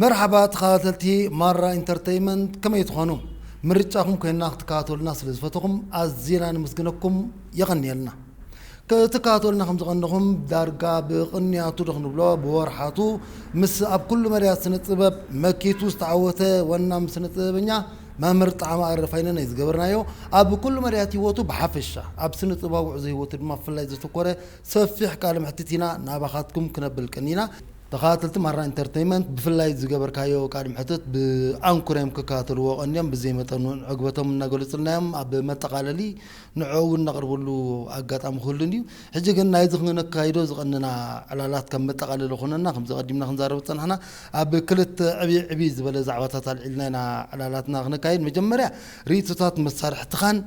መርሓባ ተኸታተልቲ ማራ ኢንተርተይመንት፣ ከመይ ትኾኑ? ምርጫኹም ኮይንና ክትከታተሉና ስለ ዝፈተኹም ኣዚና ንምስግነኩም። የቐንየልና። ክትከታተሉና ከም ዝቐነኹም ዳርጋ ብቕንያቱ ዶ ክንብሎ ብወርሓቱ ምስ ኣብ ኩሉ መዳያት ስነ ጥበብ መኪቱ ዝተዓወተ ወናም ስነ ጥበበኛ መምህር ጣዕመ ኣረፋይነን እዩ ዝገበርናዮ። ኣብ ኩሉ መዳያት ህይወቱ ብሓፈሻ ኣብ ስነ ጥበባዊ ጉዕዞ ህይወቱ ድማ ብፍላይ ዘተኮረ ሰፊሕ ቃለ መሕትት ኢና ናባኻትኩም ክነብል ቀኒና። ተኸታተልቲ ማራ ኢንተርተይመንት ብፍላይ ዝገበርካዮ ቃለ መሕትት ብኣንኩር እዮም ክከታተልዎ ቀንዮም። ብዘይ መጠኑ ዕግበቶም እናገለጹልና እዮም። ኣብ መጠቓለሊ ንዕኡ እውን ነቕርበሉ ኣጋጣሚ ክህሉ እንድዩ። ሕጂ ግን ናይዚ ክነካይዶ ዝቐንና ዕላላት ከም መጠቓለሊ ኮነና፣ ከምዚ ቀዲምና ክንዛረብ ዝጸናሕና ኣብ ክልተ ዕብይ ዕብይ ዝበለ ዛዕባታት ኣልዒልና ኢና ዕላላትና ክነካይድ። መጀመርያ ርእይቶታት መሳርሕትኻን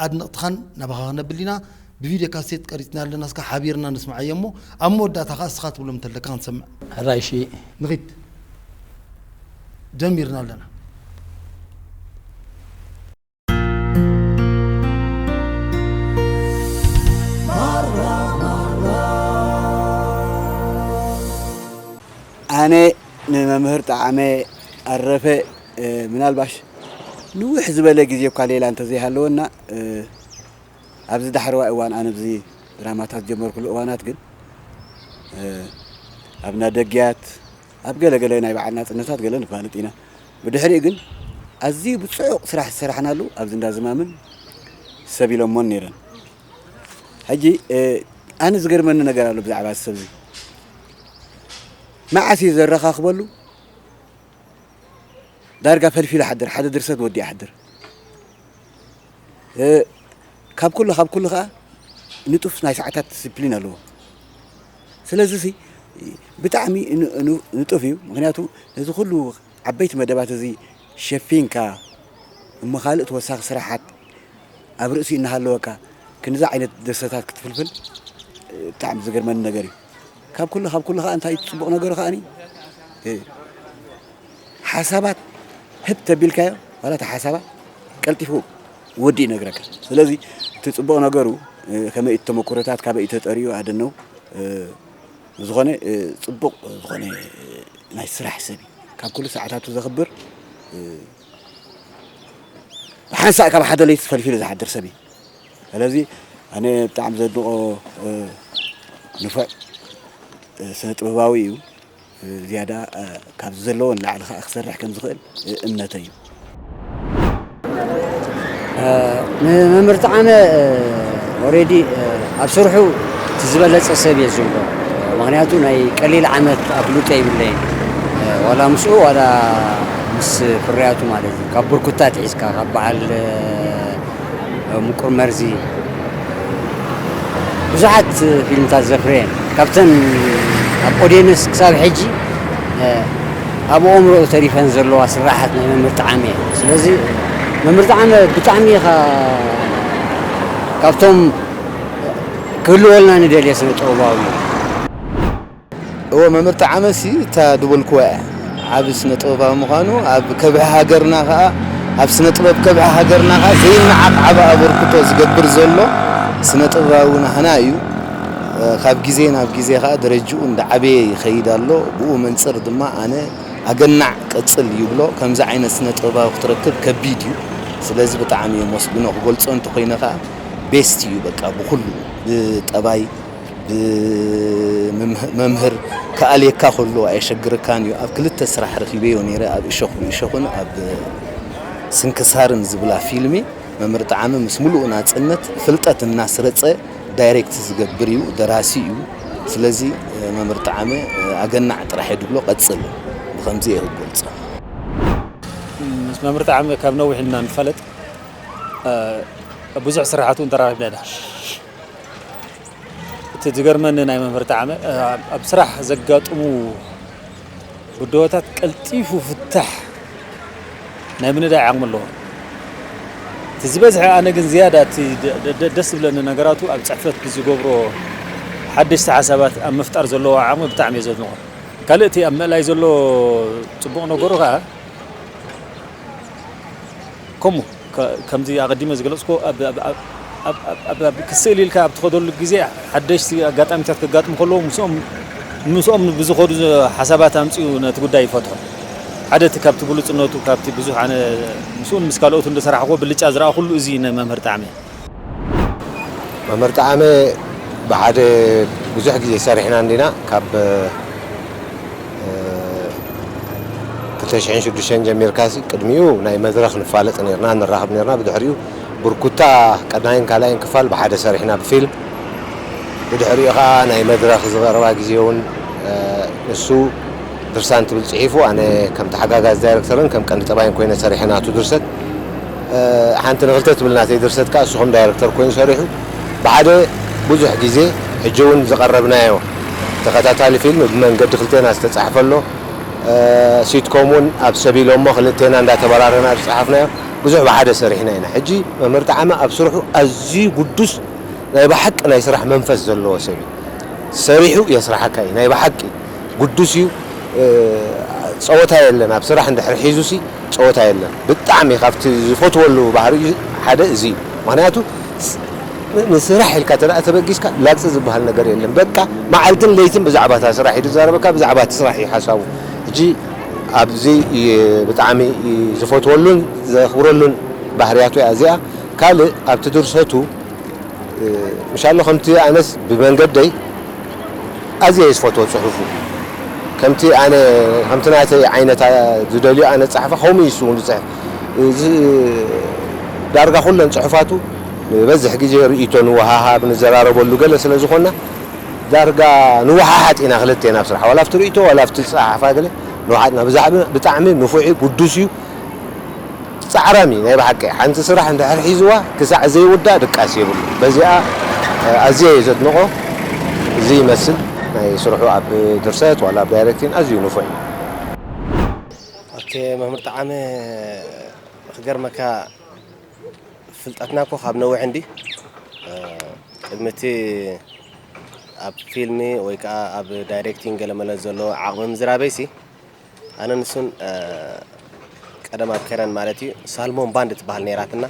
ኣድነቕትኻን ናባኻ ክነብል ኢና። ብቪድዮ ካሴት ቀሪጽና ኣለና፣ እስከ ሓቢርና ንስምዓዮ እሞ ኣብ መወዳእታ ከኣ እስኻ ትብሎም እንተለካ ክንሰምዕ። ሕራይ እሺ። ንኺድ። ጀሚርና ኣለና። ኣነ ንመምህር ጣዕመ ኣረፈ፣ እ፣ ምናልባሽ ንውሕ ዝበለ ግዜ እኳ ሌላ እንተዘይሃለወና፣ እ፣ ኣብዚ ዳሕረዋይ እዋን ኣነ ኣብዚ ድራማታት ጀመርኩሉ እዋናት ግን፣ እ፣ ኣብ ናደግያት፣ ኣብ ገለ ገለ ናይ በዓል ናጽነታት ገለ ንፋለጥ ኢና። ብድሕሪኡ ግን ኣዝዩ ብጽዑቕ ስራሕ ዝሰራሕናሉ ኣብዚ እንዳ ዝማምን ሰብ ኢሎሞን ነይረን። ሕጂ፣ እ፣ ኣነ ዝገርመኒ ነገር ኣሎ ብዛዕባ እዚ ሰብ እዚ። መዓስ እዩ ዘረኻኽበሉ? ዳርጋ ፈልፊሉ ሓድር፣ ሓደ ድርሰት ወዲኡ ሓድር። እ፣ ካብ ኩሉ፣ ካብ ኩሉ ኸኣ ንጡፍ ናይ ሰዓታት ዲስፕሊን ኣለዎ። ስለዚ ሲ ብጣዕሚ ን-፣ ን-፣ ንጡፍ እዩ። ምኽንያቱ ነዚ ኩሉ ዓበይቲ መደባት እዚ ሸፊንካ እሞ ካልእ ተወሳኺ ስራሓት ኣብ ርእሲ እናሃለወካ ክንዚ ዓይነት ድርሰታት ክትፍልፍል፣ እ፣ ብጣዕሚ ዝገርመኒ ነገር እዩ። ካብ ኩሉ፣ ካብ ኩሉ ኸዓ እንታይ እዩ ጽቡቕ ነገሩ ኸዓኒ፣ እ፣ ሓሳባት ህብ ተቢልካዮ፣ ዋላ እቲ ሓሳባ ቀልጢፉ ወዲ ይነግረካ። ስለዚ እቲ ጽቡቕ ነገሩ፣ እ፣ ከመይ እቲ ተመኩሮታት ካበይ እዩ ተጠርዩ ኣደነው፣ እ፣ ዝኾነ፣ እ፣ ጽቡቕ ዝኾነ፣ እ፣ ናይ ስራሕ ሰብ እዩ። ካብ ኩሉ ሰዓታቱ ዘኽብር፣ እ፣ ሓንሳእ ካብ ሓደ ለይቲ ፈልፊሉ ዝሓድር ሰብ እዩ። ስለዚ ኣነ ብጣዕሚ ዘድንቖ፣ እ፣ ንፉዕ፣ እ፣ ስነ ጥበባዊ እዩ። እ፣ ዝያዳ፣ እ፣ ካብዚ ዘለዎ ንላዕሊ ኸዓ ክሰርሕ ከም ዝኽእል፣ እ፣ እምነተይ እዩ። እ፣ ንመምህር ጣዕመ፣ እ፣ ኦሬዲ፣ እ፣ ኣብ ስርሑ እቲ ዝበለጸ ሰብ እየ ዝብሎ። ምኽንያቱ ናይ ቀሊል ዓመት ኣፍልጦ የብለይን። እ፣ ዋላ ምስኡ ዋላ ምስ ፍርያቱ ማለት እዩ። ካብ ብርኩታ ኣትሒዝካ፣ ካብ በዓል፣ እ፣ ምቁር መርዚ፣ ብዙሓት ፊልምታት ዘፍረየን፣ ካብተን ኣብ ኦድየንስ ክሳብ ሕጂ፣ እ፣ ኣብ ኣእምሮኡ ተሪፈን ዘለዋ ስራሓት ናይ መምህር ጣዕመ እየን። ስለዚ መምህር ጣዕመ ብጣዕሚ ኢኻ ካብቶም ክህልወልና ንደልየ ስነ ጥበባዊ እዩ። እወ፣ መምህር ጣዕመሲ እታ ዝበልክዋ እያ። ዓቢ ስነ ጥበባዊ ምዃኑ፣ ኣብ ከብሒ ሃገርና ኸኣ፣ ኣብ ስነ ጥበብ ከብሒ ሃገርና ኸኣ ዘይነዓቕ ዓቢ ኣበርክቶ ዝገብር ዘሎ ስነ ጥበባዊ ናህና እዩ። እ፣ ካብ ግዜ ናብ ግዜ ኸኣ ደረጅኡ እንዳዓበየ ይኸይድ ኣሎ። ብኡ መንጽር ድማ ኣነ ኣገናዕ ቀጽል ይብሎ። ከምዚ ዓይነት ስነ ጥበባዊ ክትረክብ ከቢድ እዩ። ስለዚ ብጣዕሚ የመስግኖ። ክገልጾ እንተኾይነ ኸኣ ቤስት እዩ በቃ ብኹሉ፣ ብጠባይ፣ ብመምህ-፣ መምህር ክኣልየካ ከሎ ኣየሸግረካን እዩ። ኣብ ክልተ ስራሕ ረኺበዮ ነይረ፣ ኣብ እሾኽ ንእሾኽን ኣብ ስንክሳርን ዝብላ ፊልሚ መምህር ጣዕመ ምስ ምሉእ ናጽነት ፍልጠት እናስረጸ ዳይሬክት ዝገብር እዩ፣ ደራሲ እዩ። ስለዚ መምህር ጣዕመ ኣገናዕ ጥራሕ እየ ድብሎ፣ ቀጽል። ብኸምዚ እየ ክገልጾ። ምስ መምህር ጣዕመ ካብ ነዊሕ ኢና ንፋለጥ። ብዙሕ ስራሓት እውን ተራኺብና ኢና። እቲ ዝገርመኒ ናይ መምህር ጣዕመ፣ ኣብ፣ ኣብ ስራሕ ዘጋጥሙ ብድሆታት ቀልጢፉ ፍታሕ ናይ ምንዳይ ዓቕሚ ኣለዎ። እቲ ዝበዝሐ ኣነ ግን ዝያዳ እቲ ደ-፣ ደ-፣ ደ-፣ ደስ ዝብለኒ ነገራቱ ኣብ ጽሕፈት ብዝገብሮ ሓደሽቲ ሓሳባት ኣብ ምፍጣር ዘለዎ ዓቕሚ ብጣዕሚ እየ ዘድንቖ። ካልእ እቲ ኣብ ምእላይ ዘሎ ጽቡቕ ነገሩ ከኣ ከምኡ፣ ከ-፣ ከምዚ ኣቐዲመ ዝገለጽኩዎ፣ ኣብ፣ ኣብ፣ ኣብ ክስእል ኢልካ ኣብ ትኸደሉ ግዜ፣ ሓደሽቲ ኣጋጣሚታት ከጋጥሙ ከለዉ፣ ምስኦም፣ ምስኦም ብዝኸዱ ሓሳባት ኣምጺኡ ነቲ ጉዳይ ይፈትሖ። ሓደ እቲ ካብቲ ብሉጽነቱ ካብቲ ብዙሕ ኣነ ምስኡን ምስ ካልኦቱ እንደሰራሕክዎ ብልጫ ዝረኣኹሉ እዚ ንመምህር ጣዕመ። መምህር ጣዕመ ብሓደ ብዙሕ ግዜ ሰሪሕና እንዲና ካብ ክልተ ሽሕን ሽዱሽተን ጀሚርካሲ ቅድሚኡ ናይ መድረኽ ንፋለጥ ነርና ንራኸብ ነርና ብድሕሪኡ ብርኩታ ቀዳይን ካልኣይን ክፋል ብሓደ ሰሪሕና ብፊልም ብድሕሪኡ ከዓ ናይ መድረኽ ዝቐረባ ግዜ እውን ንሱ ድርሳን ትብል ፅሒፉ ኣነ ከም ተሓጋጋዝ ዳይረክተርን ከም ቀንዲ ጠባይን ኮይነ ሰሪሐ ናቱ ድርሰት ሓንቲ ንክልተ ትብል ናተይ ድርሰት ከዓ እሱ ከም ዳይረክተር ኮይኑ ሰሪሑ ብሓደ ብዙሕ ግዜ ሕጂ እውን ዝቐረብናዮ ተኸታታሊ ፊልም ብመንገዲ ክልቴና ዝተፃሕፈ ኣሎ ሲትኮም እውን ኣብ ሰቢሎሞ ክልቴና እንዳተበራረና ዝፀሓፍናዮ ብዙሕ ብሓደ ሰሪሕና ኢና ሕጂ መምህር ጣዕመ ኣብ ስርሑ ኣዝዩ ጉዱስ ናይ ብሓቂ ናይ ስራሕ መንፈስ ዘለዎ ሰብ እዩ ሰሪሑ የስራሓካ እዩ ናይ ብሓቂ ጉዱስ እዩ ፀወታ የለን ኣብ ስራሕ እንድሕር ሒዙ ሲ ፀወታ የለን ብጣዕሚ ካብቲ ዝፈትወሉ ባህሪ ሓደ እዚ እዩ ምክንያቱ ንስራሕ ኢልካ ተደኣ ተበጊስካ ላግፂ ዝበሃል ነገር የለን በቃ መዓልትን ለይትን ብዛዕባ እታ ስራሕ እዩ ዝዛረበካ ብዛዕባ እቲ ስራሕ እዩ ሓሳቡ ሕጂ ኣብዚ ብጣዕሚ ዝፈትወሉን ዘኽብረሉን ባህርያቱ እያ እዚኣ ካልእ ኣብቲ ድርሰቱ ምሻሎ ከምቲ ኣነስ ብመንገደይ ኣዝየ ዝፈትዎ ጽሑፉ ከምቲ ኣነ ከምቲ ናተይ ዓይነት ዝደልዮ ኣነ ጻሕፋ ከምኡ ይሱ ዝጽሕፍ እዚ ዳርጋ ኩለን ጽሑፋቱ ንበዝሕ ግዜ ርእይቶ ንወሃሃብ ንዘራረበሉ ገለ ስለ ዝኾንና ዳርጋ ንወሓሓጥ ኢና ክልቴና ኣብ ስራሕ ዋላ ኣብቲ ርእይቶ ዋላ ኣብቲ ጸሓፋ ገለ ንወሓጥና ብዛዕባ ብጣዕሚ ንፉዕ እዩ፣ ግዱስ እዩ፣ ጻዕራም እዩ ናይ ብሓቂ። ሓንቲ ስራሕ እንድሕር ሒዝዋ ክሳዕ ዘይውዳእ ድቃስ የብሉ። በዚኣ ኣዝየ እየ ዘድንቖ። እዚ ይመስል ናይ ስርሑ ኣብ ድርሰት ዋላ ኣብ ዳይሬክቲን ኣዝዩ ንፉዕ እዩ። ኦኬ መምህር ጠዓመ ክገርመካ ፍልጠትና እኮ ካብ ነዊሕ እንዲ ቅድሚ እቲ ኣብ ፊልሚ ወይ ከዓ ኣብ ዳይሬክቲንግ ገለመለ ዘሎ ዓቕሚ ምዝራበይሲ ኣነ ንሱን ቀደም ኣብ ከረን ማለት እዩ ሳልሞን ባንድ ትበሃል ነይራትና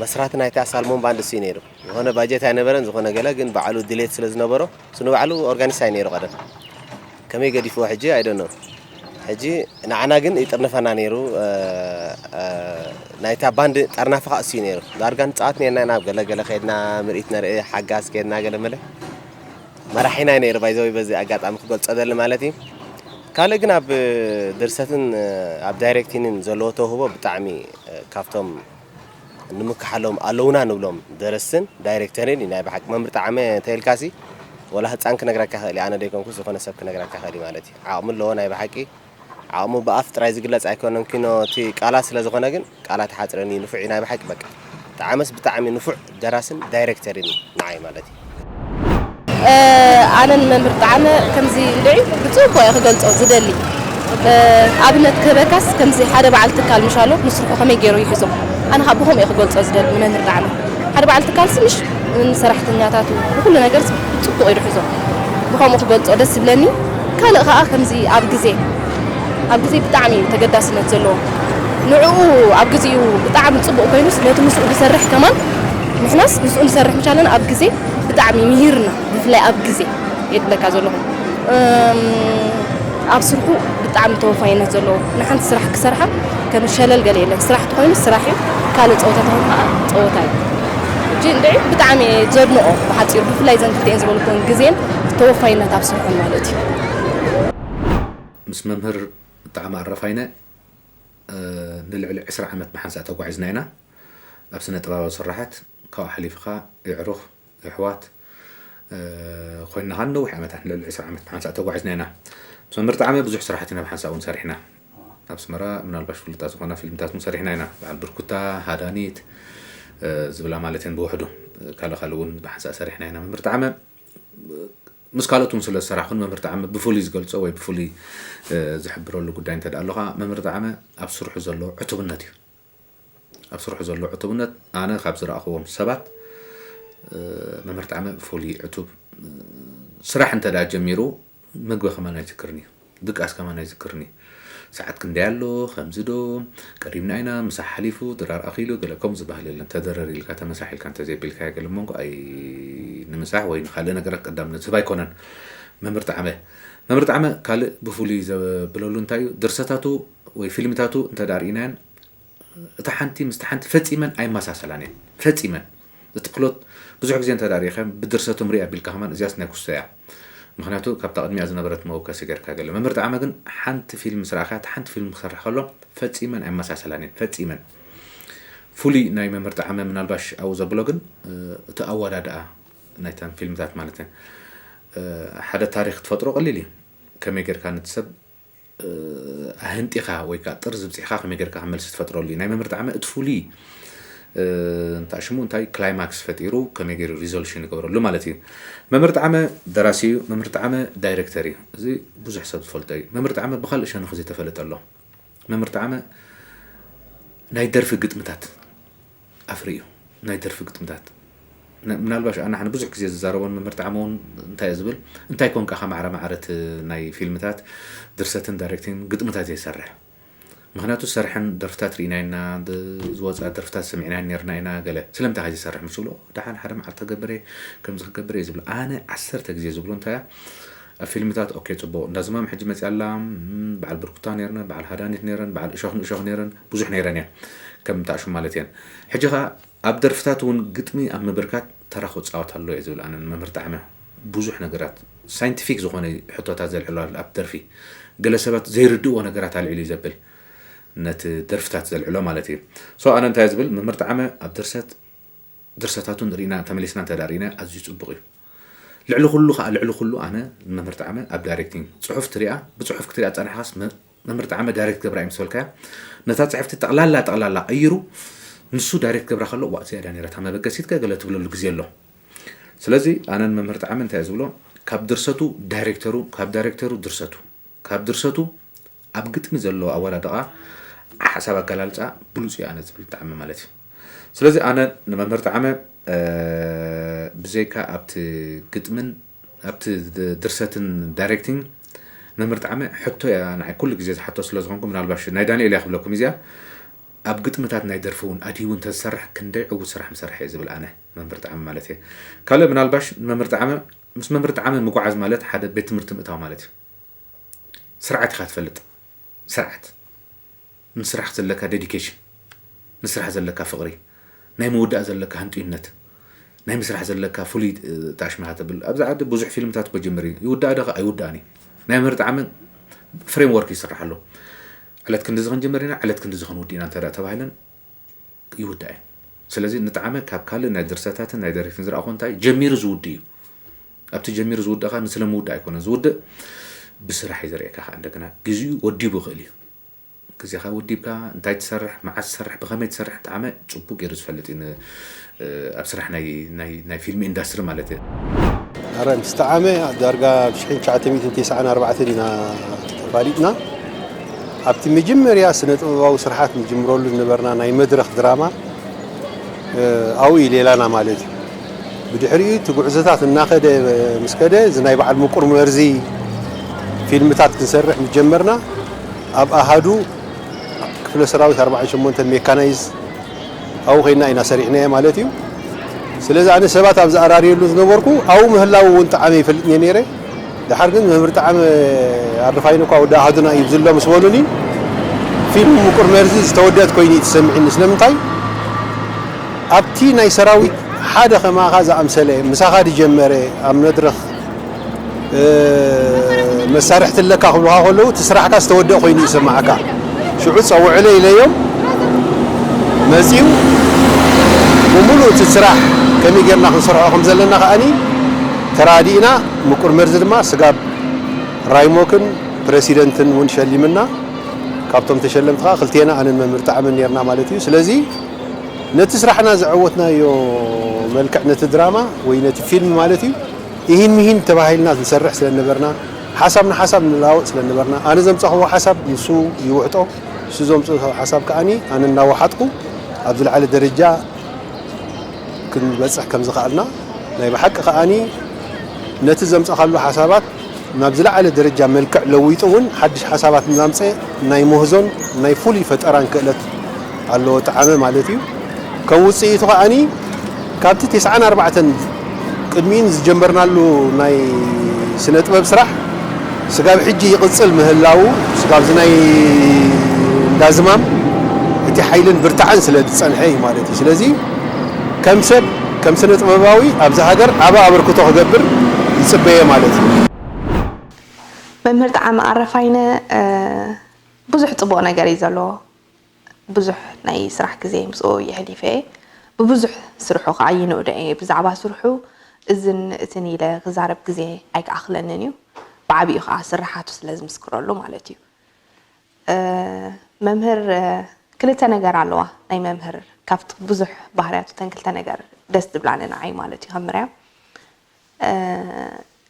መስራቲ ናይታ ሳልሞን ባንድ እሱ ነይሩ ዝኾነ ባጀት ኣይነበረን ዝኾነ ገለ ግን ባዕሉ ድሌት ስለ ዝነበሮ እሱ ንባዕሉ ኦርጋኒስት ኣይ ነይሩ ቀደም ከመይ ገዲፍዎ ሕጂ ኣይደኖ ሕጂ ንዓና ግን ይጥርንፈና ነይሩ ናይታ ባንድ ጠርናፊ ከዓ እሱ ነይሩ ዳርጋ ንፃወት ነርና ናብ ገለገለ ከድና ምርኢት ነርኢ ሓጋዝ ከድና ገለመለ መራሒና ነይሩ ባይዘወይ በዚ ኣጋጣሚ ክገልፆ ደሊ ማለት እዩ ካልእ ግን ኣብ ድርሰትን ኣብ ዳይሬክቲንን ዘለዎ ተውህቦ ብጣዕሚ ካብቶም ንምክሓሎም ኣለውና ንብሎም ደረስትን ዳይሬክተርን እዩ ናይ ብሓቂ መምህር ጣዕመ እንተኢልካሲ ወላ ህፃን ክነግረካ ክእል ኣነ ደይኮንኩ ዝኾነ ሰብ ክነግረካ ክእል ማለት እዩ ዓቕሚ ኣለዎ ናይ ብሓቂ ዓቕሙ ብኣፍ ጥራይ ዝግለጽ ኣይኮነን ኪኖ እቲ ቃላት ስለ ዝኾነ ግን ቃላት ሓጽረኒ ንፉዕ ናይ ብሓቂ በቃ ጣዕመስ ብጣዕሚ ንፉዕ ደራስን ዳይሬክተርን እዩ ንዓይ ማለት እዩ ኣነ ንመምህር ጣዕመ ከምዚ እንድዒ ብፅቡቅ እየ ክገልፆ ዝደሊ ኣብነት ክህበካስ ከምዚ ሓደ በዓል ትካል ምሻሎ ንስርሑ ከመይ ገይሩ ይሕዞ ኣነ ካብ ብኸምኡ እየ ክገልፆ ዝደሊ ንመምህር ጣዕመ ሓደ በዓል ትካል ስምሽ ንሰራሕተኛታቱ ብኩሉ ነገር ብፅቡቅ እዩ ዝሕዞ ብኸምኡ ክገልፆ ደስ ዝብለኒ ካልእ ከዓ ከምዚ ኣብ ግዜ ኣብ ግዜ ብጣዕሚ እዩ ተገዳስነት ዘለዎ ንዕኡ ኣብ ግዚኡ ብጣዕሚ ፅቡቅ ኮይኑስ ነቲ ምስኡ ዝሰርሕ ከማን ንሕናስ ምስኡ ንሰርሕ ምሻለና ኣብ ግዜ ብጣዕሚ ምሂርና ብፍላይ ኣብ ግዜ የድለካ ዘለኹ ኣብ ስርሑ ብጣዕሚ ተወፋይነት ዘለዎ ንሓንቲ ስራሕ ክሰርሓ ከም ሸለል ገለ የለን ስራሕ ተኮይኑ ስራሕ እዩ ካልእ ፀወታ ተኮይኑ ከዓ ፀወታ እዩ ሕጂ እንድዒ ብጣዕሚ ዘድንቆ ብሓፂሩ ብፍላይ ዘን ክልቲኤን ዝበልኩን ግዜን ተወፋይነት ኣብ ስርሑ ማለት እዩ ምስ መምህር ብጣዕሚ ኣረፋይነ ንልዕሊ ዕስራ ዓመት ብሓንሳእ ተጓዒዝና ኢና ኣብ ስነ ጥበባዊ ስራሓት ካብኡ ሓሊፍኻ የዕሩኽ የሕዋት ኮይንና ኸዓ ንነዊሕ ዓመታት ንልዕሊ ዕስራ ዓመት ብሓንሳእ ተጓዒዝና ኢና ምስ መምህር ጣዕመ ብዙሕ ስራሕት ኢና ብሓንሳእ እውን ሰሪሕና ኣብ ኣስመራ ምናልባሽ ፍሉጣት ዝኾና ፊልምታት እውን ሰሪሕና ኢና በዓል ብርኩታ ሃዳኒት ዝብላ ማለት እየን ብውሕዱ ካልእ ካልእ እውን ብሓንሳእ ሰሪሕና ኢና መምህር ጣዕመ ምስ ካልኦት እውን ስለ ዝሰራሕኩ ንመምህር ጣዕመ ብፍሉይ ዝገልፆ ወይ ብፍሉይ ዝሕብረሉ ጉዳይ እንተ ኣሎ ከዓ መምህር ጣዕመ ኣብ ስርሑ ዘሎ ዕቱብነት እዩ ኣብ ስርሑ ዘሎ ዕቱብነት ኣነ ካብ ዝረኣኽዎም ሰባት መምህር ጣዕመ ፍሉይ ዕቱብ ስራሕ እንተ ጀሚሩ ምግቢ ከማን ኣይዝክርን እዩ ድቃስ ከማን ኣይዝክርን እዩ ሰዓት ክንደይ ኣሎ ከምዚ ዶ ቀሪብና ኢና ምሳሕ ሓሊፉ ድራር ኣኺሉ ገለ ከምኡ ዝበሃል የለን ተደረር ኢልካ ተመሳሕ ኢልካ እንተዘይቢልካዮ ገለ መንጎ ኣይ ንምሳሕ ወይ ንካልእ ነገራት ቀዳምነት ዝህብ ኣይኮነን መምህር ጣዕመ መምህር ጣዕመ ካልእ ብፍሉይ ዘብለሉ እንታይ እዩ? ድርሰታቱ ወይ ፊልምታቱ እንተ ደኣ ርኢናየን፣ እታ ሓንቲ ምስቲ ሓንቲ ፈጺመን ኣይመሳሰላን እየን። ፈጺመን። እቲ ፕሎት ብዙሕ ግዜ እንተ ደኣ ርኢኻዮ፣ ብድርሰቶም ርእ ኣቢልካ ከማን እዚኣስ ናይ ኩስቶ እያ። ምኽንያቱ ካብታ ቅድሚኣ ዝነበረት መወከሲ ጌርካ ገለ። መምህር ጣዕመ ግን ሓንቲ ፊልም ምስ ረኣኻያ፣ እታ ሓንቲ ፊልም ክሰርሕ ከሎ ፈጺመን ኣይመሳሰላን እየን። ፈጺመን። ፍሉይ ናይ መምህር ጣዕመ ምናልባሽ ኣብኡ ዘብሎ ግን፣ እ፣ እቲ ኣወዳድኣ ናይተን ፊልምታት ማለት እየን። እ፣ ሓደ ታሪኽ ክትፈጥሮ ቀሊል እዩ። ከመይ ጌርካ ነቲ ሰብ፣ እ፣ ኣህንጢኻ ወይ ከኣ ጥርዚ ብጺሕካ ከመይ ጌርካ ከም መልሲ ትፈጥረሉ እዩ። ናይ መምህር ጣዕመ እቲ ፍሉይ፣ እ፣ እንታይ ሽሙ እንታይ ክላይማክስ ፈጢሩ ከመይ ገይሩ ሪዞሉሽን ይገብረሉ ማለት እዩ። መምህር ጣዕመ ደራሲ እዩ። መምህር ጣዕመ ዳይሬክተር እዩ። እዚ ብዙሕ ሰብ ዝፈልጦ እዩ። መምህር ጣዕመ ብኻልእ ሸነኽ ዘይተፈለጠ ኣሎ። መምህር ጣዕመ ናይ ደርፊ ግጥምታት ኣፍሪ እዩ። ናይ ደርፊ ግጥምታት። ን-፣ ምናልባሽ ኣነ ሓነ ብዙሕ ግዜ ዝዛረቦን መምህር ጣዕመ እውን እንታይ እየ ዝብል፣ እንታይ ኮንካ ከማዕረ ማዕረ እቲ ናይ ፊልምታት ድርሰትን ዳይሬክቲንግ ግጥምታት እየ ዝሰርሕ። ምኽንያቱ ዝሰርሐን ደርፍታት ርኢና ኢና፣ ድ-፣ ዝወፅኣ ደርፍታት ሰሚዕና ነርና ኢና፣ ገለ ስለምንታይ ከ ዝሰርሕ ምስ ብሎ፣ ደሓን ሓደ መዓልቲ ክገብር እየ፣ ከምዚ ክገብር እየ ዝብሎ። ኣነ ዓሰርተ ግዜ ዝብሎ እንታይ እያ? ኣብ ፊልምታት ኦኬ፣ ጽቡቕ፣ እንዳ ዝማም ሕጂ መጽያ ኣላ፣ እም፣ በዓል ብርኩታ ነርና፣ በዓል ሃዳኒት ነረን፣ በዓል እሾኽ ንእሾኽ ነረን፣ ብዙሕ ነረን እየን፣ ከም ታሽሙ ማለት እየን። ሕጂ ኸኣ ኣብ ደርፍታት እውን ግጥሚ ኣብ ምብርካት ተራ ክጻወት ኣሎ እየ ዝብል ኣነ ንመምህር ጣዕመ። ብዙሕ ነገራት ሳይንቲፊክ ዝኾነ ሕቶታት ዘልዕሎ ኣሎ ኣብ ደርፊ። ገለ ሰባት ዘይርድእዎ ነገራት ኣልዒሉ እዩ ዘብል፣ ነቲ ደርፍታት ዘልዕሎ ማለት እዩ። ሶ ኣነ እንታይ እየ ዝብል፣ መምህር ጣዕመ ኣብ ድርሰት ድርሰታቱ ንርኢና፣ ተመሊስና እንተ ደኣ ርኢና ኣዝዩ ጽቡቕ እዩ። ልዕሊ ኩሉ ከኣ፣ ልዕሊ ኩሉ ኣነ ንመምህር ጣዕመ ኣብ ዳይሬክቲንግ፣ ጽሑፍ ትሪኣ፣ ብጽሑፍ ክትሪኣ ዝጸናሕካስ መ-፣ መምህር ጣዕመ ዳይሬክት ገብራ እዩ ምስ በልካያ፣ ነታ ጽሕፍቲ ጠቕላላ፣ ጠቕላላ ቀይሩ፣ ንሱ ዳይሬክት ገብራ ከሎ፣ "ዋእ፣ እዚኣ ድያ ነይራ እታ መበገሲት?" ከ ገለ ትብለሉ ግዜ ኣሎ። ስለዚ ኣነ ንመምህር ጣዕመ እንታይ እየ ዝብሎ፣ ካብ ድርሰቱ ዳይሬክተሩ፣ ካብ ዳይሬክተሩ ድርሰቱ፣ ካብ ድርሰቱ ኣብ ግጥሚ ዘሎ ኣወዳድቓ፣ ሓሳብ ኣገላልጻ ብሉጽ እዩ ኣነ ዝብል ጣዕመ ማለት እዩ። ስለዚ ኣነ ንመምህር ጣዕመ፣ እ፣ ብዘይካ ኣብቲ ግጥምን ኣብቲ ድ-፣ ድርሰትን ዳይሬክቲንግ መምህር ጣዕመ ሕቶ እያ ንዓይ ኩሉ ግዜ ዝሓቶ ስለ ዝኾንኩ፣ ምናልባሽ ናይ ዳንኤል እያ ክብለኩም እዚኣ። ኣብ ግጥምታት ናይ ደርፊ እውን ኣድሂቡ እንተዝሰርሕ ክንደይ ዕዉት ስራሕ ምሰርሐ እየ ዝብል ኣነ መምህር ጣዕመ ማለት እየ። ካልእ ምናልባሽ ንመምህር ጣዕመ፣ ምስ መምህር ጣዕመ ምጉዓዝ ማለት ሓደ ቤት ትምህርቲ ምእታው ማለት እዩ። ስርዓት ኢኻ ትፈልጥ። ስርዓት። ንስራሕ ዘለካ ዴዲኬሽን፣ ንስራሕ ዘለካ ፍቕሪ፣ ናይ ምውዳእ ዘለካ ህንጡይነት፣ ናይ ምስራሕ ዘለካ ፍሉይ፣ እ፣ ጣሽማ ተብል። ኣብዚ ዓዲ ብዙሕ ፊልምታት እኮ ጅምር እዩ። ይውዳእ ዶ? ኣይውዳእን እዩ። ናይ መምህር ጣዕመ ፍሬምወርክ ይስራሕ ኣሎ። ዕለት ክንድዚ ክንጅምር ኢና፣ ዕለት ክንድዚ ክንውድእ ኢና እንተ ደኣ ተባሂለን ይውዳእ እዩ። ስለዚ ንጣዕመ ካብ ካልእ ናይ ድርሰታትን ናይ ዳይሬክትን ዝረኣኹ እንታይ ጀሚሩ ዝውድእ እዩ። ኣብቲ ጀሚሩ ዝውድእ ከኣ ንስለ ምውዳእ ኣይኮነን ዝውድእ፣ ብስራሕ እዩ ዘርእየካ ከኣ እንደገና። ግዜኡ ወዲቡ ይኽእል እዩ። ግዜኻ ወዲብካ እንታይ ትሰርሕ፣ መዓስ ትሰርሕ፣ ብኸመይ ትሰርሕ ጣዕመ ጽቡቕ ገይሩ ዝፈልጥ እዩ ን-፣ እ፣ ኣብ ስራሕ ናይ፣ ናይ፣ ናይ ፊልም ኢንዳስትሪ ማለት እየ። ኣረ ምስ ጣዕመ ዳርጋ ኣብ ሽሕን ትሽዓተ ሚእትን ተስዓን ኣርባዕተን ኢና ተፋሊጥና። ኣብቲ መጀመርያ ስነ ጥበባዊ ስርሓት ንጅምረሉ ዝነበርና ናይ መድረኽ ድራማ፣ እ፣ ኣብኡ እዩ ሌላና ማለት እዩ። ብድሕሪኡ እቲ ጉዕዞታት እናኸደ ምስ ከደ፣ እዚ ናይ በዓል ምቁር መርዚ ፊልምታት ክንሰርሕ ምስ ጀመርና፣ ኣብ ኣሃዱ ክፍለ ሰራዊት ኣርባዓን ሸሞንተን ሜካናይዝ ኣብኡ ኮይና ኢና ሰሪሕናዮ ማለት እዩ። ስለዚ ኣነ ሰባት ኣብ ዝኣራርየሉ ዝነበርኩ ኣብኡ ምህላው እውን ጣዕመ ይፈልጥ እየ ነይረ። ደሓር ግን መምህር ጣዕመ ኣርፋይኑ እኳ ወዲ ኣሃዱና እዩ ዝሎ ምስ በሉኒ፣ ፊልም ምቁር መርዚ ዝተወደአት ኮይኑ እዩ ተሰሚዕኒ። ስለምንታይ? ኣብቲ ናይ ሰራዊት ሓደ ከማኻ ዝኣምሰለ ምሳኻ ዝጀመረ ኣብ መድረኽ፣ እ፣ መሳርሕቲ ኣለካ ክብሉኻ ከለዉ እቲ ስራሕካ ዝተወደአ ኮይኑ ይስምዓካ። ሽዑ ጸውዕለ ኢለዮም መጺኡ ብምሉእ እቲ ስራሕ ከመይ ጌርና ክንሰርሖ ከም ዘለና ከኣኒ ተራዲእና፣ ምቁር መርዚ ድማ ስጋብ ራይሞክን ፕረሲደንትን እውን ሸሊምና፣ ካብቶም ተሸለምቲ ከኣ ክልቴና ኣነን መምህር ጣዕመን ኔርና ማለት እዩ። ስለዚ ነቲ ስራሕና ዘዐወትናዮ መልክዕ ነቲ ድራማ ወይ ነቲ ፊልም ማለት እዩ፣ ኢሂን ሚሂን ተባሂልና ንሰርሕ ስለ ነበርና፣ ሓሳብ ንሓሳብ ንለዋወጥ ስለ ነበርና፣ ኣነ ዘምጻኽዎ ሓሳብ ንሱ ይውሕጦ፣ ንሱ ዘምጽኦ ሓሳብ ከኣኒ ኣነ እናወሓጥኩ ኣብ ዝለዓለ ደረጃ ክንበጽሕ ከም ዝኸኣልና፣ ናይ ብሓቂ ከኣኒ ነቲ ዘምጻኻሉ ሓሳባት ናብ ዝለዓለ ደረጃ መልክዕ ለዊጡ እውን ሓድሽ ሓሳባት እናምጸ ናይ ምህዞን ናይ ፍሉይ ፈጠራን ክእለት ኣለዎ ጣዕመ ማለት እዩ። ከም ውጽኢቱ ከኣኒ ካብቲ ተስዓን ኣርባዕተን ቅድሚኡን ዝጀመርናሉ ናይ ስነ ጥበብ ስራሕ ስጋብ ሕጂ ይቕጽል ምህላዉ፣ ስጋብ እዚ ናይ እንዳዝማም እቲ ሓይልን ብርታዕን ስለ ዝጸንሐ እዩ ማለት እዩ። ስለዚ ከም ሰብ፣ ከም ስነ ጥበባዊ ኣብዚ ሃገር ዓቢ ኣበርክቶ ክገብር ይጽበየ ማለት እዩ። መምህር ጣዕመ ኣረፋይነ፣ እ፣ ብዙሕ ጽቡቕ ነገር እዩ ዘለዎ። ብዙሕ ናይ ስራሕ ግዜ ምስኡ የሕሊፈ እየ። ብብዙሕ ስርሑ ከዓ ይንእዶ እየ። ብዛዕባ ስርሑ እዝን እትን ኢለ ክዛረብ ግዜ ኣይክኣኽለንን እዩ። ብዓቢኡ ከዓ ስርሓቱ ስለ ዝምስክረሉ ማለት እዩ። እ፣ መምህር፣ እ፣ ክልተ ነገር ኣለዋ ናይ መምህር፣ ካብቲ ብዙሕ ባህርያቱ እተን ክልተ ነገር ደስ ዝብላኒ ንዓይ ማለት እዩ ከም ምርያም። እ፣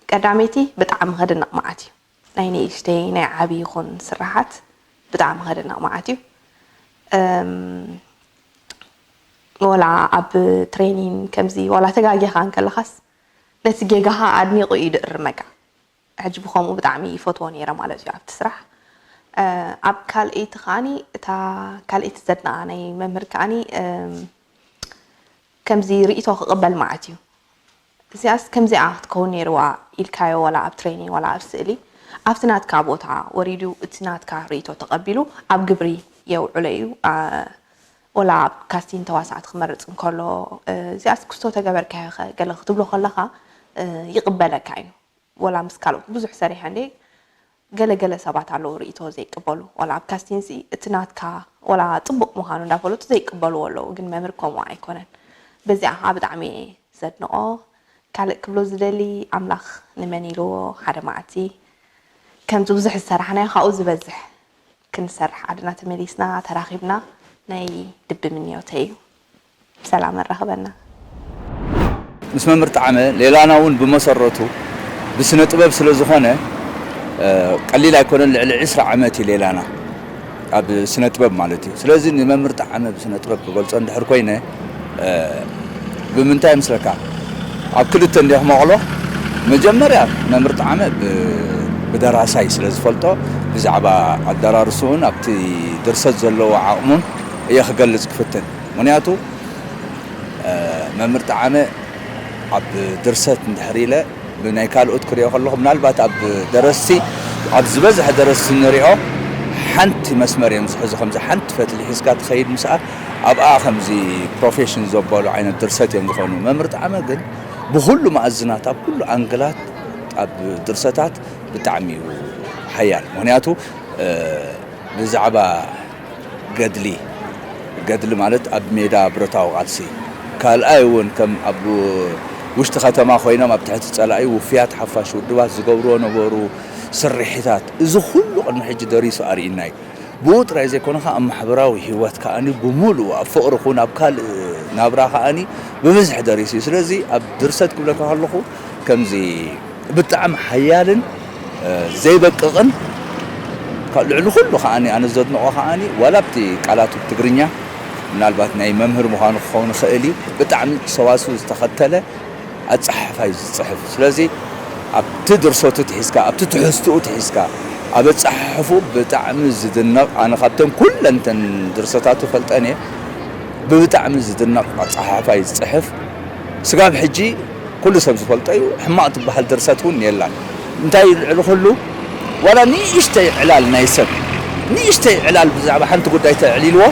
ቀዳመይቲ ብጣዕሚ ከድንቕ መዓት እዩ። ናይ ንእሽተይ ናይ ዓቢ ይኹን ስራሓት ብጣዕሚ ከድንቕ መዓት እዩ። እም፣ ወላ ኣብ ትሬኒን ከምዚ ወላ ተጋጊኻ እንከለኻስ ነቲ ጌጋኻ ኣድኒቑ እዩ ድእርመካ። ሕጂ ብኸምኡ ብጣዕሚ ይፈትዎ ነይረ ማለት እዩ ኣብቲ ስራሕ። እ፣ ኣብ ካልኣይቲ ከዓኒ እታ ካልኣይቲ ዘድንቓ ናይ መምህር ከዓኒ፣ እም፣ ከምዚ ርእይቶ ክቕበል መዓት እዩ። እዚኣስ ከምዚኣ ክትከውን ነይርዋ ኢልካዮ ዋላ ኣብ ትሬኒን ዋላ ኣብ ስእሊ ኣብቲ ናትካ ቦታ ወሪዱ እቲ ናትካ ርእይቶ ተቐቢሉ ኣብ ግብሪ የውዕሎ እዩ። ኣ፣ ወላ ኣብ ካስቲን ተዋሳእቲ ክመርጽ እንከሎ፣ እ፣ እዚኣስ ክስቶ ተገበርካዮ ኸ ገለ ክትብሎ ከለኻ፣ እ፣ ይቕበለካ እዩ። ወላ ምስ ካልኦት ብዙሕ ሰሪሐ እንዴ ገለ ገለ ሰባት ኣለዉ ርእይቶ ዘይቅበሉ። ዋላ ኣብ ካስቲንሲ እቲ ናትካ ዋላ ጽቡቕ ምዃኑ እንዳፈለጡ ዘይቅበልዎ ኣለዉ። ግን መምህር ከምኡ ኣይኮነን። በዚኣ ከዓ ብጣዕሚ እየ ዘድንቖ። ካልእ ክብሎ ዝደሊ ኣምላኽ ንመን ኢልዎ ሓደ መዓልቲ ከምዚ ብዙሕ ዝሰራሕናዮ ካብኡ ዝበዝሕ ክንሰርሕ ዓድና ተመሊስና ተራኺብና ናይ ልቢ ምንዮተይ እዩ። ብሰላም ኣራኽበና። ምስ መምህር ጣዕመ ሌላና እውን ብመሰረቱ ብስነ ጥበብ ስለ ዝኾነ ቀሊል ኣይኮነን። ልዕሊ ዕስራ ዓመት እዩ ሌላና ኣብ ስነ ጥበብ ማለት እዩ። ስለዚ ንመምህር ጣዕመ ብስነ ጥበብ ክገልፆ እንድሕር ኮይነ ብምንታይ ምስለካ ኣብ ክልተ እንዲኹ መቕሎ መጀመርያ መምህር ጣዕመ ብደራሳይ ስለ ዝፈልጦ ብዛዕባ ኣደራርሱን ኣብቲ ድርሰት ዘለዎ ዓቕሙን እየ ክገልፅ ክፍትን። ምክንያቱ መምህር ጣዕመ ኣብ ድርሰት እንድሕር ኢለ ብናይ ካልኦት ክሪኦ ከለኹ ምናልባት ኣብ ደረስቲ ኣብ ዝበዝሐ ደረስቲ ንሪኦ ሓንቲ መስመር እዮም ዝሕዙ። ከምዚ ሓንቲ ፈትሊ ሒዝካ ትኸይድ ምስኣ ኣብኣ ከምዚ ፕሮፌሽን ዘበሉ ዓይነት ድርሰት እዮም ዝኾኑ። መምህር ጣዕመ ግን ብኩሉ መኣዝናት ኣብ ኩሉ ኣንግላት ኣብ ድርሰታት ብጣዕሚ እዩ ሓያል። ምክንያቱ ብዛዕባ ገድሊ ገድሊ ማለት ኣብ ሜዳ ብረታዊ ቃልሲ ካልኣይ እውን ከም ኣብ ውሽጢ ከተማ ኮይኖም ኣብ ትሕቲ ፀላኢ ውፍያት ሓፋሽ ውድባት ዝገብርዎ ነበሩ ስርሒታት እዚ ኩሉ ቅድሚ ሕጂ ደሪሱ ኣርእዩና እዩ። ብኡ ጥራይ ዘይኮነ ከዓ ኣብ ማሕበራዊ ህይወት ከዓኒ ብሙሉኡ ኣብ ፍቕሪ ኩን ኣብ ካልእ ናብራ ከዓኒ ብብዝሒ ደሪሱ እዩ። ስለዚ ኣብ ድርሰት ክብለካ ከለኹ ከምዚ ብጣዕሚ ሓያልን ዘይበቅቕን ልዕሊ ኩሉ ከዓኒ ኣነ ዘድንቆ ከዓኒ ዋላ ኣብቲ ቃላቱ ትግርኛ ምናልባት ናይ መምህር ምዃኑ ክኸውን ይኽእል እዩ ብጣዕሚ ሰዋስው ዝተኸተለ ኣፀሓሕፋ እዩ ዝፅሕፍ። ስለዚ ኣብቲ ድርሰቱ ትሒዝካ ኣብቲ ትሕዝትኡ ትሒዝካ ኣብ ኣፀሓሕፉ ብጣዕሚ ዝድነቕ ኣነ ካብተን ኩለን ተን ድርሰታቱ ፈልጠን እየ ብብጣዕሚ ዝድነቕ ኣፀሓሕፋ እዩ ዝፅሕፍ። ስጋብ ሕጂ ኩሉ ሰብ ዝፈልጦ እዩ። ሕማቕ ትበሃል ድርሰት እውን የላን። እንታይ እዩ ልዕሊ ኩሉ ዋላ ንእሽተይ ዕላል ናይ ሰብ ንእሽተይ ዕላል ብዛዕባ ሓንቲ ጉዳይ ተዕሊልዎ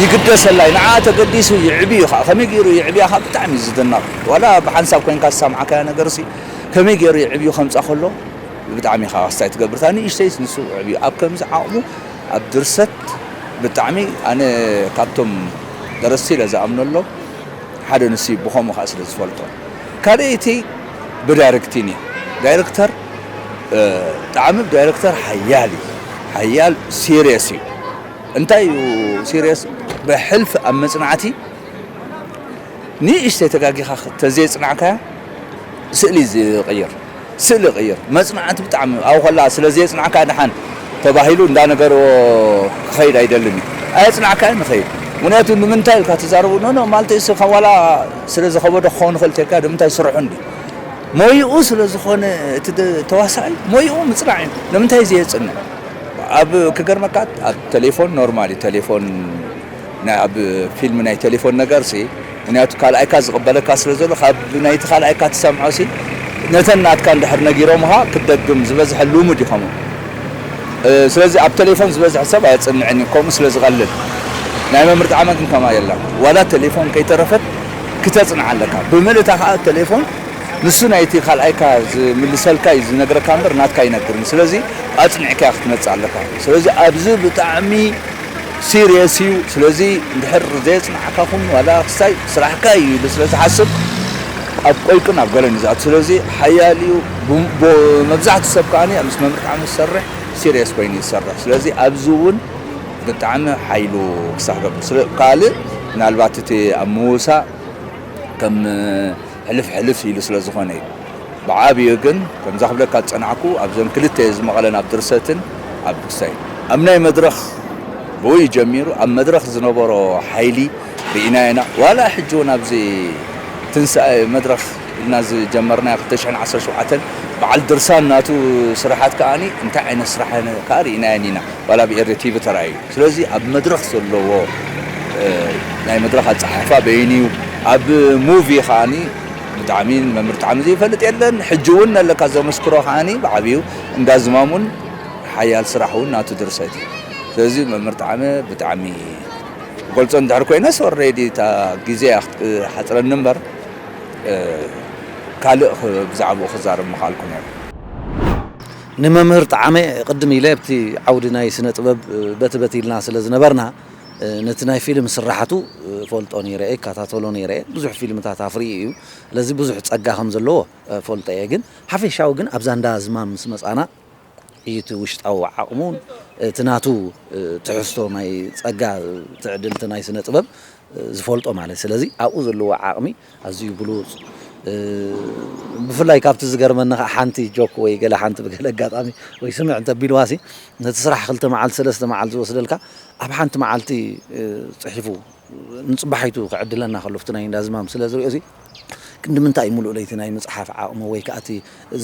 ይግደሰላ እዩ። ንዓ ተገዲሱ ይዕብዩ ከዓ ከመይ ገይሩ ይዕብያ ከዓ ብጣዕሚ እዩ ዝድነቕ። ዋላ ብሓንሳብ ኮይንካ ዝሰምዓካዮ ነገር ሲ ከመይ ገይሩ ይዕብዩ ከምፃ ከሎ ብጣዕሚ ኢኻ ኣስታይ ትገብር። እታ ንእሽተይስ ንሱ ዕብዩ ኣብ ከምዚ ዓቕሙ ኣብ ድርሰት ብጣዕሚ ኣነ ካብቶም ደረስቲ ኢለ ዝኣምነሎም ሓደ ንሱ እዩ። ብኸምኡ ከዓ ስለ ዝፈልጦ ካልኣይቲ ብዳይሬክቲን እዩ። ዳይሬክተር ጣዕሚ ዳይሬክተር ሓያል እዩ። ሓያል ሲሪየስ እዩ። እንታይ እዩ ሲሪየስ ብሕልፊ ኣብ መፅናዕቲ ንእሽተይ ተጋጊኻ ተዘየፅናዕካያ ስእሊ ዝቕይር ስእሊ ይቕይር መፅናዕቲ ብጣዕሚ ኣብኡ ከላ ስለ ዘየፅናዕካያ ደሓን ተባሂሉ እንዳነገርዎ ክኸይድ ኣይደልን እዩ ኣየፅናዕካያን ይኸይድ ምክንያቱ ንምንታይ ኢልካ ትዛረቡ ኖኖ ማለት እሱ ከም ዋላ ስለ ዝኸበዶ ክኸውን ይኽእል ተልካ ንምንታይ ስርሑ እንዲ ሞይኡ ስለ ዝኾነ እቲ ተዋሳኣይ ሞይኡ ምፅናዕ እዩ ንምንታይ ዘየፅንዕ ኣብ ክገርመካ ኣብ ቴሌፎን ኖርማል እዩ ቴሌፎን ናይ ኣብ ፊልም ናይ ቴሌፎን ነገር ሲ ምክንያቱ ካልኣይካ ዝቕበለካ ስለ ዘሎ ካብ ናይቲ ካልኣይካ ትሰምዖ ሲ ነተን ናትካ እንድሕር ነጊሮምኻ ክትደግም ዝበዝሐ ልሙድ እዩ ከምኡ። ስለዚ ኣብ ቴሌፎን ዝበዝሐ ሰብ ኣየጽንዕን እዩ፣ ከምኡ ስለ ዝቐልል። ናይ መምህር ጣዕመ ግን ከምኣ የላን። ዋላ ቴሌፎን ከይተረፈት ክተጽንዓ ኣለካ። ብምልእታ ከኣ ቴሌፎን ንሱ ናይቲ ካልኣይካ ዝምልሰልካ እዩ ዝነግረካ እምበር ናትካ ኣይነግርን። ስለዚ ኣጽኒዕካ ክትመጽእ ኣለካ። ስለዚ ኣብዚ ብጣዕሚ ሲሪየስ እዩ። ስለዚ እንድሕር ዘየጽናዕካኹም ዋላ ክሳይ ስራሕካ እዩ ኢሉ ስለ ዝሓስብ ኣብ ቆይቅን ኣብ ገለን እዩ ዝኣቱ። ስለዚ ሓያል እዩ። ብ-፣ ብ-፣ መብዛሕትኡ ሰብ ከኣ ምስ መምህር ጣዕመ ዝሰርሕ ሲሪየስ ኮይኑ እዩ ዝሰርሕ። ስለዚ ኣብዚ እውን ብጣዕሚ ሓይሉ ክሳብ ገብር። ስለ-፣ ካልእ ምናልባት እቲ ኣብ ምውሳእ ከም ሕልፍ ሕልፍ ኢሉ ስለ ዝኾነ እዩ። ብዓብዩ ግን ከምዛ ክብለካ ዝጸናሕኩ ኣብዘን ክልተ ዝመቐለን ኣብ ድርሰትን ኣብ ክስታይ ኣብ ናይ መድረኽ ብኡ እዩ ጀሚሩ። ኣብ መድረኽ ዝነበሮ ሓይሊ ርኢና ኢና። ዋላ ሕጂ እውን ኣብዚ ትንሳኤ መድረኽ ኢልና ዝጀመርናዮ ክልተ ሽሕን ዓሰርተ ሸውዓተን በዓል ድርሳን ናቱ ስራሓት ከኣኒ እንታይ ዓይነት ስራሕ ከኣ ርኢናየን ኢና። ዋላ ኣብ ኤሪ ቲቪ ተራእዩ። ስለዚ ኣብ መድረኽ ዘለዎ፣ እ፣ ናይ መድረኽ ኣጸሓሕፋ በይኑ እዩ። ኣብ ሙቪ ከኣኒ ብጣዕሚ መምህር ጣዕሚ ዘይፈልጥ የለን። ሕጂ እውን ኣለካ ዘመስክሮ ከኣኒ ብዓብዩ እንዳ ዝማሙን ሓያል ስራሕ እውን ናቱ ድርሰት እዩ። ስለዚ መምህር ጣዕሚ ብጣዕሚ ገልጾ እንድሕር ኮይነስ ኦልሬዲ እታ ግዜ እያ ክትሓጽረኒ እምበር፣ እ፣ ካልእ ክ-፣ ብዛዕባኡ ክዛረብ ምኽኣልኩ ነይሩ። ንመምህር ጠዓመ ቅድም ኢለ ኣብቲ ዓውዲ ናይ ስነ ጥበብ በቲ በቲ ኢልና ስለ ዝነበርና፣ ነቲ ናይ ፊልም ስራሓቱ ፈልጦ ነይረ እየ፣ እከታተሎ ነይረ እየ። ብዙሕ ፊልምታት ኣፍርዩ እዩ። ስለዚ ብዙሕ ጸጋ ከም ዘለዎ ፈልጦ እየ። ግን ሓፈሻዊ ግን ኣብዛ እንዳ ዝማም ምስ መጻና እዩ እቲ ውሽጣዊ ዓቕሙን እቲ ናቱ ትሕዝቶ ናይ ጸጋ ትዕድልቲ ናይ ስነ ጥበብ ዝፈልጦ ማለት። ስለዚ ኣብኡ ዘለዎ ዓቕሚ ኣዝዩ ብሉጽ፣ እ፣ ብፍላይ ካብቲ ዝገርመኒ ከኣ ሓንቲ ጆክ ወይ ገለ ሓንቲ ብገለ ኣጋጣሚ ወይ ስምዕ እንተቢልዋሲ ነቲ ስራሕ ክልተ መዓልቲ ሰለስተ መዓልቲ ዝወስደልካ ኣብ ሓንቲ መዓልቲ፣ እ፣ ጽሒፉ ንጽባሒቱ ክዕድለና ከሎ ኣብቲ ናይ እንዳ ዝማም ስለ ዝሪኦ እዚ ክንዲ ምንታይ እዩ ምሉእ ለይቲ ናይ ምጽሓፍ ዓቕሙ ወይ ከኣ እቲ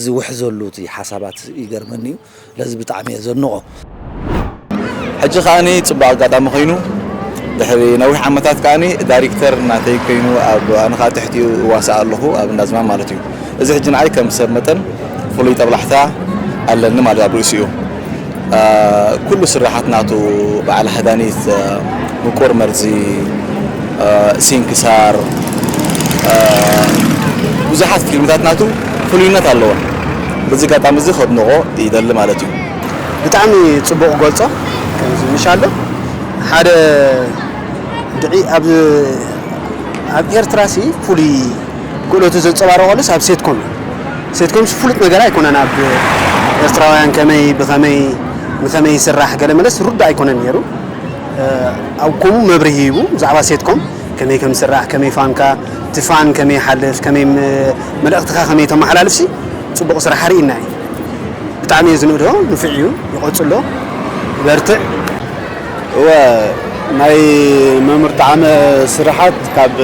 ዝውሕዘሉ እቲ ሓሳባት ይገርመኒ እዩ። ስለዚ ብጣዕሚ እየ ዘድንቖ። ሕጂ ከኣኒ ጽቡቕ ኣጋጣሚ ኮይኑ፣ ድሕሪ ነዊሕ ዓመታት ከኣኒ ዳይሬክተር ናተይ ኮይኑ፣ ኣብ ኣነ ከኣ ትሕቲኡ እዋሳእ ኣለኹ፣ ኣብ እንዳዝማም ማለት እዩ። እዚ ሕጂ ንዓይ ከም ሰብ መጠን ፍሉይ ጠብላሕታ ኣለኒ ማለት ኣብ ርእሲኡ። አ፣ ኩሉ ስራሓት ናቱ፣ በዓል ሃዳኒት፣ አ፣ ምቁር መርዚ፣ አ፣ ሲንክሳር፣ አ፣ ብዙሓት ፊልምታት ናቱ ፍሉይነት ኣለወን። በዚ ኣጋጣሚ እዚ ከድንቖ ይደሊ ማለት እዩ። ብጣዕሚ ጽቡቕ ገልጾ። ከምዚ ምሽ ኣሎ ሓደ ድዒ ኣብ፣ ኣብ ኤርትራ ሲ ፍሉይ ክእለቱ ዘንጸባርቐሉስ ኣብ ሴትኮም እዩ። ሴትኮምስ ፍሉጥ ነገር ኣይኮነን። ኣብ ኤርትራውያን ከመይ፣ ብኸመይ፣ ንኸመይ ይስራሕ ገለ መለስ ርዱእ ኣይኮነን ነይሩ። እ፣ ኣብ ከምኡ መብርሂ ሂቡ ብዛዕባ ሴትኮም ከመይ ከም ዝስራሕ፣ ከመይ ፋንካ፣ እቲ ፋን ከመይ ይሓልፍ፣ ከመይ ም-፣ መልእኽትኻ ከመይ ተመሓላልፍሲ ጽቡቕ ስራሕ ኣርኢና እዩ። ብጣዕሚ እየ ዝንእዶ፣ ንፉዕ እዩ፣ ይቐጽሎ፣ ይበርትዕ። እወ፣ ናይ መምህር ጠዓመ ስራሓት ካብ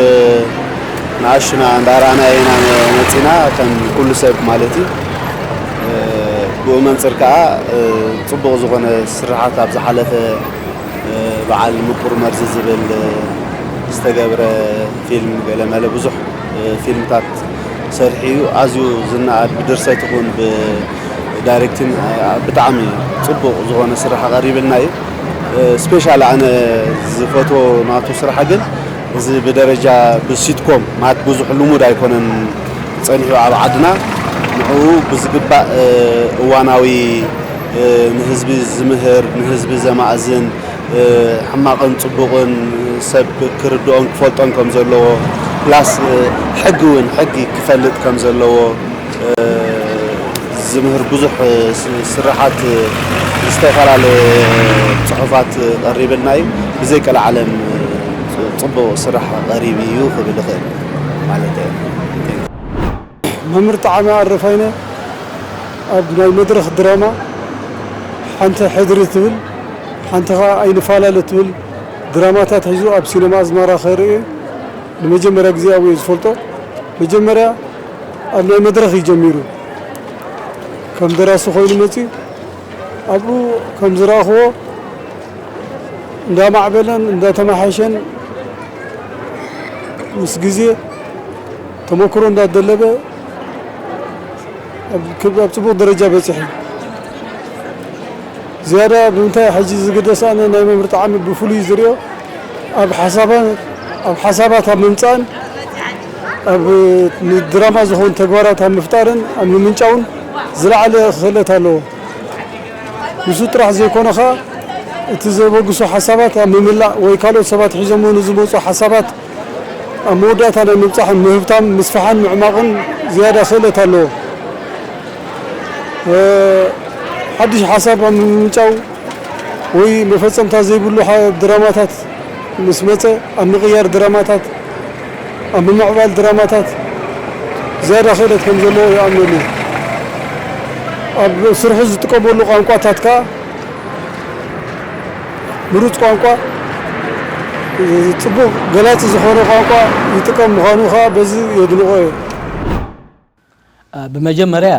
ንኣሽቱና እንዳረኣናዮ ኢና መጺና፣ ከም ኩሉ ሰብ ማለት እዩ። ብኡ መንጽር ከኣ፣ ጽቡቕ ዝኾነ ስራሓት ኣብ ዝሓለፈ፣ በዓል ምቁር መርዚ ዝብል ዝተገብረ ፊልም፣ ገለመለ ብዙሕ ፊልምታት ሰርሒ እዩ። ኣዝዩ ዝነኣድ ብድርሰት ይኹን ብዳይሬክቲን ብጣዕሚ ጽቡቕ ዝኾነ ስራሕ ኣቐሪብልና እዩ። ስፔሻል ኣነ ዝፈትዎ ናቱ ስራሕ ግን እዚ ብደረጃ ብሲትኮም ማለት ብዙሕ ልሙድ ኣይኮነን ጸኒሑ ኣብ ዓድና። ንዕኡ ብዝግባእ እዋናዊ፣ ንህዝቢ ዝምህር፣ ንህዝቢ ዘማእዝን፣ ሕማቕን ጽቡቕን ሰብ ክርድኦን ክፈልጦን ከም ዘለዎ፣ ፕላስ ሕጊ እውን፣ ሕጊ ክፈልጥ ከም ዘለዎ ዝምህር ብዙሕ ስ-፣ ስራሓት ዝተፈላለየ ጽሑፋት ቀሪብልና እዩ። ብዘይ ቀልዓለም ጽቡቕ ስራሕ ቀሪቡ እዩ ክብል እኽእል ማለት እየ። መምህር ጠዓመ ኣረፋይነ ኣብ ናይ መድረኽ ድራማ ሓንቲ ሕድሪ ትብል፣ ሓንቲ ኸኣ ኣይንፈላለ ትብል ድራማታት ሒዙ ኣብ ሲነማ ኣዝማራ ከርኢ ንመጀመርያ ግዜ ኣብኡ እየ ዝፈልጦ። መጀመርያ ኣብ ናይ መድረኽ እዩ ጀሚሩ። ከም ደራሲ ኮይኑ መጺኡ ኣብኡ ከም ዝረኣኽዎ እንዳማዕበለን እንዳተማሓሸን ምስ ግዜ ተመክሮ እንዳደለበ ኣብ ክብ-፣ ኣብ ጽቡቕ ደረጃ በጺሑ። ዝያዳ ብምንታይ ሕጂ ዝግደስ ኣነ ናይ መምህር ጣዕሚ ብፍሉይ ዝሪኦ ኣብ ሓሳባ-፣ ኣብ ሓሳባት ኣብ ምምጻእን ኣብ ንድራማ ዝኾኑ ተግባራት ኣብ ምፍጣርን ኣብ ምምንጫውን ዝለዓለ ክእለት ኣለዎ። ንሱ ጥራሕ ዘይኮነ ኸኣ እቲ ዘበግሶ ሓሳባት ኣብ ምምላእ ወይ ካልኦት ሰባት ሒዞሞ ንዝመጹ ሓሳባት ኣብ መወዳእታ ናይ ምብጻሕን ምህብታም፣ ምስፋሕን ምዕማቕን ዝያዳ ክእለት ኣለዎ። እ፣ ሓድሽ ሓሳብ ኣብ ምምንጫው ወይ መፈጸምታ ዘይብሉ ሓ-፣ ድራማታት ምስ መጸ ኣብ ምቕያር ድራማታት፣ ኣብ ምምዕባል ድራማታት ዝያዳ ክእለት ከም ዘለዎ ይኣምነሉ። ኣብ ስርሑ ዝጥቀመሉ ቋንቋታት ከኣ ምሩጽ ቋንቋ፣ ጽቡቕ ገላጺ ዝኾነ ቋንቋ ይጥቀም ምዃኑ ከኣ በዚ የድንቖ እየ። አ፣ ብመጀመርያ፣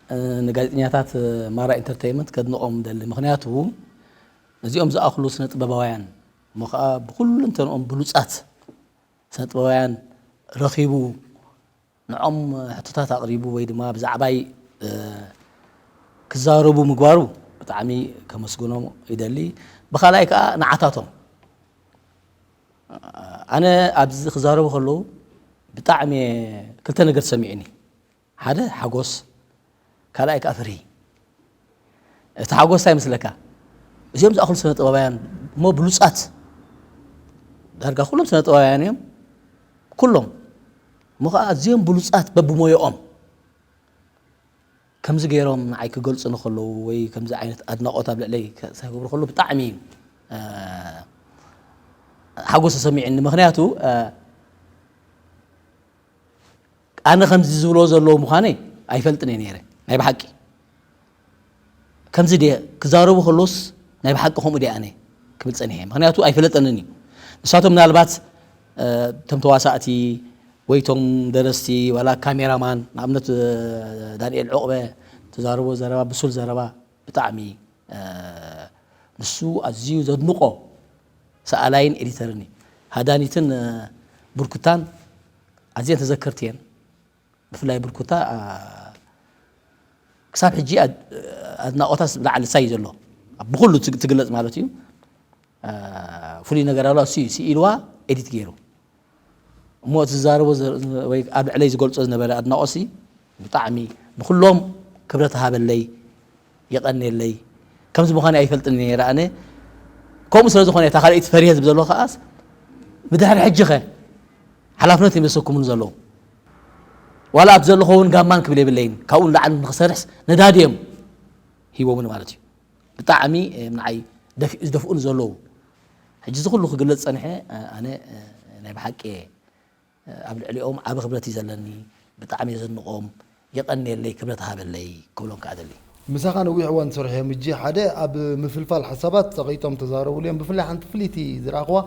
እ፣ ንጋዜጠኛታት፣ እ፣ ማራ ኢንተርተይመንት ከድንቖም ደሊ። ምኽንያቱ ነዚኦም ዝኣኽሉ ስነ ጥበባውያን እሞ ከኣ ብኩለንተንኦም ብሉጻት ስነ ጥበባውያን ረኺቡ ንዖም ሕቶታት ኣቕሪቡ ወይ ድማ ብዛዕባይ፣ እ፣ ክዛረቡ ምግባሩ ብጣዕሚ ከመስግኖም ይደሊ። ብኻልኣይ ከኣ ንዓታቶም፣ ኣነ ኣብዚ ክዛረቡ ከለዉ ብጣዕሚ ክልተ ነገር ተሰሚዑኒ። ሓደ ሓጎስ፣ ካልኣይ ከኣ ፍርሂ። እቲ ሓጎስ እንታይ ይመስለካ? እዚኦም ዝኣኽሉ ስነ ጥበባውያን እሞ ብሉጻት፣ ዳርጋ ኩሎም ስነ ጥበባውያን እዮም፣ ኩሎም። እሞ ኸኣ ኣዝዮም ብሉጻት በብሞያኦም ከምዚ ገይሮም ንዓይ ክገልጹኒ ከለዉ ወይ ከምዚ ዓይነት ኣድናቖት ኣብ ልዕለይ ከ-፣ ክገብሩ ከለዉ ብጣዕሚ፣ እ፣ ሓጎስ ተሰሚዑኒ። ምኽንያቱ፣ እ፣ ኣነ ከምዚ ዝብሎ ዘለዉ ምዃነይ ኣይፈልጥን እየ ነይረ። ናይ ብሓቂ ከምዚ ድየ ክዛረቡ ከለዉስ ናይ ብሓቂ ከምኡ ድየ ኣነ ክብል ጸኒሐ። ምኽንያቱ ኣይፈለጠንን እዩ። ንሳቶም ምናልባት፣ እ፣ እቶም ተዋሳእቲ ወይ እቶም ደረስቲ ዋላ ካሜራማን፣ ንኣብነት፣ እ፣ ዳንኤል ዑቕበ ተዛረቦ ዘረባ፣ ብሱል ዘረባ ብጣዕሚ፣ እ፣ ንሱ ኣዝዩ ዘድንቖ ሰኣላይን ኤዲተርን እዩ። ሃዳኒትን፣ እ፣ ብርኩታን ኣዝየን ተዘከርቲ እየን። ብፍላይ ብርኩታ፣ እ፣ ክሳብ ሕጂ ኣድ-፣ ኣድናቖታ ላዕሊ ሳይ ዘሎ። ኣብ ብኹሉ ትግ-፣ ትግለጽ ማለት እዩ። እ፣ ፍሉይ ነገር ኣሎ፣ እሱ እዩ ስኢልዋ ኤዲት ገይሩ። እሞ እቲ ዝዛረቦ ዘ-፣ ወይ ኣብ ልዕለይ ዝገልጾ ዝነበረ ኣድናቖሲ ብጣዕሚ ንኹሎም ክብረት ሃበለይ፣ የቐንየለይ። ከምዚ ምዃኑ ኣይፈልጥን ነይረ ኣነ። ከምኡ ስለ ዝኾነ እታ ካልኣይቲ ፈርየ ዝብል ዘለኹ ከኣስ ብድሕሪ ሕጂ ኸ ሓላፍነት እዮም ዘሰክሙኒ ዘለዉ። ዋላ ኣብ ዘለኹ እውን ጋማን ክብል የብለይን። ካብኡ ንላዕሊ ንኽሰርሕስ ነዳዲ እዮም ሂቦምኒ ማለት እዩ። ብጣዕሚ እዮም ንዓይ ደፍ-፣ ዝደፍኡኒ ዘለዉ። ሕጂ እዚ ኩሉ ክግለጽ ጸኒሐ፣ ኣነ ናይ ብሓቂ እየ ኣብ ልዕሊኦም ዓቢ ክብረት እዩ ዘለኒ። ብጣዕሚ የዘንቖም፣ የቐንየለይ፣ ክብረት ሃበለይ ክብሎም ከኣ ደሊ። ምሳኻ ነዊሕ እዋን ዝሰርሑ እዮም። ሕጂ ሓደ ኣብ ምፍልፋል ሓሳባት ጸቒጦም ተዛረቡሉ እዮም። ብፍላይ ሓንቲ ፍልይቲ ዝረኣኽዋ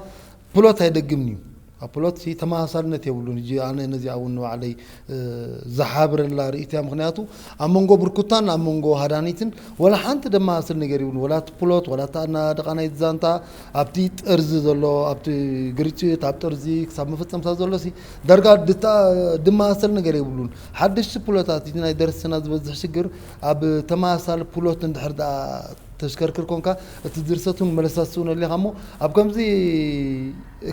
ፕሎት ኣይደግምን እዩ። ኣብ ፕሎት ሲ ተመሳሳልነት የብሉን። ሕጂ ኣነ ነዚኣ እውን ንባዕለይ፣ እ፣ ዝሓብረላ ርእይቶ እያ። ምኽንያቱ ኣብ መንጎ ብርኩታን ኣብ መንጎ ሃዳኒትን ወላ ሓንቲ ደመሳስል ነገር ይብሉን። ወላ እቲ ፕሎት፣ ወላ እቲ ኣናድቓ ናይቲ ዛንታ፣ ኣብቲ ጠርዚ ዘሎ፣ ኣብቲ ግርጭት፣ ኣብ ጠርዚ ክሳብ መፈጸምታ ዘሎ ሲ ዳርጋ ድታ-፣ ድመሳሰል ነገር የብሉን። ሓደሽቲ ፕሎታት፣ እቲ ናይ ደረስትና ዝበዝሕ ሽግር ኣብ ተመሳሳሊ ፕሎት እንድሕር ደኣ ተሽከርክር ኮንካ፣ እቲ ድርሰት እውን መለሳስኡ ነሊኻ እሞ፣ ኣብ ከምዚ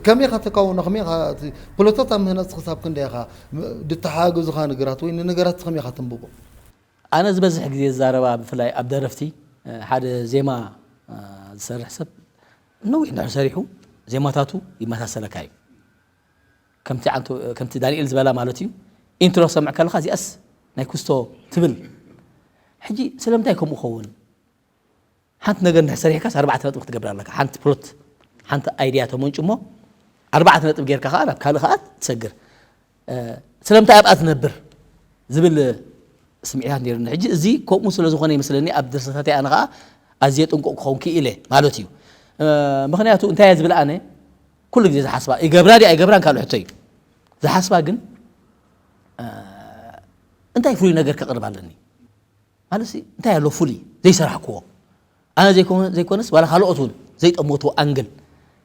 ከመይ ኢኻ ተካውኖ? ከመይ ኢኻ እቲ ፕሎታት ኣብ ምህናጽ ክሳብ ክንደይ ኢኻ ም-፣ ድተሓጋገዙኻ ነገራት ወይ ንነገራት ከመይ ኢኻ ተንብቦ? ኣነ ዝበዝሕ ግዜ ዝዛረባ ብፍላይ ኣብ ደረፍቲ፣ እ፣ ሓደ ዜማ፣ እ፣ ዝሰርሕ ሰብ ነዊሕ እንድሕር ሰሪሑ ዜማታቱ ይመሳሰለካ እዩ። ከምቲ ዓንቶ-፣ ከምቲ ዳንኤል ዝበላ ማለት እዩ። ኢንትሮ ክሰምዕ ከለኻ እዚኣስ ናይ ኩስቶ ትብል። ሕጂ ስለምንታይ ከምኡ ኸውን? ሓንቲ ነገር እንድሕር ሰሪሕካስ ኣርባዕተ ነጥቢ ክትገብር ኣለካ። ሓንቲ ፕሎት፣ ሓንቲ ኣይድያ ተመንጩ እሞ ኣርባዕተ ነጥቢ ጌርካ ከኣ ናብ ካልእ ከኣ ትሰግር። እ፣ ስለምንታይ ኣብኣ ትነብር ዝብል ስምዒታት ነይሩኒ። ሕጂ እዚ ከምኡ ስለ ዝኾነ ይመስለኒ ኣብ ድርሰታተይ ኣነ ከኣ ኣዝየ ጥንቁቕ ክኸውን ክኢለ ማለት እዩ። እ፣ ምኽንያቱ እንታይ እየ ዝብል ኣነ ኩሉ ግዜ ዝሓስባ፣ ይገብራ ድዩ ኣይገብራን ካልእ ሕቶ እዩ። ዝሓስባ ግን፣ እ፣ እንታይ ፍሉይ ነገር ከቕርብ ኣለኒ? ማለትሲ እንታይ ኣሎ ፍሉይ ዘይሰራሕክዎ? ኣነ ዘይኮነ-፣ ዘይኮነስ ዋላ ካልኦት እውን ዘይጠመትዎ ኣንግል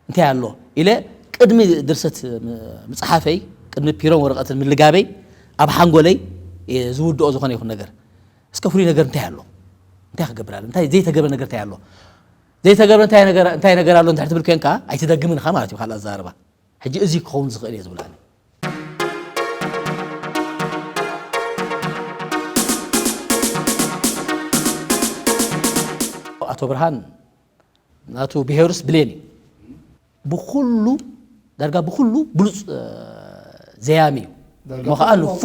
እንታይ ኣሎ ኢለ ቅድሚ ድርሰት ም-፣ ምጽሓፈይ፣ ቅድሚ ፒሮን ወረቐትን ምልጋበይ ኣብ ሓንጎለይ ዝውድኦ ዝኾነ ይኹን ነገር እስከ ፍሉይ ነገር እንታይ ኣሎ? እንታይ ክገብር ኣሎ? እንታይ ዘይተገብረ ነገር እንታይ ኣሎ? ዘይተገብረ እንታይ ነገር እንታይ ነገር ኣሎ እንድሕር ትብል ኮንካ ኣይትደግምን ኢኻ ማለት እዩ። ካልእ ኣዛርባ ሕጂ እዚ ክኸውን ዝኽእል እየ ዝብል ኣነ። ኣቶ ብርሃን ናቱ ብሄሩስ ብሌን እዩ። ብኹሉ ዳርጋ ብኹሉ ብሉፅ ዘያሚ እዩ። እሞ ከዓ ንፎ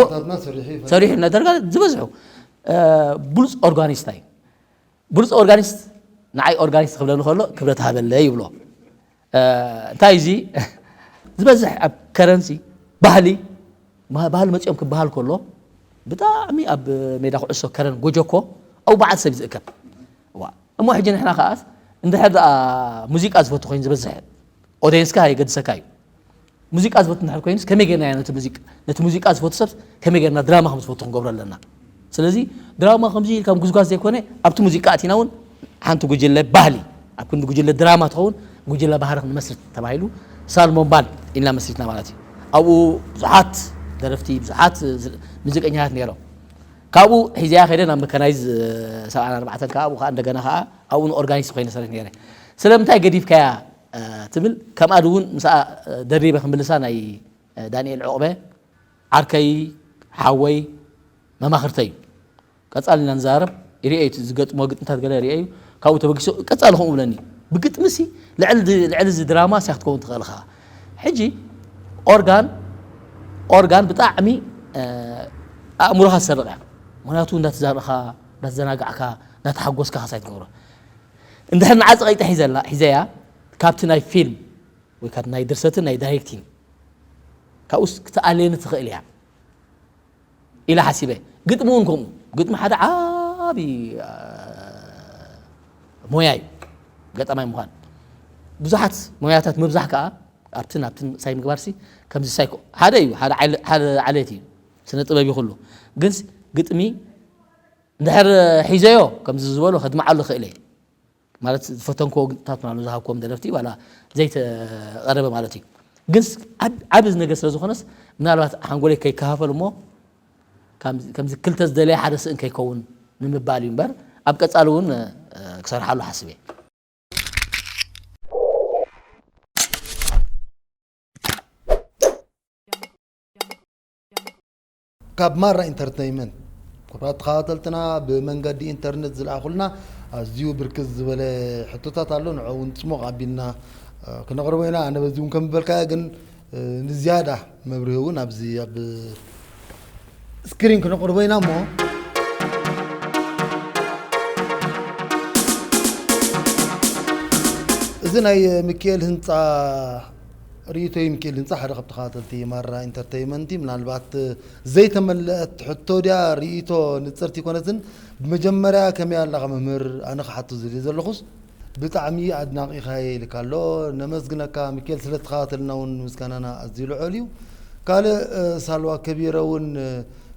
ሰሪሑ ዳርጋ ዝበዝሑ ብሉፅ ኦርጋኒስታ እዩ። ብሉፅ ኦርጋኒስት ንዓይ ኦርጋኒስት ክብለኒ ከሎ ክብረት ሃበለይ ይብሎ። እንታይ እዚ ዝበዝሕ ኣብ ከረንሲ ባህሊ ባህሊ መፂኦም ክበሃል ከሎ ብጣዕሚ ኣብ ሜዳ ኩዕሶ ከረን ጎጆኮ ኣብኡ በዓል ሰብ እዩ ዝእከብ። እሞ ሕጂ ንሕና ከዓስ እንድሕር ደኣ ሙዚቃ ዝፈቱ ኮይኑ ዝበዝሕ ኦድየንስካ የገድሰካ እዩ። ሙዚቃ ዝፈቱ እንድሕር ኮይኑስ ከመይ ጌርና ኢና ነቲ ሙዚቃ ነቲ ሙዚቃ ዝፈቱ ሰብ ከመይ ጌርና ድራማ ከም ዝፈቱ ክንገብሮ ኣለና። ስለዚ ድራማ ከምዚ ኢልካ ምጉዝጓዝ ዘይኮነ ኣብቲ ሙዚቃ ኣቲና እውን ሓንቲ ጉጅለ ባህሊ ኣብ ክንዲ ጉጅለ ድራማ ትኸውን ጉጅለ ባህሪ ክንመስርት ተባሂሉ ሳልሞን ባንድ ኢልና መስሪትና ማለት እዩ። ኣብኡ ብዙሓት ደረፍቲ ብዙሓት ሙዚቀኛታት ነይሮም። ካብኡ ሒዘያ ከይደ ናብ መካናይዝ ሰብዓን ኣርባዕተን ከዓ ኣብኡ ከዓ እንደገና ከዓ ኣብኡ ንኦርጋኒስት ኮይነ ሰሪሕ ነይረ። ስለምንታይ ገዲፍካያ ትብል ከምኣ እውን ምስኣ ደሪበ ክምልሳ ናይ ዳንኤል ዑቕበ ዓርከይ ሓወይ መማኽርተይ እዩ። ቀፃሊ ኢና ንዛረብ። ይርኤ እዩ ዝገጥሞ ግጥምታት ገለ ይርኤ እዩ። ካብኡ ተበጊሱ ቀፃሊ ከምኡ ብለኒ ብግጥሚ ሲ ልዕሊ ልዕሊ እዚ ድራማ ሲያ ክትከውን ትኽእል ኢኻ። ሕጂ ኦርጋን ኦርጋን ብጣዕሚ ኣእምሮኻ ዝሰርቕ እያ። ምክንያቱ እንዳተዛረቕኻ እንዳተዘናጋዕካ እንዳተሓጎስካ ካሳይ ትገብሮ እንድሕር ንዓፀ ቀይጠ ሒዘላ ሒዘያ ካብቲ ናይ ፊልም ወይ ካብ ናይ ድርሰትን ናይ ዳይሬክቲንግ ካብኡስ ክትኣልየኒ ትኽእል እያ ኢለ ሓሲበ። ግጥሚ እውን ከምኡ ግጥሚ ሓደ ዓቢ ሞያ እዩ። ገጣማይ ምዃን ብዙሓት ሞያታት ምብዛሕ ከዓ ኣብትን ኣብትን ሳይ ምግባርሲ ከምዚ ሳይ ሓደ እዩ ሓደ ዓሌት እዩ። ስነ ጥበብ እዩ ኩሉ ግን ግጥሚ እንድሕር ሒዘዮ ከምዚ ዝበሎ ከድምዓሉ ክእል እየ። ማለት ዝፈተንክዎ ግጥምታት ምናሉ ዝሃብክዎም ደረፍቲ ዋላ ዘይተቐረበ ማለት እዩ። ግን ዓብ- ዓቢ ነገር ስለ ዝኾነስ ምናልባት ሓንጎለይ ከይከፋፈል እሞ ከም- ከምዚ ክልተ ዝደለየ ሓደ ስእን ከይከውን ንምባል እዩ እምበር ኣብ ቀጻሊ እውን እ፣ ክሰርሓሉ ሓስብ እየ። ካብ ማራ ኢንተርተይመንት ክቡራት ተኸታተልትና ብመንገዲ ኢንተርነት ዝለኣኹልና ኣዝዩ ብርክት ዝበለ ሕቶታት ኣሎ። ንዕኡ እውን ጽሙቕ ኣቢልና ክነቕርቦ ኢና። ኣነ በዚ እውን ከም ዝበልካዮ ግን ንዝያዳ መብርሂ እውን ኣብዚ ኣብ ስክሪን ክነቕርቦ ኢና እሞ እዚ ናይ ሚካኤል ህንፃ ርእይቶይ ሚካኤል ህንፃ ሓደ ካብ ተኸታተልቲ ማራ ኢንተርተይመንቲ ምናልባት ዘይተመለአት ሕቶ ድያ ርእይቶ ንፅርቲ ይኮነትን ብመጀመርያ ከመይ ኣለኻ መምህር ኣነ ክሓቶ ዝደልየ ዘለኹስ ብጣዕሚ ኣድናቒኻየ ኢልካ ኣሎ ነመስግነካ ሚካኤል ስለተኸታተልና እውን ምስጋናና ኣዝዩ ልዑል እዩ ካልእ ሳልዋ ከቢረ እውን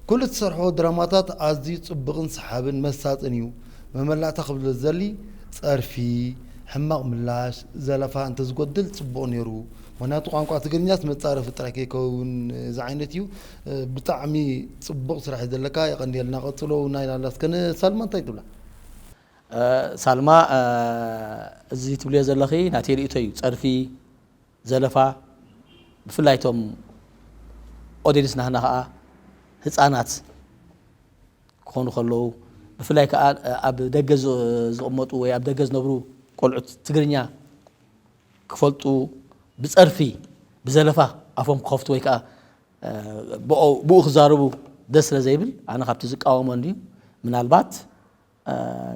ኩሉ እትሰርሖ ድራማታት ኣዝዩ ጽቡቕን ሰሓብን መሳጥን እዩ። መመላእታ ክብሎ ዝደሊ ጸርፊ፣ ሕማቕ ምላሽ፣ ዘለፋ እንተዝጎድል ጽቡቕ ነይሩ። ምኽንያቱ ቋንቋ ትግርኛስ መጻረፊ ጥራይ ከይከውን ዝዓይነት እዩ። ብጣዕሚ ጽቡቕ ስራሕ እዩ ዘለካ የቐንየልና ቀጽሎ እውን ኢላላ እስከ ንሳልማ እንታይ ትብላ? ሳልማ እዚ ትብልዮ ዘለኺ ናተይ ርእይቶ እዩ ጸርፊ ዘለፋ ብፍላይ እቶም ኦዲንስ ናህና ከዓ ህፃናት ክኾኑ ከለዉ ብፍላይ ከዓ ኣብ ደገ ዝቕመጡ ወይ ኣብ ደገ ዝነብሩ ቆልዑት ትግርኛ ክፈልጡ ብፀርፊ ብዘለፋ ኣፎም ክኸፍቱ ወይ ከዓ ብኡ ክዛረቡ ደስ ስለ ዘይብል ኣነ ካብቲ ዝቃወሞ እንድዩ ምናልባት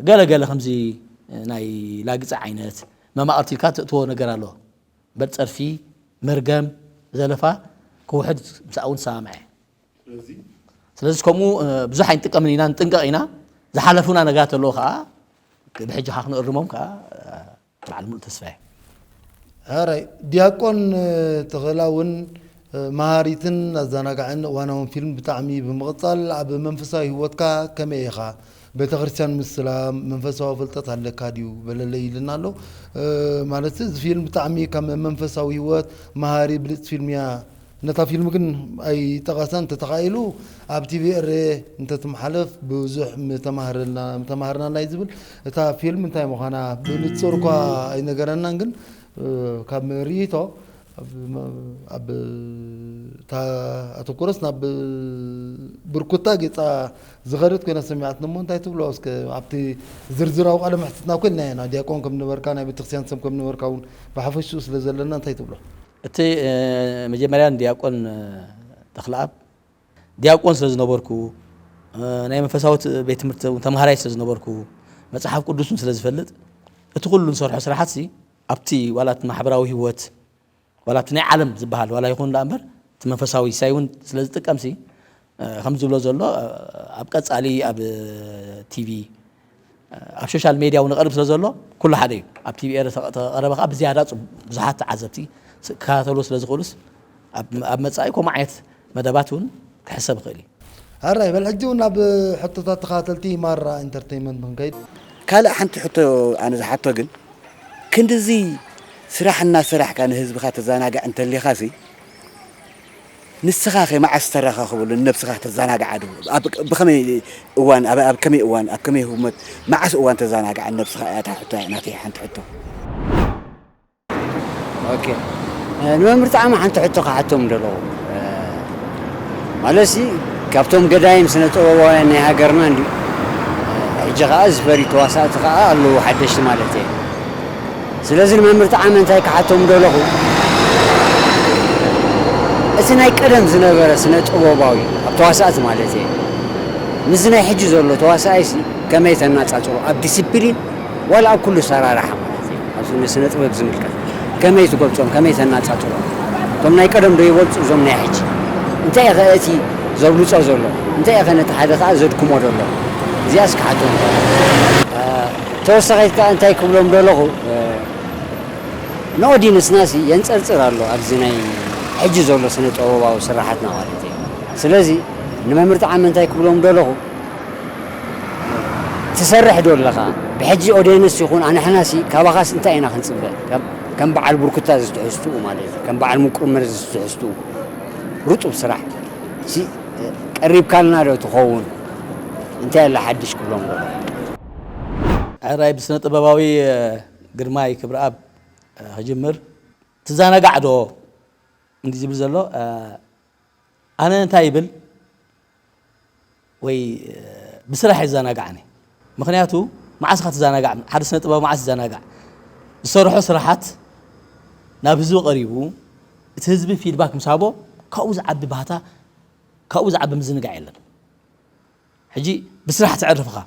ገለ ገለ ከምዚ ናይ ላግፂ ዓይነት መማቕርቲ ኢልካ ተእትዎ ነገር ኣሎ እምበር ፀርፊ መርገም ዘለፋ ክውሕድ ምስኣ እውን ዝሰማምዐ ስለዚ ከምኡ ብዙሕ ኣይንጥቀምን ኢና ንጥንቀቕ ኢና ዝሓለፉና ነገራት ኣለዉ ከዓ ብሕጂ ከዓ ክንእርሞም ከዓ በዓል ሙሉእ ተስፋ እየ ሕራይ ዲያቆን ተኽላ እውን መሃሪትን ኣዘናጋዕን እዋናውን ፊልም ብጣዕሚ ብምቕፃል ኣብ መንፈሳዊ ህይወትካ ከመይ ኢኻ ቤተክርስትያን ምስላም መንፈሳዊ ፍልጠት ኣለካ ድዩ በለለይ ኢልና ኣሎ ማለት እዚ ፊልም ብጣዕሚ ካብ መንፈሳዊ ህይወት መሃሪ ብልፅቲ ፊልም እያ ነታ ፊልም ግን ኣይጠቐሳን። እንተተኻኢሉ ኣብ ቲቪ ኤረ እንተትመሓለፍ ብዙሕ ምተማህረልና፣ ምተማህርናላ እዩ ዝብል። እታ ፊልም እንታይ ምዃና ብንጹር እኳ ኣይነገረናን፣ ግን፣ እ፣ ካብ ርእይቶ ኣብ፣ ኣብ እታ ኣተኩሮስ ናብ ብርኩታ ገጻ ዝኸደት ኮይና ሰሚዓትና። እሞ እንታይ ትብሎ? እስከ ኣብቲ ዝርዝራዊ ቃለ መሕትትና ኮይንና ኢና። ዲያቆን ከም ነበርካ፣ ናይ ቤተክርስትያን ሰብ ከም ነበርካ እውን ብሓፈሽኡ ስለ ዘለና እንታይ ትብሎ? እቲ፣ እ፣ መጀመርያ ንዲያቆን፣ እ፣ ተኽለኣብ፣ ዲያቆን ስለ ዝነበርኩ፣ እ፣ ናይ መንፈሳዊ ት-፣ ቤት ትምህርቲ እውን ተምሃራይ ስለ ዝነበርኩ፣ መጽሓፍ ቅዱስ እውን ስለ ዝፈልጥ፣ እቲ ኩሉ ንሰርሖ ስራሓትሲ ኣብቲ ዋላ እቲ ማሕበራዊ ህይወት፣ ዋላ እቲ ናይ ዓለም ዝበሃል ዋላ ይኹን ደኣ እምበር፣ እቲ መንፈሳዊ ሳይ እውን ስለ ዝጥቀምሲ፣ እ፣ ከም ዝብሎ ዘሎ፣ እ፣ ኣብ ቀጻሊ ኣብ ቲቪ ኣብ ሶሻል ሜድያ እውን ይቐርብ ስለ ዘሎ፣ ኩሉ ሓደ እዩ። ኣብ ቲቪ ኤረ ተቐ-፣ ተቐረበ ከኣ ብዝያዳ ጽቡ-፣ ብዙሓት ተዓዘብቲ ስ-፣ ክከታተልዎ ስለ ዝኽእሉስ፣ ኣብ፣ ኣብ መጻኢ ከምኡ ዓይነት መደባት እውን ክሕሰብ ይኽእል እዩ። ሕራይ በል፣ ሕጂ እውን ናብ ሕቶታት ተኸታተልቲ ማራ ኢንተርቴይንመንት ክንከይድ። ካልእ ሓንቲ ሕቶ ኣነ ዝሓቶ ግን፣ ክንድዚ ስራሕ እናሰራሕካ ንህዝብኻ ተዘናግዕ እንተሊኻሲ፣ ንስኻ ከ መዓስ ተረኻኽበሉ ንነብስኻ ተዘናግዓ ዶ? ኣብ፣ ብኸመይ እዋን፣ ኣብ፣ ኣብ ከመይ እዋን፣ ኣብ ከመይ ህሞት፣ መዓስ እዋን ተዘናግዓ ንነብስኻ እያ እታ ሕቶ፣ ናተይ ሓንቲ ሕቶ። ኦኬ። እ፣ ንመምህር ጣዕመ ሓንቲ ሕቶ ክሓቶም ደለኹ። እ፣ ማለትሲ ካብቶም ገዳይም ስነ ጥበባውያን ናይ ሃገርና እንድዩ። እ፣ ሕጂ ኸኣ ዝፈርዩ ተዋሳእቲ ኸኣ ኣለዉ ሓደሽቲ ማለት እየ። ስለዚ ንመምህር ጣዕመ እንታይ ክሓቶም ደለኹ፣ እቲ ናይ ቀደም ዝነበረ ስነ ጥበባዊ ኣብ ተዋሳእቲ ማለት እየ፣ ምስዚ ናይ ሕጂ ዘሎ ተዋሳኣይሲ ከመይ ተናጻጽሮ? ኣብ ዲሲፕሊን ዋላ ኣብ ኩሉ ሰራርሓ ማለት እየ፣ ኣብ ስነ፣ ስነ ጥበብ ዝምልከት ከመይ ትገልጾም? ከመይ ተናጻጽሮ? እቶም ናይ ቀደም ዶ ይበልጹ እዞም ናይ ሕጂ? እንታይ እየ ኸ እቲ ዘብልጾ ዘሎ? እንታይ እየ ኸ ነቲ ሓደ ኸኣ ዘድክሞ ዘሎ? እዚኣስ ክሓቶም። ተወሳኺት ከኣ እንታይ ክብሎም ደለኹ፣ እ፣ ንኦዲንስናሲ የንጸርጽር ኣሎ ኣብዚ ናይ ሕጂ ዘሎ ስነ ጥበባዊ ስራሓትና ማለት እዩ። ስለዚ ንመምህር ጣዕመ እንታይ ክብሎም ደለኹ፣ ትሰርሕ ዶ ኣለኻ? ብሕጂ ኦዲየንስ ይኹን ኣንሕናሲ ካባኻስ እንታይ ኢና ክንጽበ? ከም፣ ከም በዓል ብርኩታ ዝትሕዝትኡ ማለት እዩ። ከም በዓል ምቁር መርዚ ዝትሕዝትኡ ርጡብ ስራሕ ሲ ቀሪብካልና ዶ ትኸውን? እንታይ ኣላ ሓድሽ ክብሎም ደለኹ? ሕራይ ብስነ ጥበባዊ፣ እ፣ ግርማይ ክብረኣብ፣ እ፣ ክጅምር። ትዘናጋዕ ዶ? እንዲ ዝብል ዘሎ፣ እ፣ ኣነ እንታይ ይብል ወይ፣ እ፣ ብስራሕ ይዘናጋዕኒ። ምኽንያቱ መዓስ ኢኻ ትዘናጋዕ? ሓደ ስነ ጥበባዊ መዓስ ይዘናጋዕ? ዝሰርሖ ስራሓት ናብ ህዝቢ ቀሪቡ፣ እቲ ህዝቢ ፊድባክ ምስ ሃቦ፣ ካብኡ ዝዓቢ ባህታ፣ ካብኡ ዝዓቢ ምዝንጋዕ የለን። ሕጂ ብስራሕ ተዕርፍኻ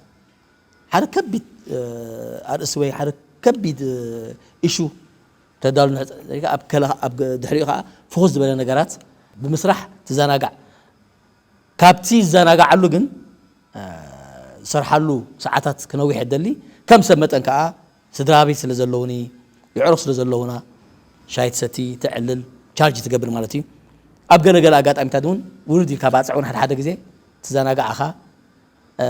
ሓደ ከቢድ፣ እ፣ ኣርእሲ ወይ ሓደ ከቢድ፣ እ፣ ኢሹ ተዳሉ ንሕጸ-፣ ኣብ ከለ-፣ ኣብ ገ-፣ ድሕሪኡ ከኣ ፍኹስ ዝበለ ነገራት ብምስራሕ ትዘናጋዕ። ካብቲ ዝዘናጋዓሉ ግን፣ እ፣ ዝሰርሓሉ ሰዓታት ክነዊሕ የደሊ። ከም ሰብ መጠን ከኣ ስድራ ቤት ስለ ዘለውኒ፣ የዕሩኽ ስለ ዘለውና፣ ሻሂ ትሰቲ፣ ተዕልል፣ ቻርጅ ትገብር ማለት እዩ። ኣብ ገለ ገለ ኣጋጣሚታት እውን ውርድ ኢልካ ባጽዕ እውን ሓደ ሓደ ግዜ ትዘናጋዕ ኢኻ። እ፣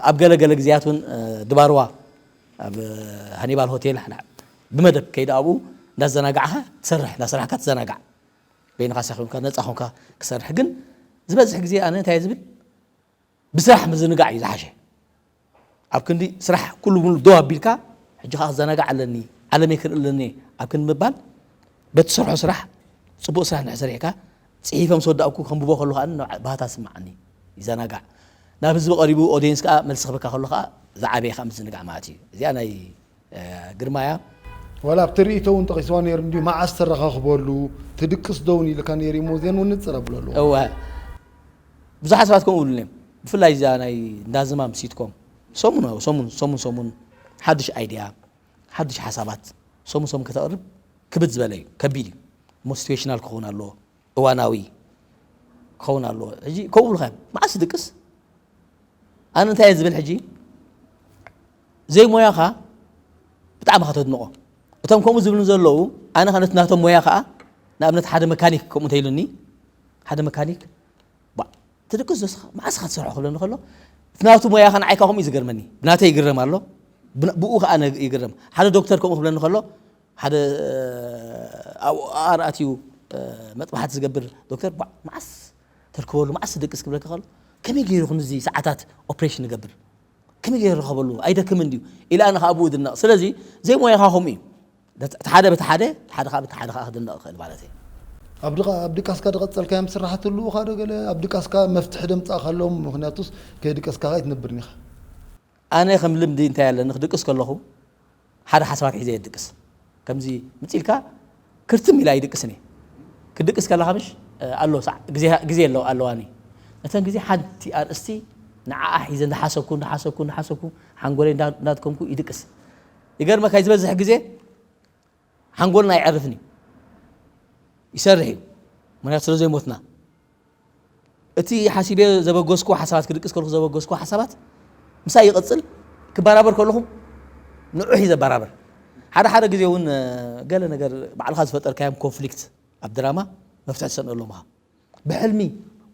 ኣብ ገለ ገለ ግዜያት እውን፣ እ፣ ድባርዋ ኣብ ሃኒባል ሆቴል ሓደ ብመደብ ከይደ ኣብኡ እንዳዘናጋዕኻ ትሰርሕ፣ እንዳሰራሕካ ትዘናጋዕ። በይንኻ ሳኺ ኮንካ፣ ነጻ ኮንካ ክሰርሕ። ግን ዝበዝሕ ግዜ ኣነ እንታይ እየ ዝብል? ብስራሕ ምዝንጋዕ እዩ ዝሓሸ። ኣብ ክንዲ ስራሕ ኩሉ ሙሉ ደው ኣቢልካ፣ ሕጂ ኸኣ ክዘናጋዕ ኣለኒ፣ ዓለመይ ክርኢ ኣለኒ ኣብ ክንዲ ምባል፣ በቲ ትሰርሖ ስራሕ፣ ጽቡቕ ስራሕ እንድሕር ሰሪሕካ፣ ጽሒፈ ምስ ወዳእኩ ከንብቦ ከለኹ ከኣ ባህታ ዝስምዓኒ፣ ይዘናጋዕ። ናብ ህዝቢ ቀሪቡ፣ ኦድየንስ ከኣ መልሲ ክህበካ ከሎ ከኣ ዝዓበየ ከኣ ምዝንጋዕ ማለት እዩ። እዚኣ ናይ፣ እ፣ ግርማ እያ። ዋላ ኣብቲ ርእይቶ እውን ጠቒስዋ ነይሩ እንድዩ፣ መዓስ ተረኻኽበሉ፣ ትድቅስ ዶ እውን ኢልካ ነይሩ እሞ፣ እዚአን እውን ንጽር ኣብሎ ኣለዎ። እወ። ብዙሓት ሰባት ከምኡ ይብሉኒ እዮም። ብፍላይ እዛ ናይ እንዳ ዝማም ሲትኮም ሰሙን፣ ሰሙን፣ ሰሙን፣ ሰሙን ሓድሽ ኣይድያ፣ ሓድሽ ሓሳባት ሰሙን፣ ሰሙን ከተቕርብ ክብድ ዝበለ እዩ፣ ከቢድ እዩ። ሞቲቬሽናል ክኸውን ኣለዎ፣ እዋናዊ ክኸውን ኣለዎ። ሕጂ ከምኡ ይብሉኻ እዮም፣ መዓስ ትድቅስ? ኣነ እንታይ እየ ዝብል ሕጂ? ዘይሞያኻ ብጣዕሚ ከተድንቖ። እቶም ከምኡ ዝብሉኒ ዘለዉ፣ ኣነ ኸኣ ነቲ ናቶም ሞያ ኸኣ፣ ንኣብነት ሓደ መካኒክ ከምኡ እንተኢሉኒ፣ ሓደ መካኒክ፣ ባ፣ ትድቅስ ዶ ንስኻ? መዓስ ኢኻ ትሰርሖ ክብለኒ ከሎ፣ እቲ ናቱ ሞያ ኸኣ ንዓይ ከኣ ከምኡ እዩ ዝገርመኒ። ብናተይ ይግረም ኣሎ፣ ብና-፣ ብኡ ኸኣ ነ-፣ ይግረም። ሓደ ዶክተር ከምኡ ክብለኒ ከሎ፣ ሓደ፣ እ፣ ኣብኡ ኣር ኣትዩ መጥባሕቲ ዝገብር ዶክተር፣ ባ- መዓስ ተርከበሉ፣ መዓስ ትድቅስ ክብለካ ከሎ፣ ከመይ ገይሩ ክንዚ ሰዓታት ኦፕሬሽን ይገብር? ከመይ ገይሩ ይረኸበሉ? ኣይደክምን ድዩ? ኢለ ኣነ ከዓ ብኡ ይድነቕ። ስለዚ ዘይሞያኻ ከምኡ እዩ። እቲ ሓደ በቲ ሓደ፣ እቲ ሓደ ከዓ በቲ ሓደ ከዓ ክድነቕ ይኽእል ማለት እዩ። ኣብ ድቃ- ኣብ ድቃስካ ዝቐጸልካዮም ስራሓት ህልውኻ ዶ ገለ ኣብ ድቃስካ መፍትሒ ደምጻእካሎም? ምኽንያቱስ ከይድቀስካ ኣይትነብርን ኢኻ። ኣነ ከም ልምዲ እንታይ ኣለኒ፣ ክድቅስ ከለኹ ሓደ ሓሳባት ሒዘ እየ ዝድቅስ። ከምዚ ምጽእ ኢልካ ክርትም ኢለ ኣይድቅስን እየ። ክድቅስ ከለኻ ምሽ ኣሎ ሳዕ ግዜ ግዜ ኣለዎ ኣለዋኒ። ነተን ግዜ ሓንቲ ኣርእስቲ ንዓኣ ሒዘ እንዳሓሰብኩ እንዳሓሰብኩ እንዳሓሰብኩ ሓንጎለይ እንዳ- እንዳድከምኩ ይድቅስ። ይገርመካ ዝበዝሕ ግዜ ሓንጎልና ኣይዕርፍን እዩ፣ ይሰርሕ እዩ። ምክንያቱ ስለ ዘይሞትና። እቲ ሓሲበ ዘበገስኩ ሓሳባት ክድቅስ ከለኹ ዘበገስኩ ሓሳባት ምሳይ ይቕጽል። ክበራበር ከለኹ ንዑሕ እዩ ዘበራበር። ሓደ ሓደ ግዜ እውን ገለ ነገር ባዕልኻ ዝፈጠርካዮም ኮንፍሊክት ኣብ ድራማ መፍትሒ ትሰንቀሎም ኢኻ። ብሕልሚ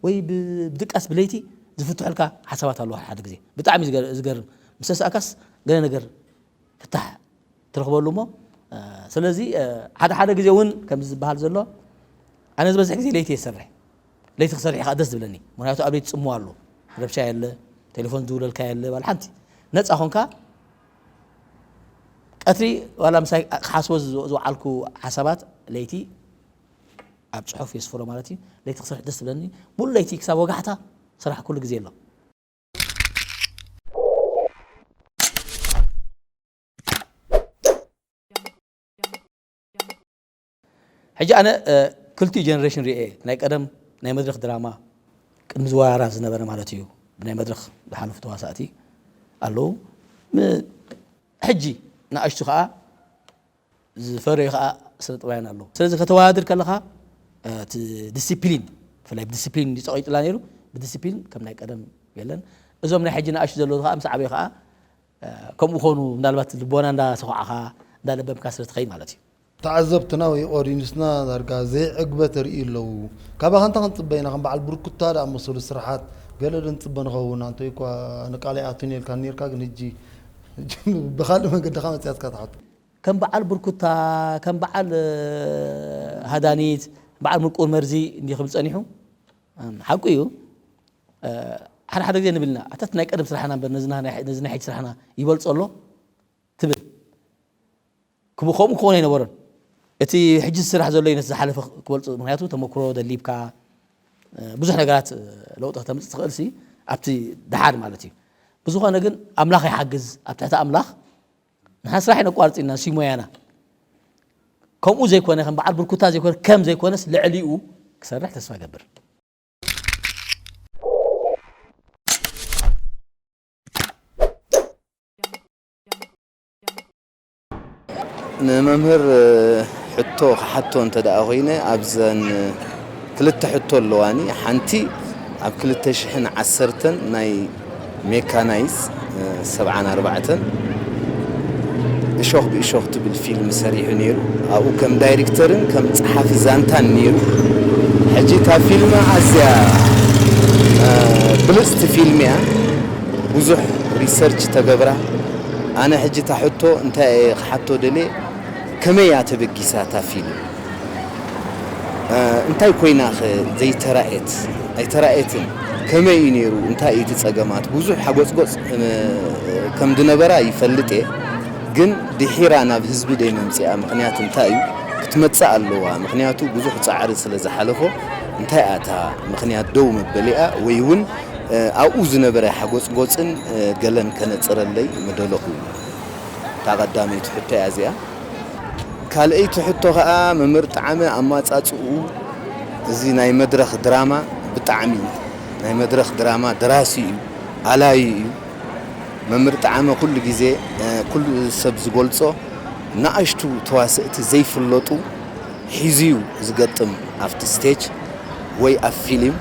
ወይ ብ- ብድቃስ ብለይቲ ዝፍትሑልካ ሓሳባት ኣለዉ። ሓደ ሓደ ግዜ ብጣዕሚ ዝገር- ዝገርም ምስ ተሳእካስ ገለ ነገር ፍታሕ ትረኽበሉ እሞ። ስለዚ ሓደ ሓደ ግዜ እውን ከምዚ ዝበሃል ዘሎ ኣነ ዝበዝሕ ግዜ ለይቲ እየ ዝሰርሕ። ለይቲ ክሰርሕ ከዓ ደስ ዝብለኒ፣ ምክንያቱ ኣብ ለይቲ ፅምዋ ኣሎ፣ ረብሻ የለ፣ ቴሌፎን ዝድውለልካ የለ፣ ባል ሓንቲ ነፃ ኮንካ ቀትሪ ዋላ ምሳይ ክሓስቦ ዝወዓልኩ ሓሳባት ለይቲ ኣብ ፅሑፍ የስፍሮ ማለት እዩ። ለይቲ ክሰርሕ ደስ ዝብለኒ፣ ሙሉ ለይቲ ክሳብ ወጋሕታ ስራሕ ኩሉ ግዜ ኣሎ። ሕጂ ኣነ ክልቲኡ ጀነሬሽን ሪኤ፣ ናይ ቀደም ናይ መድረክ ድራማ ቅድሚ ዝወራራ ዝነበረ ማለት እዩ። ብናይ መድረክ ዝሓለፉ ተዋሳእቲ ኣለዉ። ሕጂ ንኣሽቱ ከዓ ዝፈረዩ ከዓ ስነ ጥበባውያን ኣለዉ። ስለዚ ከተወዳድር ከለኻ እቲ ዲሲፕሊን፣ ብፍላይ ብዲሲፕሊን እዩ ፀቂጥላ ነይሩ። ብዲሲፕሊን ከም ናይ ቀደም የለን። እዞም ናይ ሕጂ ንኣሽቱ ዘለዉ ከዓ ምስ ዓበዩ ከዓ ከምኡ ኾኑ ምናልባት ልቦና እንዳሰኳዕኻ እንዳለበምካ ስለ ትኸይድ ማለት እዩ። ተዓዘብትና ወይ ኦዲንስና ዳርጋ ዘይዕግበ ተርኢ ኣለዉ። ካባኻ እንታይ ክንጽበ ኢና? ከም በዓል ብርኩታ ደኣ መሰሉ ስርሓት ገለ ዶ ንጽበ ንኸውን? ኣንተ እኳ ንቃል ኣይኣቱን ኢልካ ኔርካ፣ ግን ሕጂ ብኻልእ መገዲ ኻ መጽያትካ ትሓቱ። ከም በዓል ብርኩታ፣ ከም በዓል ሃዳኒት፣ በዓል ምቁር መርዚ እንዲ ክብል ጸኒሑ። ሓቁ እዩ። ሓደ ሓደ ግዜ ንብልና ኣታት ናይ ቀደም ስራሕና እምበር ነዚ ናይ ሕጂ ስራሕና ይበልጾ ኣሎ ትብል። ክቡ- ከምኡ ክኾን ኣይነበሮን። እቲ ሕጂ ዝስራሕ ዘሎ እዩ ነቲ ዝሓለፈ ክበልጾ፣ ምክንያቱ ተመክሮ ደሊብካ ብዙሕ ነገራት ለውጢ ከተምጽእ ትኽእል ሲ ኣብቲ ደሓር ማለት እዩ። ብዝኾነ ግን ኣምላኽ ይሓግዝ። ኣብ ትሕቲ ኣምላኽ ንሓ ስራሕ ይነቋርጽ ኢና ሲሞያና ከምኡ ዘይኮነ ከም በዓል ብርኩታ ዘይኮነ ከም ዘይኮነስ ልዕሊኡ ክሰርሕ ተስፋ ገብር። ንመምህር ሕቶ ክሓቶ እንተ ደኣ ኮይነ ኣብዘን ክልተ ሕቶ ኣለዋኒ። ሓንቲ ኣብ ክልተ ሽሕን ዓሰርተን ናይ ሜካናይዝ ሰብዓን ኣርባዕተን እሾኽ ብእሾኽ ትብል ፊልም ሰሪሑ ነይሩ። ኣብኡ ከም ዳይሬክተርን ከም ጸሓፊ ዛንታን ነይሩ። ሕጂ እታ ፊልም ኣዝያ ብልጽቲ ፊልም እያ። ብዙሕ ሪሰርች ተገብራ። ኣነ ሕጂ እታ ሕቶ እንታይ እየ ክሓቶ ደልየ፣ ከመይ እያ ተበጊሳ እታ ፊልም? እንታይ ኮይና ኸ ዘይተራእየት? ኣይተራእየትን። ከመይ እዩ ነይሩ? እንታይ እዩ እቲ ጸገማት? ብዙሕ ሓጎጽጎጽ ከም ዝነበራ ይፈልጥ እየ። ግን ድሒራ ናብ ህዝቢ ደይ መምጽኣ ምኽንያት እንታይ እዩ? ክትመጽእ ኣለዋ። ምኽንያቱ ብዙሕ ጻዕሪ ስለ ዝሓለፎ እንታይ እያ እታ ምኽንያት ደው መበሊኣ ወይ እውን ኣብኡ ዝነበረ ሓጎጽጎጽን ገለን ከነጽረለይ ምደለኹ። እታ ቀዳመይቲ ሕቶ እያ እዚኣ። ካልኣይቲ ሕቶ ኸኣ መምህር ጠዓመ ኣማጻጽኡ እዚ ናይ መድረኽ ድራማ ብጣዕሚ ናይ መድረኽ ድራማ ደራሲ እዩ፣ ኣላዩ እዩ። መምህር ጠዓመ ኩሉ ግዜ ኩሉ ሰብ ዝገልጾ ንኣሽቱ ተዋሰእቲ ዘይፍለጡ ሒዙ እዩ ዝገጥም ኣብቲ ስቴጅ ወይ ኣብ ፊልም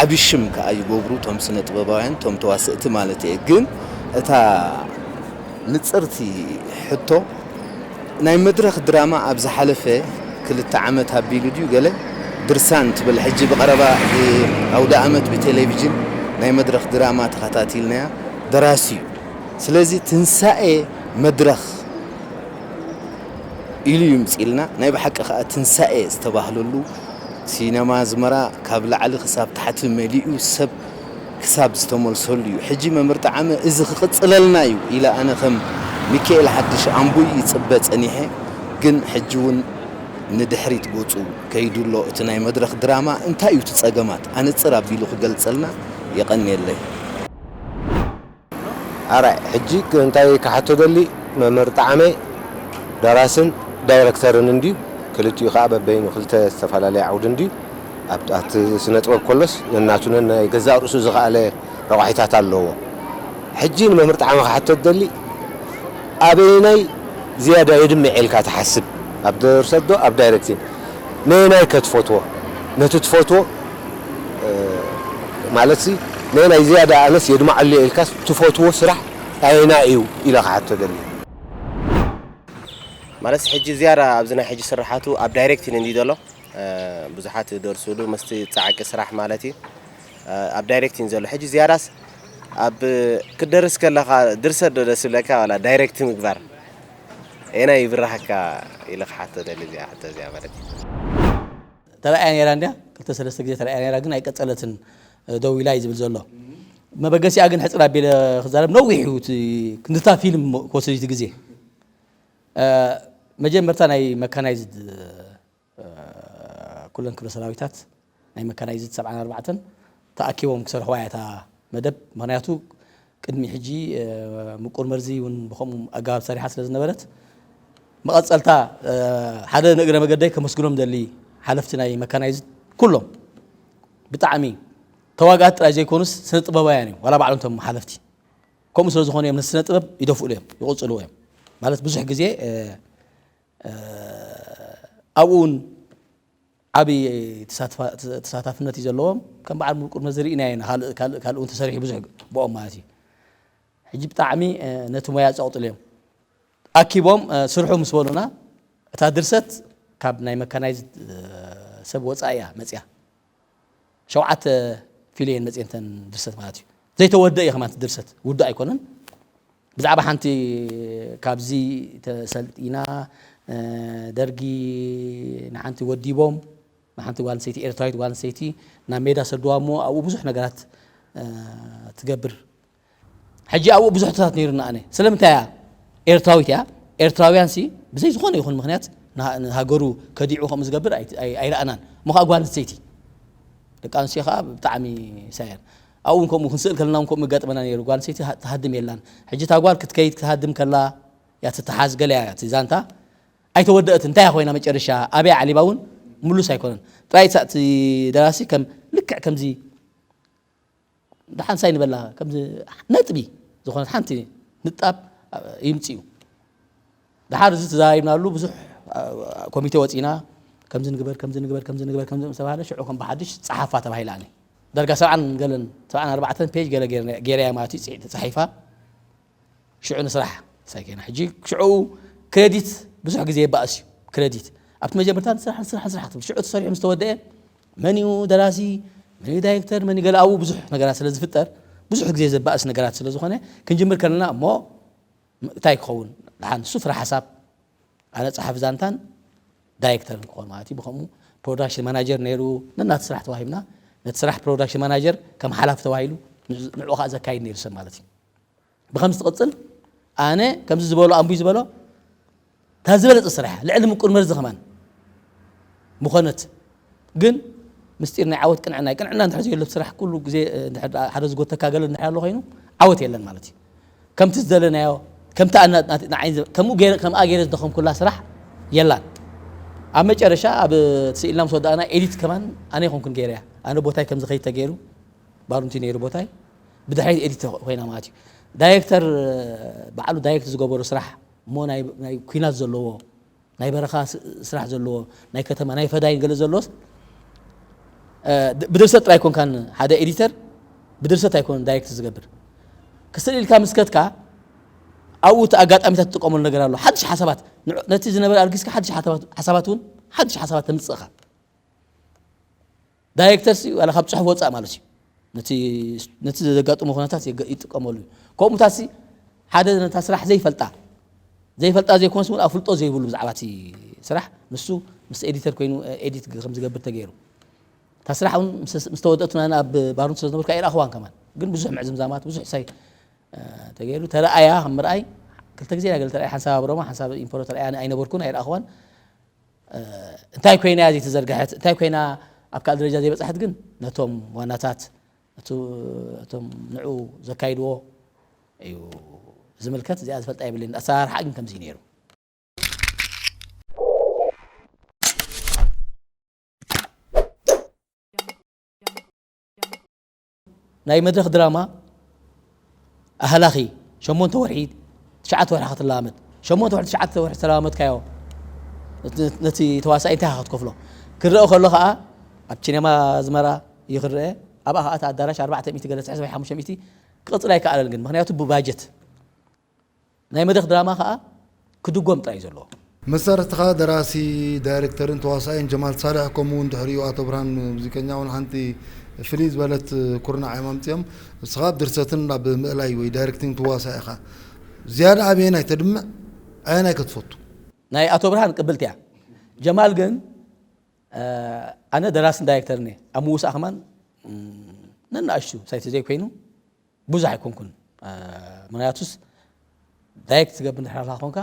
ዓቢ ሽም ከኣ ይገብሩ እቶም ስነ ጥበባውያን እቶም ተዋሰእቲ ማለት እየ። ግን እታ ንጽርቲ ሕቶ ናይ መድረኽ ድራማ ኣብ ዝሓለፈ ክልተ ዓመት ኣቢሉ ድዩ ገለ ድርሳን ትብል ሕጂ ብቐረባ ኣውደ ኣመት ብቴሌቪዥን ናይ መድረኽ ድራማ ተኸታቲልናያ ደራሲ እዩ። ስለዚ ትንሳኤ መድረኽ ኢሉ ይምፅልና። ናይ ብሓቂ ከዓ ትንሳኤ ዝተባህለሉ ሲነማ ኣዝመራ ካብ ላዕሊ ክሳብ ታሕቲ መሊኡ ሰብ ክሳብ ዝተመልሰሉ እዩ። ሕጂ መምህር ጠዓመ እዚ ክቕፅለልና እዩ ኢለ ኣነ ከም ሚካኤል ሓድሽ ኣምቡይ ይፅበ ፀኒሐ። ግን ሕጂ እውን ንድሕሪት ገፁ ከይዱ ኣሎ። እቲ ናይ መድረኽ ድራማ እንታይ እዩ እቲ ፀገማት ኣነፅር ኣቢሉ ክገልፀልና። የቐንየለይ። ኣራይ ሕጂ እንታይ ክሓቶ ደሊ? መምህር ጣዕመ ደራስን ዳይረክተርን እንድዩ። ክልቲኡ ከዓ በበይኑ ክልተ ዝተፈላለየ ዓውዲ እንድዩ። ኣብ ኣብቲ ስነ ጥበብ ከሎስ ነናቱ ነናይ ገዛእ ርእሱ ዝኸኣለ ረቋሒታት ኣለዎ። ሕጂ ንመምህር ጣዕመ ክሓቶ ደሊ፣ ኣበየናይ ዝያዳ የድምዕ ኢልካ ትሓስብ? ኣብ ድርሰት ዶ ኣብ ዳይረክቲን? ነየናይ ከ ትፈትዎ? ነቲ ትፈትዎ ማለት ሲ ነየናይ ዝያዳ ኣነስ የድምዓሉ እየ ኢልካስ ትፈትዎ ስራሕ ኣየናይ እዩ ኢለ ክሓቶ ደሊ። ማለት ሕጂ ዝያዳ ኣብዚ ናይ ሕጂ ስራሓቱ ኣብ ዳይሬክቲን እንዲ ዘሎ ብዙሓት ደርሱሉ ምስቲ ጻዕቂ ስራሕ ማለት እዩ። ኣብ ዳይሬክቲን ዘሎ ሕጂ ዝያዳስ ኣብ ክትደርስ ከለኻ ድርሰት ዶ ደስ ይብለካ ዋላ ዳይሬክት ምግባር? ኤና ይብራሃካ ኢለ ክሓቶ ደሊ እዚኣ ሕቶ እዚኣ ማለት እዩ። ተራእያ ነይራ እንድያ ክልተ ሰለስተ ግዜ ተራእያ ነይራ ግን ኣይቀፀለትን ደው ኢላ እዩ ዝብል ዘሎ። መበገሲኣ ግን ሕፅር ኣቢለ ክዛረብ ነዊሕ እዩ እቲ ክንድታ ፊልም ክወስድ እቲ ግዜ። መጀመርታ ናይ መካናይዝድ ኩለን ክፍለ ሰራዊታት ናይ መካናይዝድ ሰብዓን ኣርባዕተን ተኣኪቦም ክሰርሕዋ እያ እታ መደብ። ምኽንያቱ ቅድሚ ሕጂ ምቁር መርዚ እውን ብኸምኡ ኣገባብ ሰሪሓ ስለ ዝነበረት መቐፀልታ ሓደ ንእግረ መገደይ ከመስግኖም ደሊ ሓለፍቲ ናይ መካናይዝድ ኩሎም ብጣዕሚ ተዋጋእቲ ጥራይ ዘይኮኑስ ስነ ጥበባውያን እዮም ዋላ ባዕሎም ቶም ሓለፍቲ ከምኡ ስለ ዝኾኑ እዮም ነቲ ስነ ጥበብ ይደፍእሉ እዮም ይቕፅልዎ እዮም ማለት ብዙሕ ግዜ ኣብኡ እውን ዓብዪ ተሳታፍነት እዩ ዘለዎም ከም በዓል ምቁር መርዚ ርኢናዮ ኢና ካልእ እውን ተሰሪሑ ብዙሕ ብኦም ማለት እዩ ሕጂ ብጣዕሚ ነቲ ሞያ ፀቕጥሉ እዮም ኣኪቦም ስርሑ ምስ በሉና እታ ድርሰት ካብ ናይ መካናይዝድ ሰብ ወፃኢ እያ መፅያ ሸውዓተ ፊልየን መፅየንተን ድርሰት ማለት እዩ ዘይተወደ እዩ ከማን ድርሰት ውዱ ኣይኮነን ብዛዕባ ሓንቲ ካብዚ ተሰልጢና ደርጊ ንሓንቲ ወዲቦም ንሓንቲ ጓል ኣንስተይቲ ኤርትራዊት ጓል ኣንስተይቲ ናብ ሜዳ ሰድዋ እሞ ኣብኡ ብዙሕ ነገራት ትገብር ሕጂ ኣብኡ ብዙሕ ሕቶታት ነይሩና ኣነ ስለምንታይ እያ ኤርትራዊት እያ ኤርትራውያን ሲ ብዘይ ዝኾነ ይኹን ምክንያት ንሃገሩ ከዲዑ ከምኡ ዝገብር ኣይረኣናን እሞ ከዓ ጓል ኣንስተይቲ ደቂ ኣንስትዮ ከዓ ብጣዕሚ ሳየን ኣብኡ እውን ከምኡ ክንስእል ከለና እውን ከምኡ ይጋጥመና ነይሩ ጓል ኣንስተይቲ ትሃድም የላን ሕጂ እታ ጓል ክትከይድ ክትሃድም ከላ እያ ትተሓዝ ገለ እያ እቲ ዛንታ ኣይተወደእትን እንታይ ኮይና መጨረሻ ኣበይ ዓሊባ እውን ምሉስ ኣይኮነን ጥራይ እቲ ደራሲ ከም ልክዕ ከምዚ ደሓንሳይ ንበላ ከምዚ ነጥቢ ዝኾነት ሓንቲ ንጣብ ይምፅኡ ደሓር እዚ ተዛራሪብናሉ ብዙሕ ኮሚቴ ወፂና ከምዚ ንግበር ከምዚ ንግበር ከምዚ ንግበር ከምዚ ዝተባሃለ ሽዑ ከም ብሓድሽ ፀሓፋ ተባሂላ ኣነ ዳርጋ ሰብዓን ገለን ሰብዓን ኣርባዕተን ፔጅ ገለ ገይረያ ማለት እዩ ተፃሒፋ ሽዑ ንስራሕ ሳይከና ሕጂ ሽዑ ክሬዲት ብዙሕ ግዜ የባእስ እዩ ክሬዲት ኣብቲ መጀመርታ ንስራሕ ንስራሕ ንስራሕ ክትብል ሽዑ ተሰሪሑ ምስ ተወደአ መን እዩ ደራሲ መን እዩ ዳይሬክተር መን ገለ ኣብኡ ብዙሕ ነገራት ስለ ዝፍጠር ብዙሕ ግዜ ዘባእስ ነገራት ስለ ዝኾነ ክንጅምር ከለና እሞ እንታይ ክኸውን ደሓን ንሱ ፍረ ሓሳብ ኣነ ጸሓፊ ዛንታን ዳይሬክተርን ክኾን ማለት እዩ ብኸምኡ ፕሮዳክሽን ማናጀር ነይሩ ነናቲ ስራሕ ተዋሂብና ነቲ ስራሕ ፕሮዳክሽን ማናጀር ከም ሓላፊ ተዋሂሉ ንዕኡ ከዓ ዘካይድ ነይሩ ሰብ ማለት እዩ ብኸምዚ ትቕፅል ኣነ ከምዚ ዝበሎ ኣንቡይ ዝበሎ እታ ዝበለፀ ስራሕ ልዕሊ ምቁር መርዚ ከማን ምኾነት ግን ምስጢር ናይ ዓወት ቅንዕና እዩ ቅንዕና እንድሕር ዘየሎ ስራሕ ኩሉ ግዜ ሓደ ዝጎተካ ገለ እንድሕር ኣሎ ኮይኑ ዓወት የለን ማለት እዩ ከምቲ ዝደለናዮ ከምቲ ከምኡ ከምኣ ገይረ ዝደኸምኩላ ስራሕ የላን ኣብ መጨረሻ ኣብ ስኢልና ምስ ወዳእና ኤዲት ከማን ኣነ ይኮንኩን ገይረያ ኣነ ቦታይ ከምዚ ከይድ ተገይሩ ባሩንቲ ነይሩ ቦታይ ብድሕሪት ኤዲት ኮይና ማለት እዩ ዳይሬክተር ባዕሉ ዳይሬክት ዝገበሮ ስራሕ እሞ ናይ ኩናት ዘለዎ ናይ በረኻ ስራሕ ዘለዎ ናይ ከተማ ናይ ፈዳይን ገለ ዘሎስ ብድርሰት ጥራይ ኮንካን ሓደ ኤዲተር ብድርሰት ኣይኮነን ዳይሬክት ዝገብር ክስእል ኢልካ ምስ ከድካ ኣብኡ እቲ ኣጋጣሚታት ትጥቀመሉ ነገር ኣሎ ሓድሽ ሓሳባት ነቲ ዝነበረ ኣልጊስካ ሓድሽ ሓሳባት እውን ሓድሽ ሓሳባት ተምፅእኻ ዳይሬክተር ሲ ዋላ ካብ ፅሑፍ ወፃእ ማለት እዩ ነቲ ዘጋጥሞ ኩነታት ይጥቀመሉ እዩ ከምኡታት ሲ ሓደ ነታ ስራሕ ዘይፈልጣ ዘይፈልጣ ዘይኮንስ እውን ኣፍልጦ ዘይብሉ ብዛዕባ እቲ ስራሕ፣ ንሱ ምስ ኤዲተር ኮይኑ ኤዲት ከም ዝገብር ተገይሩ። እታ ስራሕ እውን ምስ ተወደእቱ ናና ኣብ ባርንቱ ስለ ዝነበርኩ ኣይረኣኽዋን ከማን፣ ግን ብዙሕ ምዕዝምዛማት ብዙሕ ሳይ ተገይሩ ተረኣያ። ከም ምርኣይ ክልተ ግዜ ገለ ተረኣያ፣ ሓንሳብ ኣብ ሮማ ሓንሳብ ኢምፖሮ ተረኣያ። ኣይነበርኩን ኣይረኣኽዋን። እንታይ ኮይና እያ ዘይተዘርግሐት፣ እንታይ ኮይና ኣብ ካልእ ደረጃ ዘይበጻሕት ግን ነቶም ዋናታት እቶም ንዑ ዘካይድዎ እዩ ዝምልከት። እዚኣ ዝፈልጣ የብለይን፣ ኣሰራርሓ ግን ከምዚ ነይሩ። ናይ መድረኽ ድራማ ኣህላኺ ሸሞንተ ወርሒ ትሽዓተ ወርሒ ክትላመድ፣ ሸሞንተ ወርሒ ትሽዓተ ወርሒ ተላመድካዮ፣ ነቲ ተዋሳኢ እንታይ ክትከፍሎ? ክረአ ከሎ ከዓ ኣብ ሲኔማ ኣዝመራ እዩ ክረአ። ኣብኣ ከዓ እቲ ኣዳራሽ ኣርባዕተ ሚእቲ ገለ ትሕዝ ወይ ሓሙሽተ ሚእቲ ክቕፅል ኣይከኣለን ግን፣ ምክንያቱ ብባጀት ናይ መድረኽ ድራማ ከዓ ክድጎም ጥራይ እዩ ዘለዎ። መሳርሕትኻ ደራሲ፣ ዳይሬክተርን ተዋሳኣይን ጀማል ሳልሕ፣ ከምኡ እውን ድሕሪኡ ኣቶ ብርሃን ሙዚቀኛ እውን ሓንቲ ፍልይ ዝበለት ኩርናዕ እዮም ኣምፅኦም። ንስኻ ኣብ ድርሰትን ኣብ ምእላይ ወይ ዳይሬክቲንግ ትዋሳእ ኢኻ። ዝያዳ ኣበየናይ ተድምዕ፣ ኣየናይ ከትፈቱ? ናይ ኣቶ ብርሃን ቅብልቲ እያ። ጀማል ግን ኣነ ደራስን ዳይሬክተርን እየ። ኣብ ምውሳእ ከማን ነናእሽቱ ሳይቲ ዘይኮይኑ ብዙሕ ኣይኮንኩን። ምክንያቱስ ዳይሬክት ትገብር እንድሕር ኮንካ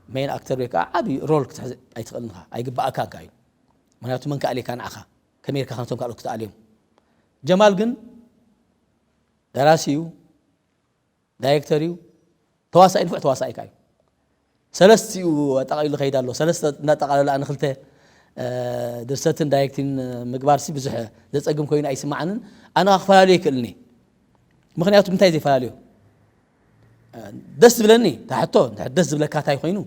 ሜን ኣክተር ወይ ከዓ ዓብዪ ሮል ክትሕዝ ኣይትኽእልን ኢኻ፣ ኣይግባኣካን ከኣ እዩ። ምክንያቱ መን ክኣልየካ ንዓኻ፣ ከመይ ኢልካ ከነቶም ካልኦት ክትኣልዮም? ጀማል ግን ደራሲ እዩ፣ ዳይሬክተር እዩ፣ ተዋሳኢ፣ ንፉዕ ተዋሳኢ ከኣ እዩ። ሰለስቲኡ ኣጠቓሊሉ ከይድ ኣሎ። ሰለስተ እናጠቓለለ ኣነ ክልተ ድርሰትን ዳይሬክቲን ምግባርሲ ብዙሕ ዘጸግም ኮይኑ ኣይስምዓንን። ኣነ ክፈላለዮ ይክእልኒ። ምክንያቱ እንታይ ዘፈላለዮ? ደስ ዝብለኒ፣ እታ ሕቶ እንድሕር ደስ ዝብለካ እንታይ ኮይኑ፣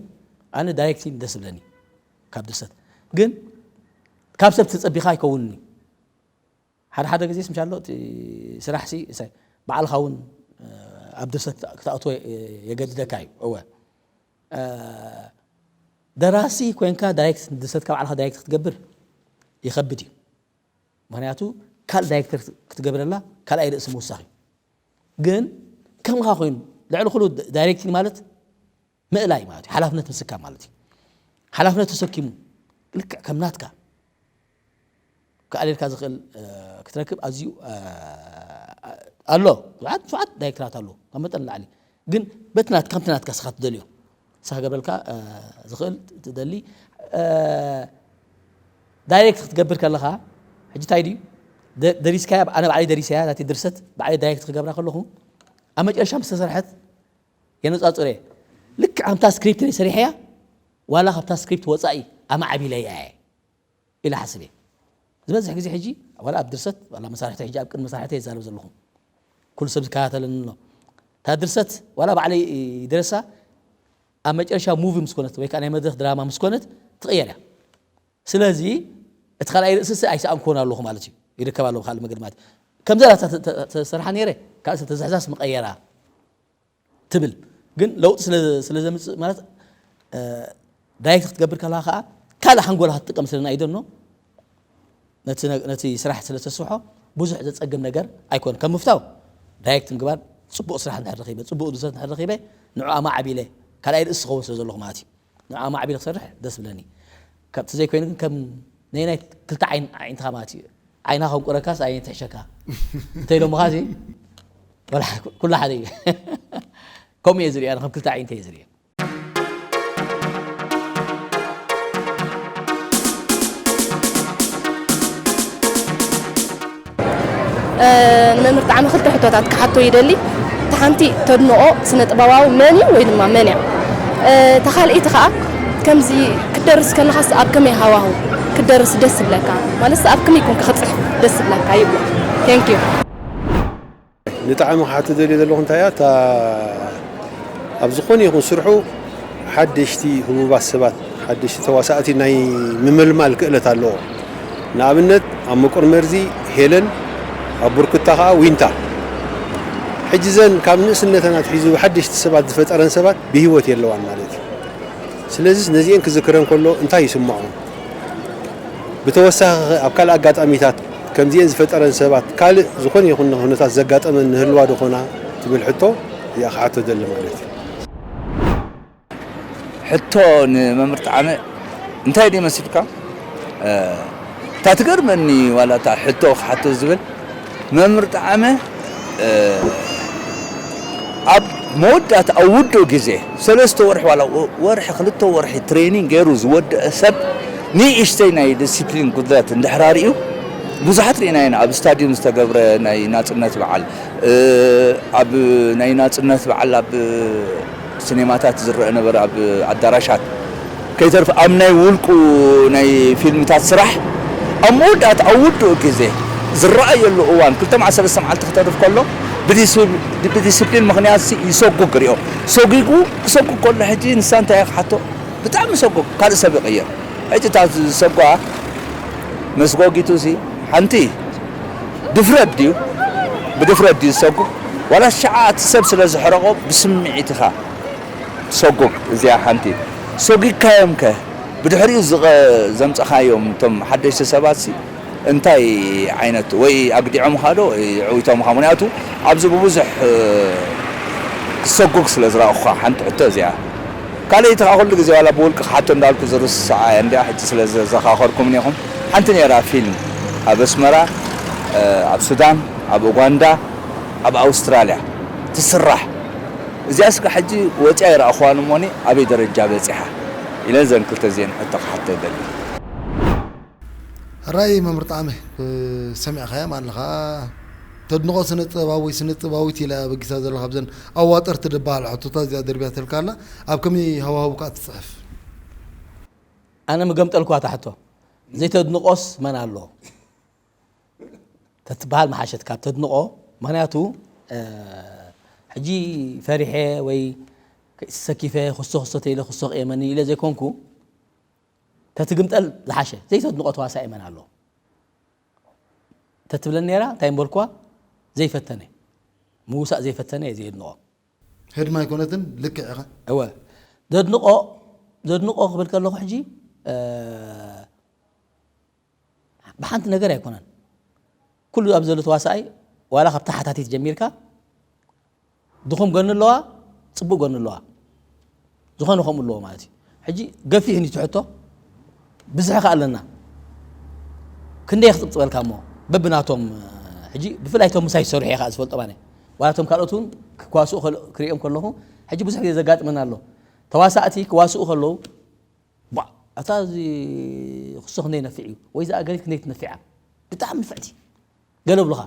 ኣነ ዳይሬክቲን ደስ ዝብለኒ ካብ ድርሰት። ግን ካብ ሰብ ተጸቢኻ ኣይከውንኒ። ሓደ ሓደ ግዜ ስምሻሎ እቲ ስራሕሲ እሰ-፣ ባዕልኻ እውን ኣብ ድርሰት ክተእትዎ የገድደካ እዩ። እወ፣ ደራሲ ኮይንካ ዳይሬክት፣ ድርሰትካ ባዕልኻ ዳይሬክት ክትገብር ይኸብድ እዩ። ምክንያቱ ካልእ ዳይሬክተር ክትገብረላ ካልኣይ ርእሲ ምውሳኽ እዩ። ግን ከምኻ ኮይኑ ልዕሊ ኩሉ ዳይሬክቲንግ ማለት ምእላይ ማለት እዩ። ሓላፍነት ምስካም ማለት እዩ። ሓላፍነት ተሰኪሙ ልክዕ ከም ናትካ ክኣልየልካ ዝኽእል ክትረክብ ኣዝዩ ኣሎ። ብዙሓት ብዙሓት ዳይሬክተራት ኣለዉ ካብ መጠን ንላዕሊ። ግን በቲ ናት-፣ ከምቲ ናትካ ስኻ ትደልዮ፣ ስኻ ክገብረልካ ዝኽእል ትደሊ። ዳይሬክት ክትገብር ከለኻ ሕጂ እንታይ ድዩ ደ-፣ ደሪስካያ፣ ኣነ ባዕለይ ደሪሰያ ናተይ ድርሰት ባዕለይ ዳይሬክት ክገብራ ከለኹ ኣብ መጨረሻ ምስ ተሰርሐት የነጻጽረ። ልክዕ ከምታ ስክሪፕት ናይ ሰሪሐያ ዋላ ካብታ ስክሪፕት ወጻኢ ኣማዕቢለያ እየ ኢለ ሓስብ እየ። ዝበዝሕ ግዜ ሕጂ ዋላ ኣብ ድርሰት ዋላ መሳርሕቲ፣ ሕጂ ኣብ ቅድሚ መሳርሕቲ ይዛረብ ዘለኹ፣ ኩሉ ሰብ ዝከታተለኒ ኣሎ። እታ ድርሰት ዋላ ባዕለይ ይድረሳ፣ ኣብ መጨረሻ ሙቪ ምስ ኮነት ወይ ከዓ ናይ መድረኽ ድራማ ምስ ኮነት ትቕየር እያ። ስለዚ እቲ ካልኣይ ርእስሲ ኣይሰኣንክዎን ኣለኹ ማለት እዩ። ይርከብ ኣለኹ ካልእ መገዲ ማለት እዩ። ከምዛ ናታ ተ-፣ ተ-፣ ተሰርሓ ነይረ፣ ካልእ ሰብ ተዝሕዛስ ምቐየራ ትብል። ግን ለውጢ ስለ፣ ስለ ዘምጽእ ማለት፣ እ፣ ዳይሬክት ክትገብር ከለኻ ከኣ ካልእ ሓንጎልካ ክትጥቀም ስለ ናይ ደኖ፣ ነቲ ነ-፣ ነቲ ስራሕ ስለ ተስፍሖ ብዙሕ ዘጸግም ነገር ኣይኮነን። ከም ምፍታው ዳይሬክት ምግባር ጽቡቕ ስራሕ እንድሕር ረኺበ፣ ጽቡቕ ድርሰት እንድሕር ረኺበ፣ ንዕኡ ኣማዕቢለ ካልኣይ ርእሲ ክኸውን ስለ ዘለኹ ማለት እዩ። ንዓ ማዕቢል ክሰርሕ ደስ ብለኒ። ካብቲ ዘይኮይኑ ግን ከም ነናይ ክልተ ዓይን-፣ ኣዒንትኻ ማለት እዩ። ዓይንኻ ከንቁረካስ ኣየን ትሕሸካ? እንተ ኢሎምኻ እዚ ወላ ኩላ ሓደ እዩ። ከምኡ እየ ዝሪኦ፣ ኣነ ከም ክልተ ኣዒንተ እየ ዝሪኦ። እ፣ ንመምህር ጣዕመ ክልተ ሕቶታት ክሓቶ ይደሊ። እታ ሓንቲ ተድንቖ ስነ ጥበባዊ መን እዩ ወይ ድማ መን እያ? እ፣ እታ ካልኣይቲ ከኣ ከምዚ ክትደርስ ከለኻስ ኣብ ከመይ ሃዋህው ክትደርስ ደስ ዝብለካ? ማለትስ ኣብ ከመይ ኮንካ ክትጽሕፍ ደስ ዝብለካ ይብሎ። Thank you። ንጣዕሚ ክሓቶ ደልየ ዘለኹ እንታይ እያ፣ እታ ኣብ ዝኾነ ይኹን ስርሑ ሓደሽቲ ህቡባት ሰባት፣ ሓደሽቲ ተዋሳእቲ ናይ ምምልማል ክእለት ኣለዎ። ንኣብነት ኣብ ምቁር መርዚ ሄለን፣ ኣብ ቡርክታ ኸዓ ዊንታ። ሕጂ እዘን ካብ ንእስነተን ኣትሒዙ ሓደሽቲ ሰባት ዝፈጠረን ሰባት ብህይወት የለዋን ማለት እዩ። ስለዚስ ነዚአን ክዝክረን ከሎ እንታይ ይስምዖ? ብተወሳኺ ኣብ ካልእ ኣጋጣሚታት ከምዚአን ዝፈጠረን ሰባት ካልእ ዝኾነ ይኹን ኩነታት ዘጋጠመን ንህልዋ ዶ ኾና ትብል ሕቶ እዚኣ ክሓቶ ደሊ ማለት እዩ። ሕቶ ንመምህር ጣዕመ እንታይ ድዩ መሲልካ? እታ ትገርመኒ ዋላ እታ ሕቶ ክሓቶ ዝብል መምህር ጣዕመ ኣብ መወዳእታ ኣብ ውዱእ ግዜ ሰለስተ ወርሒ ዋላ ወርሒ ክልተ ወርሒ ትሬኒንግ ገይሩ ዝወደአ ሰብ ንእሽተይ ናይ ዲሲፕሊን ጉድለት እንድሕር ኣርእዩ ብዙሓት ርኢና ኢና። ኣብ ስታድዩም ዝተገብረ ናይ ናፅነት በዓል ኣብ ናይ ናፅነት በዓል ኣብ ሲኔማታት ዝረአ ነበረ ኣብ ኣዳራሻት ከይተርፍ ኣብ ናይ ውልቁ ናይ ፊልምታት ስራሕ ኣብ መወዳእታ ኣብ ውዱእ ግዜ ዝረኣየሉ እዋን ክልተ መዓልቲ ሰለስተ መዓልቲ ክተርፍ ከሎ ብዲስፕሊን ምክንያት ይሰጉግ ሪኦ ሰጒጉ ክሰጉግ ከሎ ሕጂ ንሳ እንታይ ክሓቶ ብጣዕሚ ሰጉግ ካልእ ሰብ ይቕየር ሕጂ እታ ዝሰጓ መስጎጊቱ ሲ ሓንቲ ድፍረት ድዩ ብድፍረት ድዩ ዝሰጉግ ዋላ ሸዓ እቲ ሰብ ስለ ዝሕረቆ ብስምዒት ኢኻ ትሰጉግ እዚኣ ሓንቲ ሰጉግካዮም ከ ብድሕሪኡ ዘምፀኻዮም እቶም ሓደሽቲ ሰባት ሲ እንታይ ዓይነት ወይ ኣግዲዖምኻ ዶ ወይ የዕዊቶምኻ ምክንያቱ ኣብዚ ብብዙሕ ክሰጉግ ስለ ዝረኣኹኻ ሓንቲ ሕቶ እዚኣ ካልኣይቲ ከዓ ኩሉ ግዜ ዋላ ብውልቂ ክሓቶ እንዳልኩ ዝርስዓ እያ እንዲያ ሕጂ ስለ ዘዘኻኸርኩም እኒኹም ሓንቲ ነይራ ፊልም ኣብ ኣስመራ ኣብ ሱዳን ኣብ ኡጋንዳ ኣብ ኣውስትራልያ ትስራሕ እዚኣ ስጋ ሕጂ ወፂኣ ይረኣኹዋን እሞኒ ኣበይ ደረጃ በፂሓ ኢለ ዘን ክልተ ዜን ሕቶ ክሓቶ ይደሊ ራይ መምህር ጣዕመ ሰሚዕኻዮም ኣለኻ ተድንቆ ስነ ጥበባዊ ስነ ጥበባዊት ኢላ በጊሳ ዘለኻ ብዘን ኣዋጠርቲ ዝበሃል ሕቶታት እዚኣ ደርብያተልካ ኣላ ኣብ ከመይ ሃዋህው ከዓ ትፅሕፍ ኣነ ምገምጠልኳ እታ ሕቶ ዘይተድንቆስ መን ኣሎ ተትበሃል መሓሸት ካብ ተድንቆ ምክንያቱ ሕጂ ፈሪሐ ወይ ሰኪፈ ክሶ ክሶ ተይለ ክሶ ክእመኒ ኢለ ዘይኮንኩ ተትግምጠል ዝሓሸ ዘይተድንቆ ተዋሳኢ መን ኣሎ ተትብለኒ ነራ እንታይ ምበልኳ ዘይፈተነ ምውሳእ ዘይፈተነ እየ ዘየድንቆ ህድማ ኣይኮነትን ልክዕ ኢኻ እወ ዘድንቆ ዘድንቆ ክብል ከለኹ ሕጂ ብሓንቲ ነገር ኣይኮነን ኩሉ ኣብ ዘሎ ተዋሳኣይ ዋላ ካብ ተሓታቲት ጀሚርካ ድኹም ጎኒ ኣለዋ ፅቡቅ ጎኒ ኣለዋ ዝኾነ ከምኡ ኣለዎ ማለት እዩ ሕጂ ገፊሕ ንትሕቶ ብዝሒ ከ ኣለና ክንደይ ክፅብፅበልካ እሞ በብናቶም ሕጂ ብፍላይ ቶም ምሳይ ዝሰርሑ እየ ከዓ ዝፈልጦም ኣነ ዋላ ቶም ካልኦት እውን ክዋስኡ ክሪኦም ከለኹ ሕጂ ብዙሕ ግዜ ዘጋጥመና ኣሎ ተዋሳእቲ ክዋስኡ ከለዉ ቧዕ ኣታ እዚ ክሱ ክንደይ ነፊዕ እዩ ወይ እዛ ኣገሪት ክንደይ ትነፊዓ ብጣዕሚ ንፍዕቲ ገለ ብሉኻ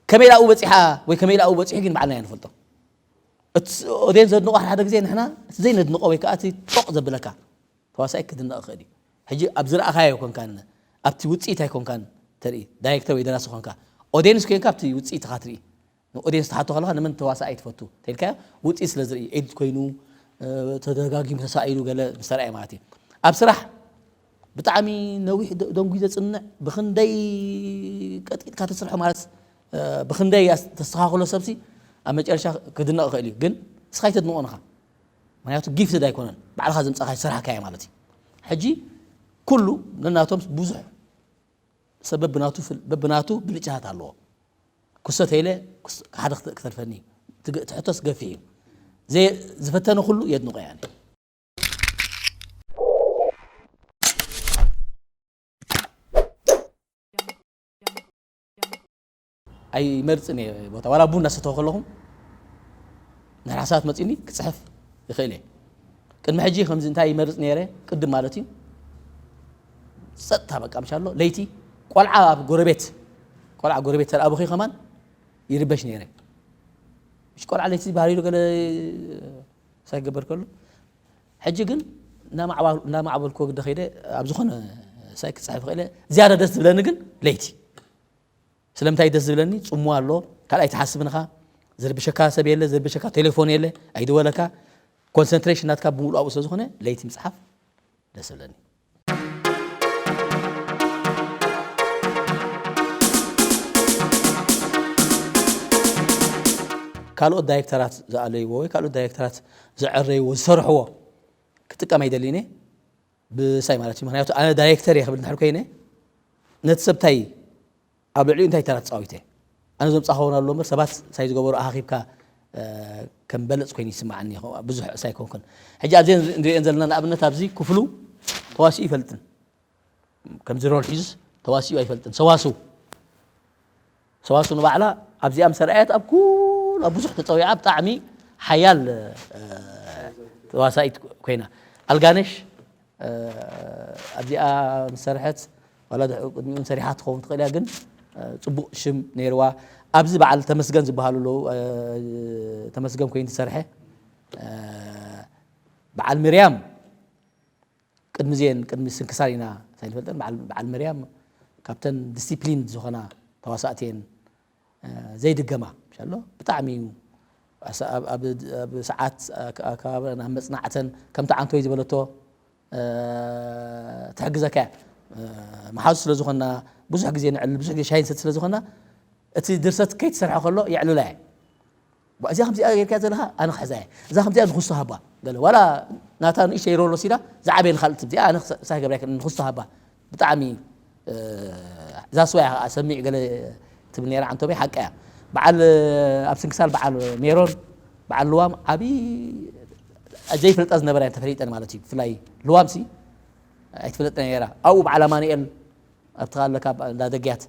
ከመይ ላኡ በፂሓ ወይ ከመይ ላኡ በፂሑ ግን ባዕልና ኢና ንፈልጦ እቲ ኦዴን ዘድንቆ ሓደ ሓደ ግዜ ንሕና እቲ ዘይነድንቆ ወይ ከዓ እቲ ጦቅ ዘብለካ ተዋሳኢ ክድነቕ ይኽእል እዩ ሕጂ ኣብ ዝረኣኻዮ ኣይኮንካን ኣብቲ ውፅኢት ኣይኮንካን ተርኢ ዳይሬክተር ወይ ደራሲ ኮንካ ኦዴንስ ኮንካ ኣብቲ ውፅኢት ኢኻ ትርኢ ንኦድየንስ ትሓቶ ከለኻ ንመን ተዋሳኣይ ትፈቱ ተልካዮ ውፅኢት ስለ ዝርኢ ኤዲት ኮይኑ ተደጋጊሙ ተሳኢሉ ገለ ምስ ተረኣየ ማለት እዩ ኣብ ስራሕ ብጣዕሚ ነዊሕ ደንጉዩ ዘፅንዕ ብክንደይ ቀጢጥካ ተስርሖ ማለት ብክንደይ ተስተካክሎ ሰብሲ ኣብ መጨረሻ ክድነቕ ይኽእል እዩ ግን እስኻ ይተድንቆ ንኻ ምክንያቱ ጊፍትድ ኣይኮነን ባዕልኻ ዘምፃእካ ዝሰራሕካዮ ማለት እዩ ሕጂ ኩሉ ነናቶም ብዙሕ ሰብ በብናቱ ፍል- በብናቱ ብልጫታት ኣለዎ ክሶ ተይለ ክስ- ሓደ ክተ- ክተርፈኒ ትግ- ትሕቶስ ገፊሕ እዩ ዘ- ዝፈተነ ኩሉ የድንቆ ያኒ ኣይመርፅን እየ ቦታ ዋላ ቡን እናሰተኹ ከለኹም ንሕራ ሰባት መፂኒ ክፅሕፍ ይኽእል እየ ቅድሚ ሕጂ ከምዚ እንታይ ይመርፅ ነይረ ቅድም ማለት እዩ ፀጥታ በቃ ምሻ ኣሎ ለይቲ ቆልዓ ኣብ ጎረቤት ቆልዓ ጎረቤት ተልኣበኺ ከማን ይርበሽ ነይረ ምሽ ቆልዓ ለይቲ ባህሪሉ ገለ ሳይገበር ከሎ ሕጂ ግን እናማዕበልኩ ግደ ከይደ ኣብ ዝኾነ ሳይ ክፅሕፍ ክእለ ዝያዳ ደስ ዝብለኒ ግን ለይቲ ስለምንታይ ደስ ዝብለኒ ፅሙ ኣሎ ካልኣይ ትሓስብ ንኻ ዝርብሸካ ሰብ የለ ዝርብሸካ ቴሌፎን የለ ኣይድወለካ ኮንሰንትሬሽን ናትካ ብምሉእ ኣብኡ ስለዝኾነ ለይቲ ምፅሓፍ ደስ ዝብለኒ ካልኦት ዳይሬክተራት ዝኣለይዎ ወይ ካልኦት ዳይሬክተራት ዘዐረይዎ ዝሰርሕዎ ክጥቀም ኣይደልን ብሳይ ማለት እዩ ምክንያቱ ኣነ ዳይሬክተር እየ ክብል እንድሕር ኮይነ ነቲ ሰብታይ ኣብ ልዕሊኡ እንታይ ተራ ተፃዊተ ኣነ ዘምፃኸውን ኣሎ እምበር ሰባት ሳይ ዝገበሩ ኣኻኺብካ ከም በለጽ ኮይኑ ይስምዓኒ። ብዙሕ ርእሳ ኣይኮንኩን። ሕጂ ኣብዘን ንሪኤን ዘለና ንኣብነት ኣብዚ ክፍሉ ተዋሲኡ ኣይፈልጥን። ከምዚ ሮል ሒዙ ተዋሲኡ ኣይፈልጥን። ሰዋስው ሰዋስው ንባዕላ ኣብዚኣ ምስ ኣርኣየት ኣብ ኩሉ ኣብ ብዙሕ ተጸዊዓ ብጣዕሚ ሓያል ተዋሳኢት ኮይና። ኣልጋነሽ ኣብዚኣ ምስ ሰርሐት ዋላ ድሕሪ ቅድሚኡ እውን ሰሪሓ ትኸውን ትኽእል እያ፣ ግን ጽቡቕ ሽም ነይርዋ። ኣብዚ በዓል ተመስገን ዝበሃሉ ኣለዉ። ተመስገን ኮይኑ ዝሰርሐ በዓል ምርያም ቅድሚ ዜን ቅድሚ ስንክሳር ኢና ሳይንፈልጠን በዓል ምርያም ካብተን ዲሲፕሊን ዝኾና ተዋሳእቲ እየን። ዘይድገማ ሻሎ ብጣዕሚ እዩ። ኣብ ሰዓት ኣከባብረን ኣብ መፅናዕተን ከምቲ ዓንቶይ ዝበለቶ ትሕግዘካ እያ። መሓዙ ስለ ዝኾና ብዙሕ ግዜ ንዕልል ብዙሕ ግዜ ሻሂ ንሰቲ ስለ ዝኾና እቲ ድርሰት ከይትሰርሖ ከሎ የዕልላ እየ። እዚኣ ከምዚኣ ጌርካ ዘለኻ ኣነ ክሕዛ እየ፣ እዛ ከምዚኣ ንክስቶ ሃባ ገለ ዋላ ናታ ንእሽተይ ሮል ወሲዳ ዝዓበየ ንካልእ ትብዚኣ ኣነ ክሳይ ገብራ ንክስቶ ሃባ ብጣዕሚ እዛ ስዋ እያ ከዓ ሰሚዕ ገለ ትብል ነራ ዓንቶበይ ሓቂ እያ። በዓል ኣብ ስንክሳር በዓል ሜሮን በዓል ልዋም ዓብዪ ዘይፈልጣ ዝነበራ እየን ተፈሊጠን ማለት እዩ። ብፍላይ ልዋም ሲ ኣይትፈለጥን ነራ ኣብኡ በዓል ኣማኑኤል ኣብቲ ኣለካ እንዳ ደግያት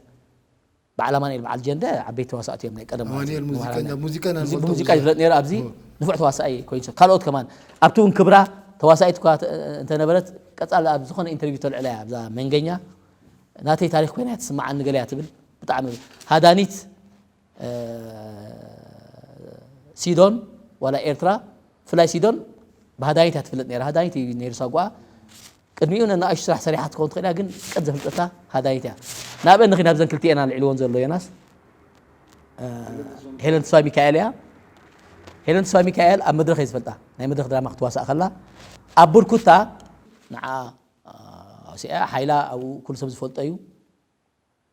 በዓል ኣማኑኤል በዓል ጀንደ ዓበይቲ ተዋሳእቲ እዮም ናይ ቀደም ማለት እዩ። ኣማኑኤል ሙዚቀኛ፣ ሙዚቃ ኢና ንፈልጦ ሙዚቃ ብዙሕ። ይፍለጥ ነይሩ ኣብዚ ንፉዕ ተዋሳኢ ኮይኑ ካልኦት ከማን ኣብቲ እውን ክብራ ተዋሳኢት እኳ እንተነበረት ቀፃል ኣብ ዝኾነ ኢንተርቪው ተልዕላ እያ ኣብዛ መንገኛ ናተይ ታሪክ ኮይና እያ ትስምዓኒ ገለ እያ ትብል ብጣዕሚ ሃዳኒት ሲዶን ዋላ ኤርትራ ብፍላይ ሲዶን ብሃዳኒት እያ ትፍለጥ ነይራ። ሃዳኒት እዩ ነይሩ ሳጓኣ። ቅድሚኡ ነናእሽቱ ስራሕ ሰሪሓ ትኸውን ትኽእል እያ፣ ግን ቀንዲ ዘፍልጠታ ሃዳኒት እያ። ናብአን ንኺድ ናብዘን ክልቲኤን ኣልዒልዎን ዘሎ ዮናስ ሄለን ተስፋ ሚካኤል እያ። ሄለን ተስፋ ሚካኤል ኣብ መድረኽ እየ ዝፈልጣ። ናይ መድረኽ ድራማ ክትዋሳእ ከላ ኣብ ብርኩታ ንዓ ኣውሲኣ ሓይላ ኣብኡ ኩሉ ሰብ ዝፈልጦ እዩ።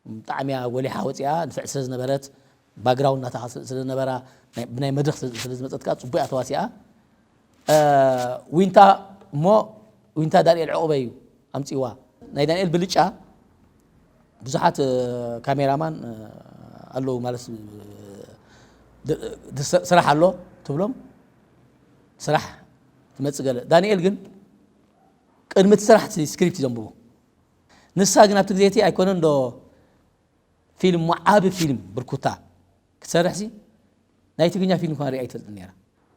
ብጣዕሚ እያ ጎሊሓ ወፂኣ ንፍዕ ስለ ዝነበረት ባግራውንድ ናታኻ ስለ ዝነበራ ብናይ መድረክ ስለ ዝመፀት ከዓ ፅቡቅ እያ ተዋሲኣ። ዊንታ እሞ ዊንታ ዳንኤል ዕቁበ እዩ ኣምፂዋ። ናይ ዳንኤል ብልጫ ብዙሓት ካሜራማን ኣለዉ ማለት ስራሕ ኣሎ ትብሎም ስራሕ ትመፅእ ገለ ዳንኤል ግን ቅድሚ እቲ ስራሕ ስክሪፕት እዩ ዘንብቦ። ንሳ ግን ኣብቲ ግዜ እቲ ኣይኮነን ዶ ፊልም እሞ ዓቢ ፊልም ብርኩታ ክትሰርሕ ሲ ናይ ትግርኛ ፊልም ከማን ሪኣ ኣይትፈልጥን ነይራ።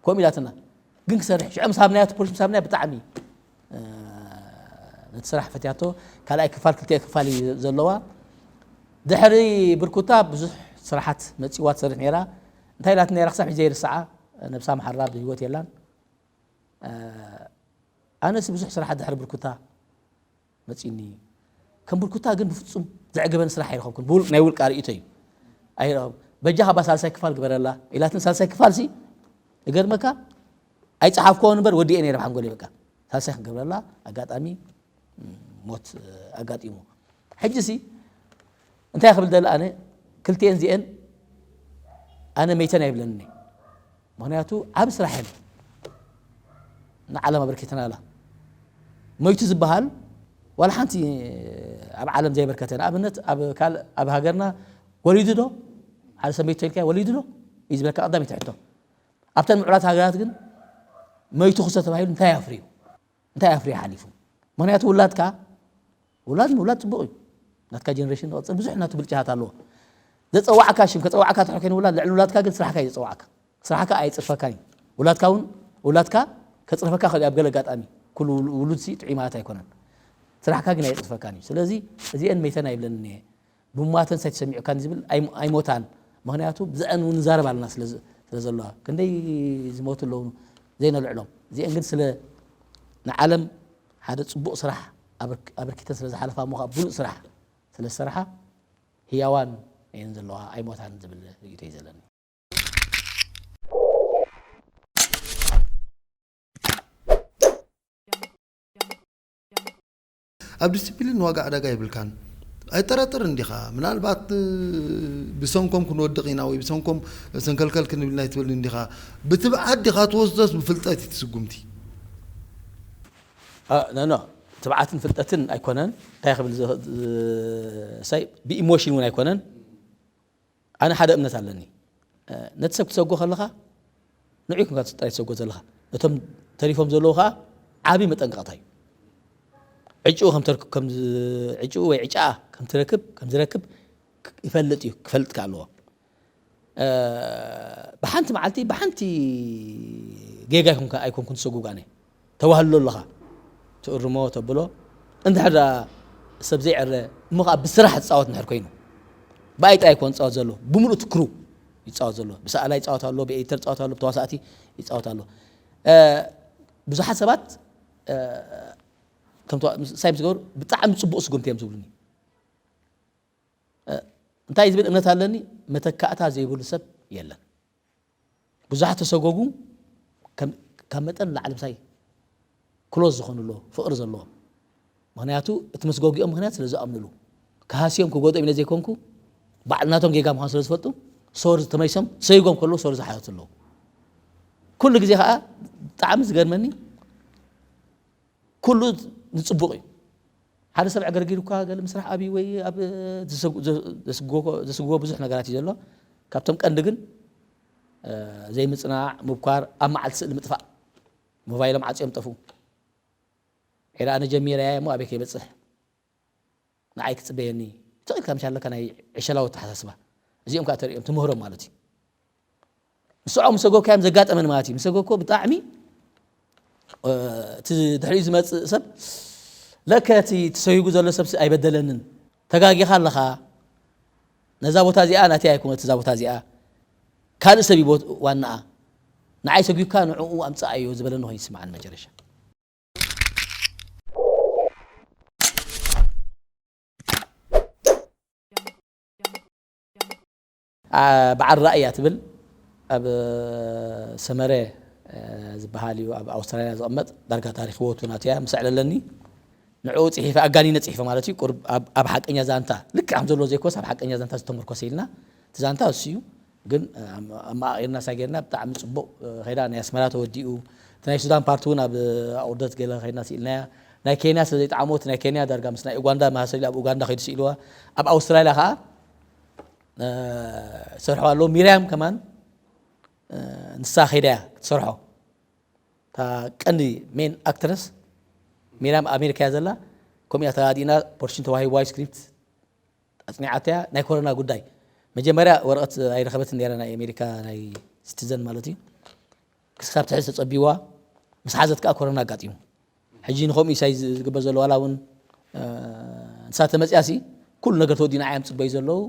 ከምኡ ኢላትና ግን ክሰርሕ ሽዑ ምስ ሃብናያ እቲ ፖሊስ ምስ ሃብናያ ብጣዕሚ ነቲ ስራሕ ፈትያቶ። ካልኣይ ክፋል ክልተ ክፋል እዩ ዘለዋ። ድሕሪ ብርኩታ ብዙሕ ስራሓት መፂዋ ትሰርሕ ነይራ። እንታይ ኢላትና ነይራ ክሳብ ሕጂ ዘይርስዓ ነብሳ መሓራ ብህይወት የላን። ኣነስ ብዙሕ ስራሕ ድሕሪ ብርኩታ መፂኒ ከም ብርኩታ ግን ብፍፁም ዘዕገበኒ ስራሕ ኣይረኸብኩን። ናይ ውልቃ ርእቶ እዩ ኣይረኸብ በጃ ካባ ሳልሳይ ክፋል ግበረላ ኢላትን ሳልሳይ ክፋል ሲ እገርመካ ኣይፀሓፍኮን እምበር ወዲኤ ነይረ ብሓንጎለይ በቃ ሳልሳይ ክንገብረላ ኣጋጣሚ ሞት ኣጋጢሙ ሕጂ ሲ እንታይ ክብል ደለ ኣነ ክልቲኤን ዚኤን ኣነ መይተን ኣይብለኒ ምክንያቱ ዓብ ስራሕ የለ ንዓለም ኣበርኪተናላ መይቱ ዝበሃል ዋላ ሓንቲ ኣብ ዓለም ዘይበርከተ ንኣብነት ኣብ ካልእ ኣብ ሃገርና ወሊዱ ዶ ሓደ ሰብ መይቱ ተልካ ወሊዱ ዶ እዩ ዝበለካ ቀዳመይቲ ሕቶ ኣብተን ምዕራት ሃገራት ግን መይቱ ክሰ ተባሂሉ እንታይ ኣፍርዩ እንታይ ኣፍርዩ ሓሊፉ ምክንያቱ ውላድካ ውላድ ምውላድ ፅቡቕ እዩ ናትካ ጀነሬሽን ንቐፅል ብዙሕ ናቱ ብልጫታት ኣለዎ ዘፀዋዕካ ሽም ከፀዋዕካ ትሕር ከይኑ ውላድ ልዕሊ ውላድካ ግን ስራሕካ እዩ ዘፀዋዕካ ስራሕካ ኣየፅርፈካን እዩ ውላድካ እውን ውላድካ ከፅርፈካ ከ ኣብ ገለ ኣጋጣሚ ኩሉ ውሉድ ሲ ጥዑይ ማለት ኣይኮነን ስራሕካ ግን ኣየፅርፈካን እዩ ስለዚ እዚአን መይተን ኣይብለንን እየ ብማተን ሳይተሰሚዑካን ዝብል ኣይሞታን ምክንያቱ ብዝዐን እውን ንዛረብ ኣለና ስለ ዘለዋ ክንደይ ዝሞቱ ኣለዉ ዘይነልዕሎም እዚአን ግን ስለ ንዓለም ሓደ ፅቡቕ ስራሕ ኣበርኪተን ስለ ዝሓለፋ እሞ ከዓ ብሉፅ ስራሕ ስለ ዝሰርሓ ህያዋን እየን ዘለዋ ኣይሞታን ዝብል ርእይቶ እዩ ዘለኒ ኣብ ዲስፕሊን ዋጋ ዕዳጋ የብልካን ኣይጠራጠርን ዲኻ ምናልባት ብሰንኮም ክንወድቕ ኢና ወይ ብሰንኮም ሰንከልከል ክንብል ኢና ይትብል እንዲኻ ብትብዓት ዲኻ ትወስዶስ ብፍልጠት እዩ ትስጉምቲ ኖ ትብዓትን ፍልጠትን ኣይኮነን እንታይ ክብል ሳይ ብኢሞሽን እውን ኣይኮነን ኣነ ሓደ እምነት ኣለኒ ነቲ ሰብ ክትሰጎ ከለኻ ንዑ ከም ጥራይ ትሰጎ ዘለኻ። ነቶም ተሪፎም ዘለዉ ኸዓ ዓቢ መጠንቀቕታ እዩ። ዕጭኡ ከም ተርክ-፣ ከም ዝ-፣ ዕጭኡ ወይ ዕጫኣ ከም ትረክብ፣ ከም ዝረክብ ክ-፣ ይፈልጥ እዩ፣ ክፈልጥ ከ ኣለዎ። እ፣ ብሓንቲ መዓልቲ፣ ብሓንቲ ጌጋ ኣይኮንካ-፣ ኣይኮንኩን ዝሰጉግ ኣነ። ተዋህሎ ኣለኻ። ትእርሞ፣ ተብሎ። እንድሕር ደኣ ሰብ ዘይዕረ፣ እሞ ኸዓ ብስራሕ ዝጻወት እንድሕር ኮይኑ። ብኣይ ጥራይ ኣይኮን ዝጻወት ዘሎ። ብምሉእ እቲ ክሩ ይጻወት ዘሎ። ብሰኣላይ ይጻወት ኣሎ፣ ብኤዲተር ይጻወት ኣሎ፣ ብተዋሳእቲ ይጻወት ኣሎ። እ፣ ብዙሓት ሰባት፣ እ፣ ከም ተዋ-፣ ምስ-፣ ሳይ ምስ ገበሩ ብጣዕሚ ጽቡቕ ስጉምቲ እዮም ዝብሉኒ። እ፣ እንታይ ዝብል እምነት ኣለኒ? መተካእታ ዘይብሉ ሰብ የለን። ብዙሓት ተሰጎጉ ከም፣ ካብ መጠን ንላዕሊ ምሳይ ክሎዝ ዝኾኑ ኣለዉ፣ ፍቕሪ ዘለዎም። ምኽንያቱ እቲ መስጎጊኦም ምኽንያት ስለ ዝኣምኑሉ። ክሃስዮም ክጎድኦም ኢለ ዘይኮንኩ፣ ባዕሉ ናቶም ጌጋ ምዃኑ ስለ ዝፈልጡ፣ ሶሪ ተመሊሶም ሰይጎም ከለዉ ሶሪ ዝሓተቱ ኣለዉ። ኩሉ ግዜ ኸዓ ብጣዕሚ ዝገርመኒ፣ ኩሉ ንጽቡቕ እዩ። ሓደ ሰብ ዕግርጊር እኳ ገለ ምስራሕ ኣብዩ ወይ ኣብ ዝሰጉ-፣ ዘስግዎ፣ ዘስግዎ ብዙሕ ነገራት እዩ ዘሎ። ካብቶም ቀንዲ ግን፣ እ፣ ዘይምጽናዕ፣ ምብኳር፣ ኣብ መዓልቲ ስእሊ ምጥፋእ። ሞባይሎም ዓጽዮም ጠፍኡ። ዒላ ኣነ ጀሚረያ እሞ ኣበይ ከይበጽሕ? ንዓይ ክጽበየኒ? ትኽእል ካብ ምሻለካ ናይ ዕሸላዊ ኣተሓሳስባ። እዚኦም ከኣ ተርእዮም ትምህሮም ማለት እዩ። ንስዖም ምስ ሰጎግካዮም ዘጋጠመን ማለት እዩ። ምስ ሰጎግኮ ብጣዕሚ፣ እ፣ እቲ ድሕሪኡ ዝመጽእ ሰብ፣ ለከ እቲ ተሰጉጉ ዘሎ ሰብሲ ኣይበደለንን። ተጋጊኻ ኣለኻ። ነዛ ቦታ እዚኣ ናተይ ኣይኮነትን፣ እዛ ቦታ እዚኣ ካልእ ሰብ እዩ ቦት-፣ ዋናኣ። ንዓይ ሰጒግካ ንዕኡ ኣምጽኣዮ ዝበለኒ ኮይኑ ይስምዓኒ መጨረሻ። ኣ፣ በዓል ራእይ እያ ትብል። ኣብ ሰመረ፣ እ፣ ዝበሃል እዩ፣ ኣብ ኣውስትራልያ ዝቕመጥ፣ ዳርጋ ታሪኽ ህይወቱ ናቱ እያ ምስ ኣዕለለኒ። ንዕኡ ጽሒፈ፣ ኣጋኒነ ጽሒፈ ማለት እዩ። ቁርብ ኣብ፣ ኣብ ሓቀኛ ዛንታ፣ ልክዕ ከም ዘለዎ ዘይኮነስ፣ ኣብ ሓቀኛ ዛንታ ዝተመርኮሰ ኢልና፣ እቲ ዛንታ እሱ እዩ። ግን፣ እ፣ ኣም-፣ ኣመቓቒርና ሳይ ጌርና፣ ብጣዕሚ ጽቡቕ፣ እ፣ ኸይዳ። ናይ ኣስመራ ተወዲኡ፣ እቲ ናይ ሱዳን ፓርቲ እውን ኣብ፣ እ፣ ኣቑርደት ገለ ኸይድና ስኢልናያ። ናይ ኬንያ ስለ ዘይጠዓሞ፣ እቲ ናይ ኬንያ ዳርጋ ምስ ናይ ኡጋንዳ መሳሰል ኢሉ ኣብ ኡጋንዳ ኸይዱ ስኢልዋ። ኣብ ኣውስትራልያ ኸኣ፣ እ፣ ሰርሖ ኣለዉ። ሚርያም ከማን፣ እ፣ ንሳ ኸይዳ እያ ክትሰርሖ። እታ ቀንዲ ሜን ኣክትረስ ሚርያም ኣሜሪካ እያ ዘላ። ከምኡ እያ ተጋዲእና፣ ፖርሽን ተዋሂብዋ፣ ስክሪፕት ኣጽኒዓቶ እያ። ናይ ኮሮና ጉዳይ መጀመርያ ወረቐት ኣይረኸበትን ነይራ፣ ናይ ኣሜሪካ ናይ ሲቲዘን ማለት እዩ። ክሳብ ትሕዝ ተጸቢዋ፣ ምስ ሓዘት ከኣ ኮሮና ኣጋጢሙ። ሕጂ ንኸምኡ ኢሳይ ዝግበር ዘሎ ዋላ እውን፣ እ፣ ንሳ ተመጽያሲ ኩሉ ነገር ተወዲኡ ንዓይ እዮም ዝጽበዩ ዘለዉ።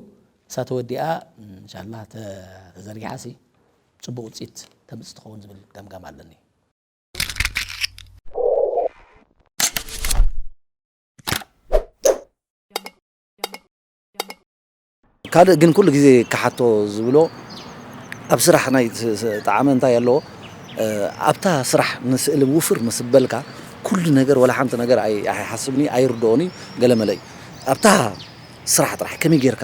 ንሳ ተወዲኣ፣ እንሻላ ተ-፣ ተዘርጊሓሲ ጽቡቕ ውጽኢት ተምጽእ ትኸውን ዝብል ገምጋም ኣለኒ። ካልእ ግን ኩሉ ግዜ ክሓቶ ዝብሎ፣ ኣብ ስራሕ ናይ ስ-፣ ስ-፣ ጣዕመ እንታይ ኣለዎ? እ፣ ኣብታ ስራሕ ንስእሊ ውፍር ምስ በልካ፣ ኩሉ ነገር ወላ ሓንቲ ነገር ኣይ-፣ ኣይሓስብን እዩ፣ ኣይርድኦን እዩ፣ ገለ መለ እዩ። ኣብታ ስራሕ ጥራሕ ከመይ ጌርካ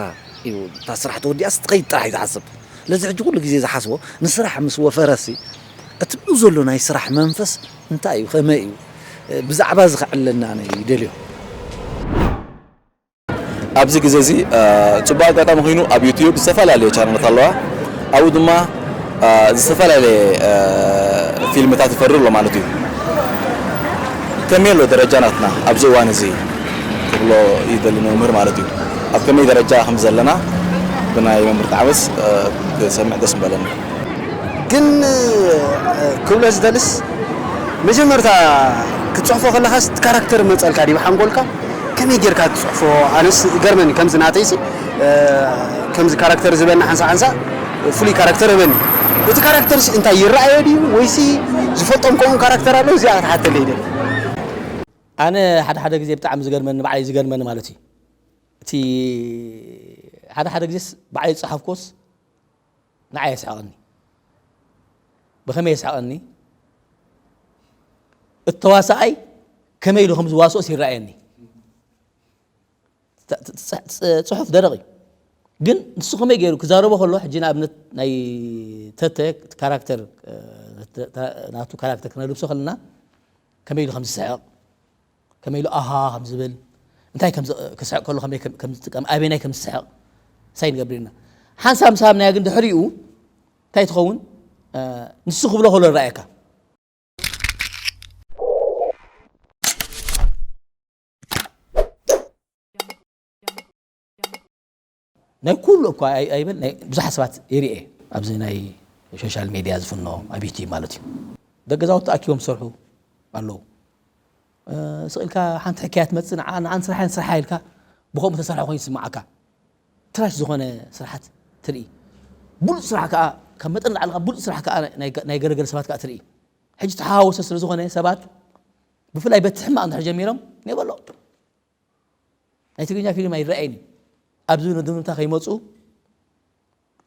እዩ እታ ስራሕ ተወዲኣስ ትኸይድ ጥራሕ እዩ ዝሓስብ። ስለዚ ሕጂ ኩሉ ግዜ ዝሓስቦ ንስራሕ ምስ ወፈረሲ፣ እቲ ብኡ ዘሎ ናይ ስራሕ መንፈስ እንታይ እዩ? ከመይ እዩ? እ፣ ብዛዕባ እዚ ክዕለና ኣነ ይደልዮ። ኣብዚ ግዜ እዚ፣ እ፣ ጽቡቕ ኣጋጣሚ ኮይኑ ኣብ ዩትዩብ ዝተፈላለዩ ቻነላት ኣለዋ። ኣብኡ ድማ፣ እ፣ ዝተፈላለየ፣ እ፣ ፊልምታት ይፈሪ ኣሎ ማለት እዩ። ከመይ ኣሎ ደረጃ ናትና ኣብዚ እዋን እዚ ክብሎ ይደሊ ንመምህር ማለት እዩ። ኣብ ከመይ ደረጃ ከም ዘለና ብናይ መምህር ጣዕመስ፣ እ፣ ክሰምዕ ደስ ምበለኒ። ግን፣ እ፣ ክብሎ ዝደልስ፣ መጀመርታ ክትጽሕፎ ከለኻስ እቲ ካራክተር መጸልካ ድዩ ሓንጎልካ? ከመይ ጌርካ ትጽሕፎ? ኣነስ ገርመኒ፣ ከምዚ ናተይሲ፣ እ፣ ከምዚ ካራክተር ዝበኒ ሓንሳ ሓንሳ ፍሉይ ካራክተር እበኒ። እቲ ካራክተርስ እንታይ ይረኣዮ ድዩ? ወይሲ ዝፈልጦም ከምኡ ካራክተር ኣለዉ? እዚኣ ክትሓተለይ ይደሊ። ኣነ ሓደ ሓደ ግዜ ብጣዕሚ ዝገርመኒ፣ ንባዕለይ ዝገርመኒ ማለት እዩ። እቲ ሓደ ሓደ ግዜስ ባዕለይ ዝጸሓፍኩዎስ ንዓይ የስሕቐኒ። ብኸመይ የስሕቐኒ? እቲ ተዋሳኣይ ከመይ ኢሉ ከም ዝዋስኦስ ይረኣየኒ። ተ-፣ ተ-፣ ተ-፣ ጽ-፣ ጽሑፍ ደረቕ እዩ። ግን ንሱ ከመይ ገይሩ ክዛረቦ ከሎ፣ ሕጂ ንኣብነት ናይ ተተ ካራክተር፣ እ፣ ተ-፣ ተ-፣ ናቱ ካራክተር ክነልብሶ ከለና ከመይ ኢሉ ከም ዝስሕቕ፣ ከመይ ኢሉ ኣሃ ከም ዝብል፣ እንታይ ከም ዝ-፣ ክስሕቕ ከሎ ከመይ ከም፣ ከም ዝጥቀም፣ ኣበየናይ ከም ዝስሕቕ ሳይ ንገብር ኢና። ሓንሳብ ምስ ሃብናዮ ግን ድሕሪኡ እንታይ ትኸውን? ንሱ ክብሎ ከሎ ይረኣየካ። ናይ ኩሉ እኳ ኣይበል ናይ ብዙሓት ሰባት ይርኤ ኣብዚ ናይ ሶሻል ሜድያ ዝፍኖ ኣብ ዩቲብ ማለት እዩ። ደቂ ገዛውቲ ተኣኪቦም ዝሰርሑ ኣለዉ። ስቕ ኢልካ ሓንቲ ሕክያ ትመፅእ ንዓን ስራሕ ስራሕ ኢልካ ብኸምኡ ተሰርሐ ኮይኑ ይስማዓካ። ትራሽ ዝኾነ ስራሓት ትርኢ። ብሉፅ ስራሕ ከዓ ካብ መጠን ላዕሊ ብሉፅ ስራሕ ከዓ ናይ ገለገለ ሰባት ከዓ ትርኢ። ሕጂ ተሓዋወሰ ስለ ዝኾነ ሰባት ብፍላይ በቲ ሕማቕ እንድሕር ጀሚሮም ኔበሎ ናይ ትግርኛ ፊልም ኣይረኣይን እዩ። ኣብዚ ንድምታ ከይመፁ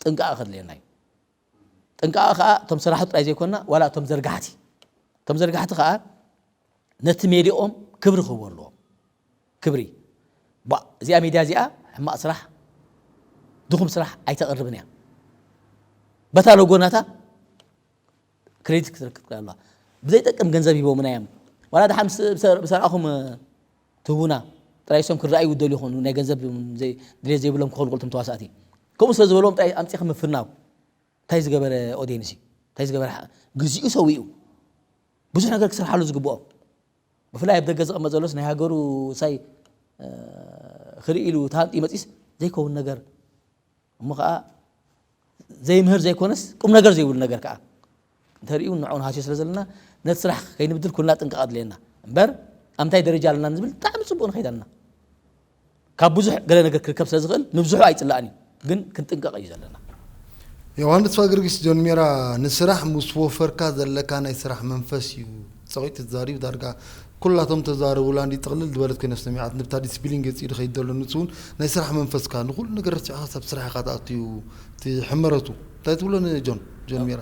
ጥንቃቐ ከድልየና እዩ። ጥንቃቐ ከዓ እቶም ሰራሕቲ ጥራይ ዘይኮና ዋላ እቶም ዘርጋሕቲ እቶም ዘርጋሕቲ ከዓ ነቲ ሜድኦም ክብሪ ክህቦ ኣለዎም። ክብሪ እዚኣ ሜድያ እዚኣ ሕማቕ ስራሕ ድኹም ስራሕ ኣይተቕርብን እያ። በታ ለጎናታ ክሬዲት ክትረክብ ኣለዋ። ብዘይጠቅም ገንዘብ ሂቦምና እዮም። ዋላ ደሓን ብሰራእኹም ትህቡና ጥራይ እሶም ክረኣዩ ይደልዩ ይኾኑ ናይ ገንዘብ ድሌት ዘይብሎም ክኾኑ ክልቶም ተዋሳእቲ ከምኡ ስለ ዝበልዎም ጥራይ ኣምፂእኹም ምፍናው እንታይ ዝገበረ ኦዲየንስ እዩ እንታይ ዝገበረ ግዜኡ ሰዊኡ ብዙሕ ነገር ክስርሓሉ ዝግብኦ ብፍላይ ኣብ ደገ ዝቐመጥ ዘሎስ ናይ ሃገሩ ሳይ ክርኢ ኢሉ ተሃንጢ መፂስ ዘይከውን ነገር እሞ ከዓ ዘይምህር ዘይኮነስ ቁም ነገር ዘይብሉ ነገር ከዓ እንተሪኡ ንዑ ንሃስዮ ስለ ዘለና ነቲ ስራሕ ከይንብድል ኩልና ጥንቃቐ ኣድልየና እምበር ኣብ ምንታይ ደረጃ ኣለና ንዝብል ብጣዕሚ ፅቡቅ ንኸይድ ኣለና ካብ ብዙሕ ገለ ነገር ክርከብ ስለ ዝኽእል ንብዝሑ ኣይፅላእን እዩ ግን ክንጥንቀቕ እዩ ዘለና። ዮሃንስ ተስፋ ጊዮርጊስ ጆን ሜራ ንስራሕ ምስ ወፈርካ ዘለካ ናይ ስራሕ መንፈስ እዩ ጸቒጡ ተዛሪቡ ዳርጋ ኩላቶም ተዛረቡላ እንዲ ጥቕልል ዝበለት ኮይና ሰሚዓት ንብታ ዲስፕሊን ገጺ ድኸይድ ዘሎ ንሱ እውን ናይ ስራሕ መንፈስካ ንኹሉ ነገር ረሲዕካ ሳብ ስራሕ ኢኻ ትኣትዩ እቲ ሕመረቱ እንታይ ትብሎ ንጆን ጆን ሜራ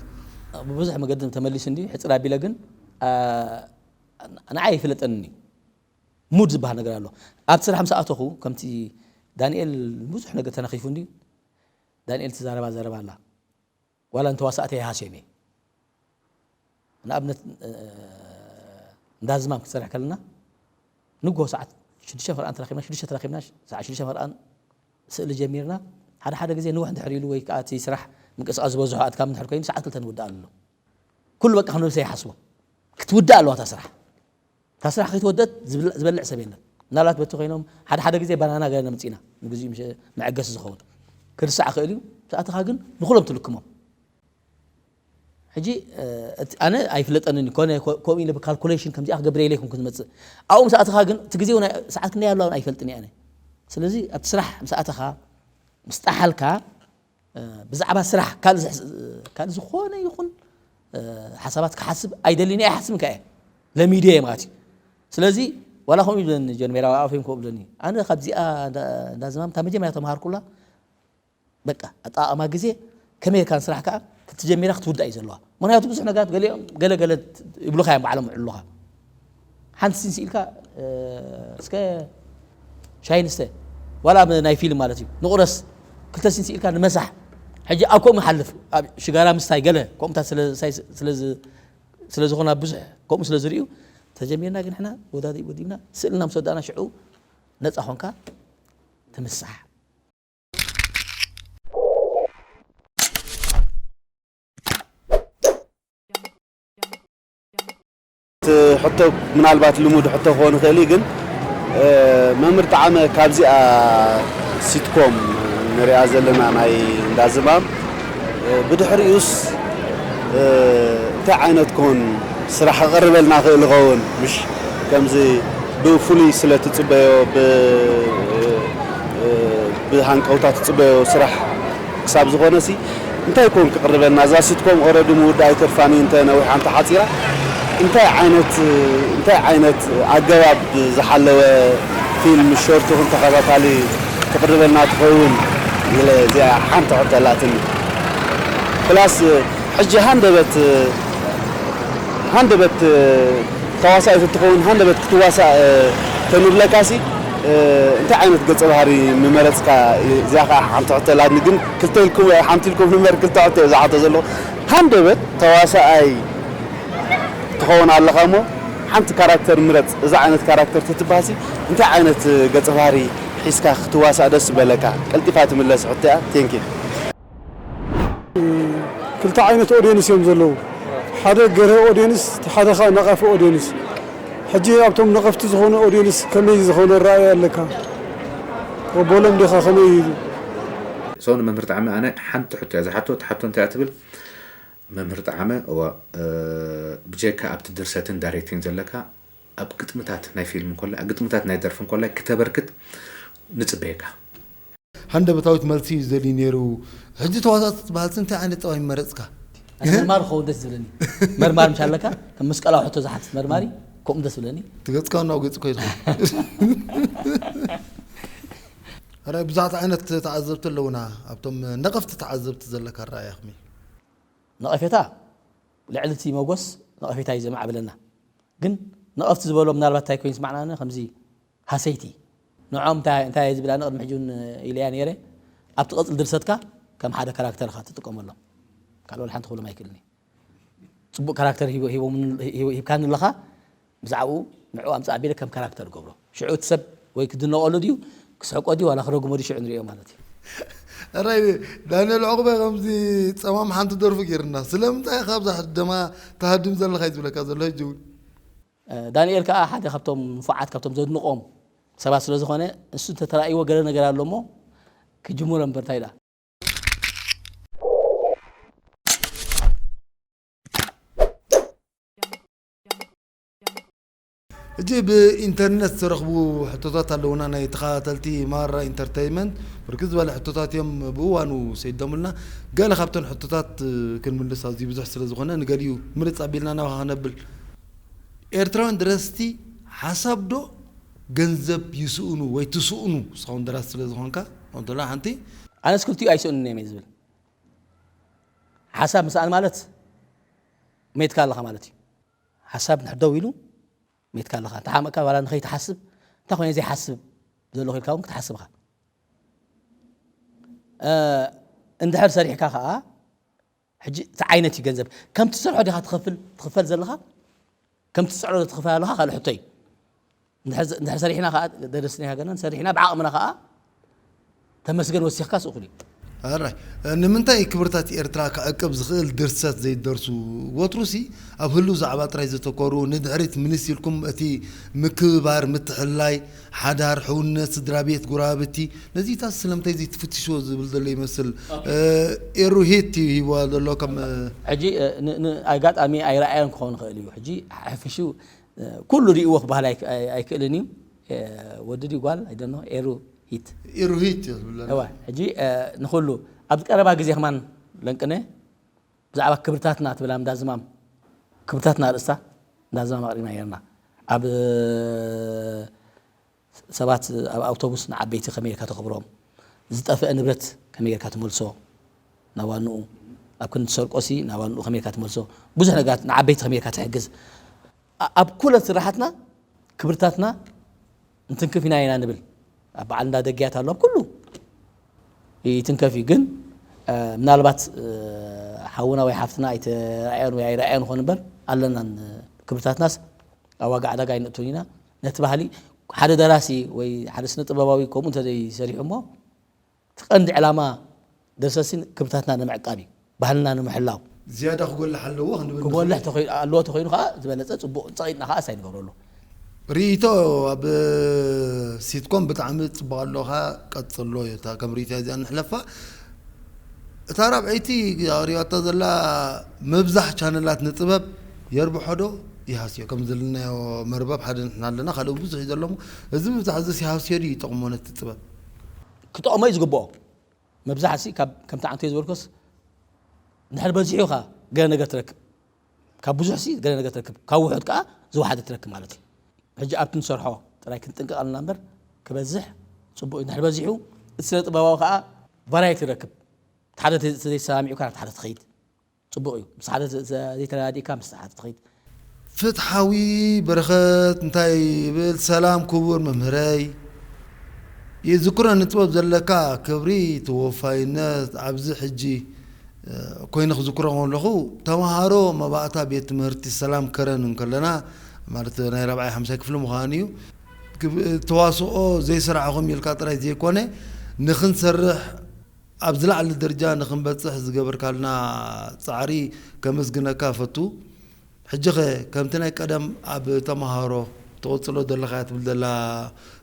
ብብዙሕ መገዲ ተመሊሱ እንዲ ሕፅር ኣቢለ ግን ንዓይ ይፍለጠኒ ሙድ ዝበሃል ነገር ኣሎ ኣብቲ ስራሕ ምስ ኣተኹ ከምቲ ዳንኤል ብዙሕ ነገር ተነኺፉ እንዲ ዳንኤል ትዛረባ ዘረባ ኣላ ዋላ ንተዋሳእተይ ሃስዮም እየ ንኣብነት እንዳ ዝማም ክትሰርሕ ከለና ንጎ ሰዓት ሽዱሽተ ፈርቓን ተራኺብና ሽዱሽተ ተራኺብና ሰዓት ሽዱሽተ ፈርቓን ስእሊ ጀሚርና ሓደ ሓደ ግዜ ንውሕ እንድሕር ኢሉ ወይ ከዓ እቲ ስራሕ ምንቅስቃስ ዝበዝሖ ኣድካሚ እንድሕር ኮይኑ ሰዓት ክልተ ንውዳእ ኣሎ ኩሉ በቃ ክንብሰ ይሓስቦ ክትውዳእ ኣለዋ እታ ስራሕ እታ ስራሕ ከይተወደት ዝበልዕ ሰብ የለን ምናልባት በቲ ኮይኖም ሓደ ሓደ ግዜ ባናና ገለ ነምፅእና ንግዚኡ መዐገሲ ዝኸውን ክርሳዕ ክእል እዩ ሰኣትኻ ግን ንኩሎም ትልክሞም ሕጂ ኣነ ኣይፍለጠንን ኮነ ከምኡ ኢለ ካልኩሌሽን ከምዚኣ ክገብር ኢለ ይኮንኩ ዝመፅእ ኣብኡ ምስ ኣተኻ ግን እቲ ግዜ ሰዓት ክንደይ ኣለዋ ኣይፈልጥን እየ ኣነ ስለዚ ኣብቲ ስራሕ ምስ ኣተኻ ምስ ጠሓልካ ብዛዕባ ስራሕ ካልእ ዝኾነ ይኹን ሓሳባት ክሓስብ ኣይደልን እየ ኣይሓስብን ከ ለሚደ እየ ማለት እዩ ስለዚ ዋላ ከምኡ ይብለኒ ጀርሜራ ኣፈም ከምኡ ብለኒ ኣነ ካብዚኣ እንዳዝማም ካብ መጀመርያ ተምሃርኩላ በቃ ኣጠቓቕማ ግዜ ከመይ ጌርካ ንስራሕ ከዓ ክትጀሚራ ክትውዳእ እዩ ዘለዋ ምክንያቱ ብዙሕ ነገራት ገሊኦም ገለ ገለ ይብሉካ እዮም ባዕሎም ይዕሉካ ሓንቲ ሲንስ ኢልካ እስከ ሻይ ንስተ ዋላ ናይ ፊልም ማለት እዩ ንቑረስ ክልተ ሲንስ ኢልካ ንመሳሕ ሕጂ ኣብ ከምኡ ሓልፍ ኣብ ሽጋራ ምስታይ ገለ ከምኡታት ስለ ዝኾና ብዙሕ ከምኡ ስለ ዝርእዩ ተጀሚርና ግን ሕና ወዳዲ ወዲብና ስእልና ምስ ወዳእና ሽዑ ነፃ ኾንካ ትምሳሕ ሕቶ ምናልባት ልሙድ ሕቶ ክኾን ይኽእል እዩ ግን መምህር ጣዕመ ካብዚኣ ሲትኮም ንሪኣ ዘለና ናይ እንዳዝማም ብድሕሪኡስ እንታይ ዓይነት ኮን ስራሕ ክቐርበልና ክእል ይኸውን ምሽ ከምዚ ብፍሉይ ስለ ትፅበዮ ብሃንቀውታ ትፅበዮ ስራሕ ክሳብ ዝኾነ ሲ እንታይ ኮን ክቕርበልና እዛ ሲትኮም ኦረዲ ምውዳ ኣይተርፋኒ እንተ ነዊሕ ኣንተ ሓፂራ እንታይ ዓይነት እንታይ ዓይነት ኣገባብ ዝሓለወ ፊልም ሾርት ኹን ተኸታታሊ ክቕርበልና ትኸውን ኢለ እዚኣ ሓንቲ ሕቶ ኣላትኒ ፕላስ ሕጂ ሃንደበት ሃንደበት ተዋሳኢት እንትኸውን ሃንደበት ክትዋሳእ ተንብለካሲ እንታይ ዓይነት ገፀ ባህሪ ምመረፅካ እዚኣ ከዓ ሓንቲ ሕቶ ኣላትኒ ግን ክልተ ኢልኩም ሓንቲ ኢልኩም ንበር ክልተ ሕቶ እየ ዝሓቶ ዘለኹ ሃንደበት ተዋሳኣይ ትኸውን ኣለኻ እሞ ሓንቲ ካራክተር ምረፅ እዛ ዓይነት ካራክተር ተትበሃሲ እንታይ ዓይነት ገፀ ባህሪ ሒዝካ ክትዋሳእ ደስ ዝበለካ ቀልጢፋ ትምለስ ሕቶ እያ ቴንኪ ክልተ ዓይነት ኦድየንስ እዮም ዘለዉ። ሓደ ገርሀ ኦድየንስ፣ ሓደ ኸዓ ነቓፊ ኦድየንስ። ሕጂ ኣብቶም ነቐፍቲ ዝኾኑ ኦድየንስ ከመይ ዝኾነ ራእይ ኣለካ? ቅበሎም ዲኻ? ከመይ እዩ? ሰው ንመምህር ጣዕመ ኣነ ሓንቲ ሕቶ እያ ዝሓቶ። እቲ ሓቶ እንታይ እያ ትብል? መምህር ጣዕመ፣ እዋ፣ እ፣ ብጀካ ኣብቲ ድርሰትን ዳይሬክቲንግ ዘለካ፣ ኣብ ግጥምታት ናይ ፊልም እንኮላይ፣ ኣብ ግጥምታት ናይ ደርፊ እንኮላይ ክተበርክት ንጽበየካ። ሃንደበታዊት መልሲ እዩ ዝደልዩ ነይሩ። ሕጂ ተዋሳእቲ ትበሃል እንታይ ዓይነት ጠባይ መረፅካ? ኣነ መርማሪ ክኸውን ደስ ዝብለኒ። መርማሪ ምሽ ኣለካ፣ ከም መስቀላዊ ሕቶ ዝሓትት መርማሪ ከምኡ ደስ ዝብለኒ። ትገፅካ ናው ገፅ ኮይትኾ ራይ ብዙሓት ዓይነት ተዓዘብቲ ኣለውና። ኣብቶም ነቐፍቲ ተዓዘብቲ ዘለካ ራእያ ከመይ? ነቐፌታ ልዕሊ እቲ መጎስ ነቐፌታ እዩ ዘማዕብለና። ግን ነቐፍቲ ዝበሎ ምናልባት እንታይ ኮይኑ ይስማዕና ከምዚ ሃሰይቲ ንዖም እንታይ እንታይ ዝብል ኣነ ቅድሚ ሕጂ እውን ኢለያ ነይረ። ኣብቲ ቀጽል ድርሰትካ ከም ሓደ ካራክተር ኢኻ ትጥቀመሎም። ካልእ ወላ ሓንቲ ክብሎም ኣይክእልን እየ። ጽቡቕ ካራክተር ሂቦ- ሂቦም- ሂቦ- ሂብካኒ ኣለኻ። ብዛዕባኡ ንዕኡ ኣምጽእ ኣቢለ ከም ካራክተር ገብሮ። ሽዑ እቲ ሰብ ወይ ክድነቐሉ ድዩ ክስሕቆ ድዩ ዋላ ክረግሞ ድዩ ሽዑ ንሪኦ ማለት እዩ። ራይ ዳንኤል ዕቑበ ከምዚ ጸማም ሓንቲ ደርፉ ገይርና ስለምንታይ ካብዛ ሕደማ ተሃድም ዘለኻ እዩ ዝብለካ ዘሎ ሕጂ እውን ዳንኤል ከዓ ሓደ ካብቶም ንፉዓት ካብቶም ዘድንቖም ሰባት ስለ ዝኾነ እሱ እንተተራእይዎ ገለ ነገር ኣሎ እሞ ክጅምሮ እምበር እንታይ ኢላ ሕጂ ብኢንተርነት ዝተረኽቡ ሕቶታት ኣለውና ናይ ተኸታተልቲ ማራ ኢንተርተይመንት ብርክት ዝበለ ሕቶታት እዮም ብእዋኑ ሰይዶምልና። ገለ ካብተን ሕቶታት ክንምልስ ኣዝዩ ብዙሕ ስለ ዝኾነ ንገሊኡ ምርፅ ኣቢልና ናባኻ ክነብል። ኤርትራውያን ደረስቲ ሓሳብ ዶ ገንዘብ ይስእኑ ወይ ትስእኑ? ንስኻ እውን ደራሲ ስለ ዝኾንካ እንተላ ሓንቲ ኣነስ ክልቲኡ ኣይስእኑን እዮም እየ ዝብል። ሓሳብ ምስኣን ማለት ሜትካ ኣለኻ ማለት እዩ። ሓሳብ እንድሕር ደው ኢሉ ሜትካ ኣለኻ። እንተሓመቕካ ዋላ ንኸይትሓስብ እንታይ ኮይነ ዘይሓስብ ዘለኹ ኢልካ እውን ክትሓስብ ኢኻ። እ፣ እንድሕር ሰሪሕካ ኸዓ ሕጂ እቲ ዓይነት እዩ ገንዘብ ከምቲ ትሰርሖ ዲኻ ትኸፍል ትኽፈል ዘለኻ ከምቲ ትፅዕሮ ትኽፈል ኣለኻ ካልእ ሕቶ እዩ። እንድሕር ሰሪሕና ከዓ ደደስና ሃገርና ሰሪሕና ብዓቕምና ከዓ ተመስገን ወሲኽካ ስእኩል እዩ። ኣራይ ንምንታይ ክብርታት ኤርትራ ክዕቅብ ዝኽእል ድርሰት ዘይደርሱ? ወትሩሲ ኣብ ህሉው ዛዕባ ጥራይ ዘተኮሩ፣ ንድሕሪት ምልስ ኢልኩም እቲ ምክብባር፣ ምትሕልላይ፣ ሓዳር፣ ሕውነት፣ ስድራ ቤት፣ ጎረባብቲ፣ ነዚታት ስለምንታይ ዘይትፍትሽዎ ዝብል ዘሎ ይመስል። ኤሩ ሂት እዩ ሂብዋ ዘሎ ከም ሕጂ ኣጋጣሚ ኣይረኣዮን ክኸውን ይኽእል እዩ። ሕጂ ሓፊሹ ኩሉ ሪእዎ ክበሃል ኣይክእልን እዩ። ወዲ ድዩ ጓል ኣይደኖ ኤሩ ሂት ኢሩሂት እዩ ዝብለና። እዋ ሕጂ ንኹሉ ኣብዚ ቀረባ ግዜ ከማን ለንቅነ ብዛዕባ ክብርታትና ትብል ኣብ እንዳዝማም ክብርታትና ኣርእስታ እንዳዝማም ኣቕሪብና ነርና። ኣብ ሰባት ኣብ ኣውቶቡስ ንዓበይቲ ከመይ ጌርካ ተኽብሮም፣ ዝጠፍአ ንብረት ከመይ ጌርካ ትመልሶ ናብ ዋንኡ፣ ኣብ ክንዲ ትሰርቆሲ ናብ ዋንኡ ከመይ ጌርካ ትመልሶ፣ ብዙሕ ነገራት ንዓበይቲ ከመይ ጌርካ ትሕግዝ ኣብ ኩለን ስራሓትና ክብርታትና እንትንክፍ ኢና ኢና ንብል። ኣብ በዓል እንዳ ደግያት ኣሎ ኣብ ኩሉ ይትንከፍ እዩ። ግን ምናልባት ሓውና ወይ ሓፍትና ኣይተራእዮን ወይ ኣይረኣዮን ይኾን እምበር ኣለናን ክብርታትናስ ኣብ ዋጋ ዕዳጋ ኣይነእቱን ኢና። ነቲ ባህሊ ሓደ ደራሲ ወይ ሓደ ስነ ጥበባዊ ከምኡ እንተዘይሰሪሑ እሞ እቲ ቀንዲ ዕላማ ደርሰሲን ክብርታትና ንምዕቃብ እዩ። ባህልና ንምሕላው ዝያዳ ክጎልሕ ኣለዎ ክንብል ክጎልሕ ንኽእል። ተኾይ- ኣለዎ ተኮይኑ ከዓ ዝበለፀ ፅቡቅ ፀቂጥና ከዓ እሳይ ንገብረሉ። ርኢቶ ኣብ ሲትኮም ብጣዕሚ ፅቡቅ ኣለኻ ቀፅሎ እታ ከም ርኢቶ እዚኣ ንሕለፋ። እታ ራብዐይቲ ኣቅሪባቶ ዘላ ምብዛሕ ቻነላት ንጥበብ የርብሖ ዶ ይሃስዮ? ከም ዘለናዮ መርበብ ሓደ ንሕና ኣለና ካልእ ብዙሕ እዩ ዘሎ እሞ እዚ ምብዛሕ እዚ ሲሃስዮ ድዩ ይጠቕሞ ነቲ ጥበብ? ክጠቕሞ እዩ ዝግብኦ። መብዛሕትሲ ካብ ከምቲ ዓንተ ዝበልኮስ እንድሕር በዚሑ ኢኻ ገለ ነገር ትረክብ። ካብ ብዙሕሲ ገለ ነገር ትረክብ፣ ካብ ውሑድ ከዓ ዝወሓደ ትረክብ ማለት እዩ። ሕጂ ኣብቲ ንሰርሖ ጥራይ ክንጥንቀቕ ኣለና እምበር ክበዝሕ ፅቡቅ እዩ። እንድሕር በዚሑ እቲ ስነ ጥበባዊ ከዓ ቫራይቲ ይረክብ። እቲ ሓደ ተዘይተሰማሚዑካ ናብቲ ሓደ ትኸይድ። ፅቡቕ እዩ። ምስ ሓደ ዘይተረዳዲእካ ምስ ሓደ ትኸይድ። ፍትሓዊ በረኸት እንታይ ይብል? ሰላም ክቡር መምህረይ፣ የዝክረኒ ጥበብ ዘለካ ክብሪ ተወፋይነት ኣብዚ ሕጂ ኮይነ ክዝክሮ ከለኹ ተምሃሮ መባእታ ቤት ትምህርቲ ሰላም ከረን እንከለና ማለት ናይ ራብዓይ ሓምሳይ ክፍሊ ምዃኑ እዩ። ተዋስኦ ዘይሰራዕኹም ኢልካ ጥራይ ዘይኮነ ንኽንሰርሕ ኣብ ዝለዓለ ደረጃ ንኽንበጽሕ ዝገበርካልና ጻዕሪ ከመስግነካ እፈቱ። ሕጂ ኸ ከምቲ ናይ ቀደም ኣብ ተመሃሮ ትቕጽሎ ዘለኻ እያ ትብል ዘላ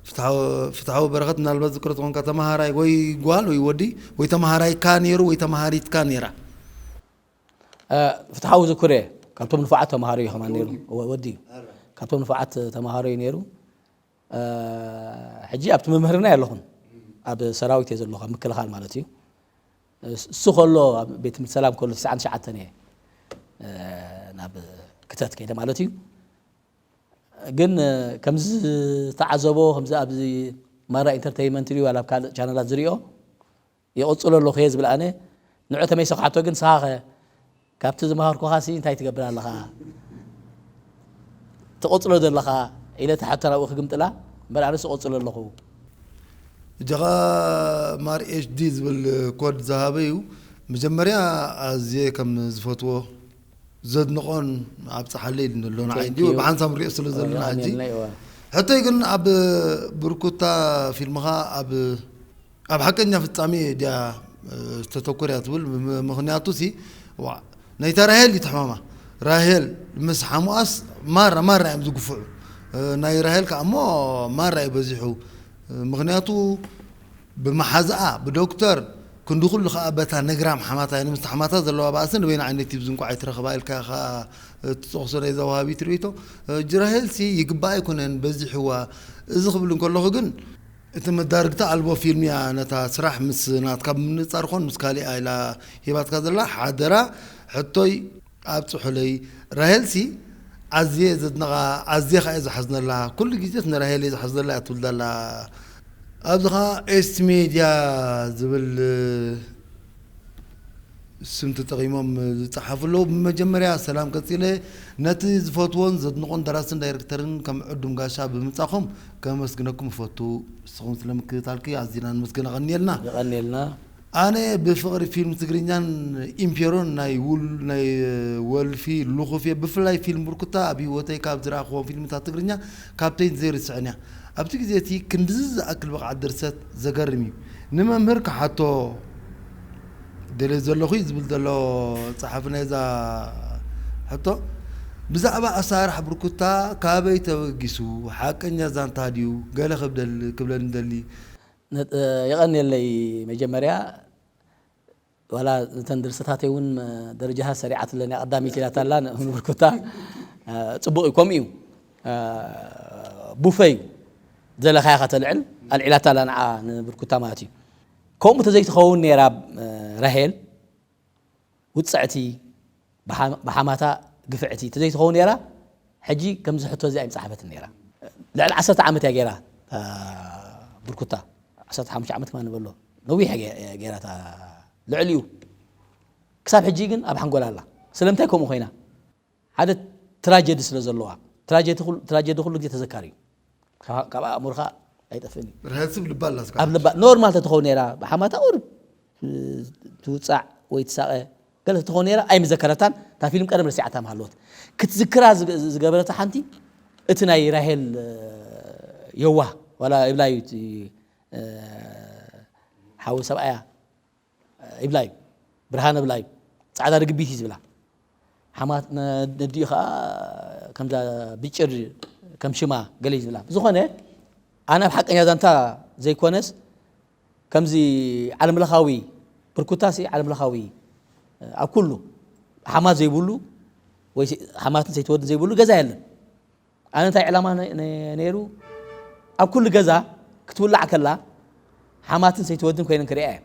ፍትሓዊ፣ ፍትሓዊ በረኸት፣ ምናልባት ዝክሮ ተኾንካ፣ ተመሃራይ ወይ ጓል ወይ ወዲ ወይ ተመሃራይካ ነይሩ ወይ ተመሃሪትካ ነይራ? እ፣ ፍትሓዊ ዝክር እየ። ካብቶም ንፉዓት ተምሃሮ እዩ ከማን ነይሩ። ወ-፣ ወዲ እዩ። ካብቶም ንፉዓት ተምሃሮ እዩ ነይሩ። እ፣ ሕጂ ኣብቲ ምምህርና የለኹን። ኣብ ሰራዊት እየ ዘለኹ፣ ኣብ ምክልኻል ማለት እዩ። እሱ ከሎ ኣብ ቤት ትምህርቲ ሰላም ከሎ ትስዓን ትሽዓተን እየ፣ እ፣ ናብ ክተት ከይደ ማለት እዩ። ግን፣ እ፣ ከምዚ ዝተዓዘቦ፣ ከምዚ ኣብዚ ማራ ኢንተርቴይንመንት ድዩ ዋላ ኣብ ካልእ ቻነላት ዝሪኦ፣ ይቕጽሎ ኣለኹ እየ ዝብል ኣነ። ንዑ ተመይሰ ክሓቶ ግን፣ ንስኻ ኸ ካብቲ ዝመሃርኩኻ ሲ እንታይ ትገብር ኣለኻ? ትቕጽሎ ዘለኻ? ኢለ እታ ሕቶ ናብኡ ክግምጥላ፣ እምበር ኣነስ እቕጽሎ ኣለኹ። እጃኻ ማር ኤች ዲ ዝብል ኮድ ዝሃበ እዩ። መጀመርያ ኣዝየ ከም ዝፈትዎ ዘድንቖን ኣብጽሓለይ ኢሉ ኣሎ ንዓይ። Thank እንዲሁ you። ብሓንሳብ ንሪኦ ስለ ዘለና ሕጂ። ኣሜን፣ እዋ። ሕቶይ ግን ኣብ ብርኩታ ፊልምኻ ኣብ፣ ኣብ ሓቀኛ ፍጻሜ ድያ፣ እ፣ ዝተተኮረ እያ ትብል? ም-፣ ምኽንያቱ ሲ፣ ዋ፣ ናይታ ራሄል እዩ ትሕማማ። ራሄል ምስ ሓሙኣስ ማራ፣ ማራ እዮም ዝግፍዑ። እ፣ ናይ ራሄል ከኣ እሞ ማራ እዩ በዚሑ። እ፣ ምኽንያቱ ብመሓዝኣ፣ ብዶክተር፣ ክንዲ ኩሉ ከኣ በታ ነግራም ሓማታ፣ ንምስቲ ሓማታ ዘለዋ ባእሲ ንበይና ዓይነት እዩ ዝንቋዕ ይትረኽባ ኢልካ ከኣ እትጠቕሶ ናይዛ ወሃቢት ርእይቶ። እ፣ ጅራሄልሲ ይግባእ ኣይኮነን በዚሕዋ። እዚ ክብል እንከለኹ ግን እቲ መዳርግቲ ኣልቦ ፊልም እያ ነታ ስራሕ ምስ ናትካ ብምንጻር ኾን ምስ ካሊኣ ኢላ ሂባትካ ዘላ ሓደራ ሕቶይ ኣብጽሑለይ። ራሄልሲ ኣዝየ ዘድንቓ፣ ኣዝየ ከኣ እየ ዝሓዝነላ። ኩሉ ግዜስ ንራሄል እየ ዝሓዝነላ እያ ትብል ዘላ። ኣብዚ ኸኣ ኤስቲ ሜድያ ዝብል ስም ተጠቒሞም ዝጸሓፉ ኣለዉ። ብመጀመርያ ሰላም ቀጺለ ነቲ ዝፈትዎን ዘድንቖን ደራስን ዳይረክተርን ከም ዕዱም ጋሻ ብምምጻእኹም ከመስግነኩም እፈቱ። ንስኹም ስለ ምክትታልኪ ኣዚና ነመስግን። ኣቐንየልና። የቐንየልና። ኣነ ብፍቕሪ ፊልም ትግርኛን ኢምፔሮን ናይ ውል-፣ ናይ ወልፊ ልኹፍ እየ። ብፍላይ ፊልም ብርኩታ ኣብ ህይወተይ ካብ ዝረኣኽዎም ፊልምታት ትግርኛ ካብተይን ዘይርስዕን እያ። ኣብቲ ግዜ እቲ ክንድዚ ዝኣክል ብቕዓት ድርሰት ዘገርም እዩ። ንመምህር ክሓቶ ደልየ ዘለኹ እዩ ዝብል ዘሎ ጸሓፊ ናይዛ ሕቶ። ብዛዕባ ኣሰራርሓ ብርኩታ ካበይ ተበጊሱ፣ ሓቀኛ ዛንታ ድዩ፣ ገለ ክብደል-፣ ክብለኒ ደሊ። ነ-፣ የቐንየለይ። መጀመርያ ዋላ እተን ድርሰታተይ እውን ደረጃታት ሰሪዓትለን እያ። ቀዳመይቲ ኢላታ ኣላ ን-፣ ንብርኩታ። እ፣ ጽቡቕ እዩ፣ ከምኡ እዩ። እ፣ ቡፈ እዩ። ዘለኻያ ከተልዕል ኣልዒላታ ኣላ ንዓ ንብርኩታ ማለት እዩ። ከምኡ ተዘይትኸውን ነይራ፣ እ፣ ራሄል ውጽዕቲ፣ ብሓ-፣ ብሓማታ ግፍዕቲ ተዘይትኸውን ነይራ፣ ሕጂ ከምዚ ሕቶ እዚ ኣይምጸሓፈትን ነይራ። ልዕሊ ዓሰርተ ዓመት እያ ገይራ፣ እታ ብርኩታ። ዓሰርተ ሓሙሽተ ዓመት ከማን ንበሎ። ነዊሕ እያ ገ-፣ ገይራ እታ ልዕሊኡ። ክሳብ ሕጂ ግን ኣብ ሓንጎላ ኣላ። ስለምንታይ ከምኡ ኮይና? ሓደ ትራጀዲ ስለ ዘለዋ። ትራጀዲ ኩሉ፣ ትራጀዲ ኩሉ ግዜ ተዘካሪ እዩ። ካብ፣ ካብ ኣእምሮኻ ኣይጠፍእን እዩ። ርህስብ ልባ ኣላ እስካ። ኣብ ልባ ኖርማል ተትኸውን ነይራ፣ ብሓማታ ቁሩብ ትውጻዕ ወይ ትሳቐ ገለ ተትኸውን ነይራ ኣይምዘከረታን። እታ ፊልም ቀደም ረሲዓታ ምሃለወት። ክትዝክራ ዝገ-፣ ዝገበረታ ሓንቲ እቲ ናይ ራሄል፣ እ፣ የዋህ ዋላ ይብላ እዩ እቲ፣ እ፣ ሓዊ ሰብኣያ ይብላ እዩ። ብርሃነ ብላ እዩ። ጻዕዳ ርግቢት እዩ ዝብላ። ሓማት ነ-፣ ነዲኡ ኸኣ ከምዛ ብጭር ከም ሽማ ገለ እዩ ዝብላ። ብዝኾነ ኣነ ኣብ ሓቀኛ ዛንታ ዘይኮነስ ከምዚ ዓለምለኻዊ ብርኩታሲ ዓለምለኻዊ ኣብ ኩሉ ሓማት ዘይብሉ ወይ ሓማትን ሰይትወድን ዘይብሉ ገዛ የለን። ኣነ እንታይ ዕላማ ነ-፣ ነ-፣ ነይሩ? ኣብ ኩሉ ገዛ ክትውላዕ ከላ ሓማትን ሰይትወድን ኮይነን ክርእያ እየ።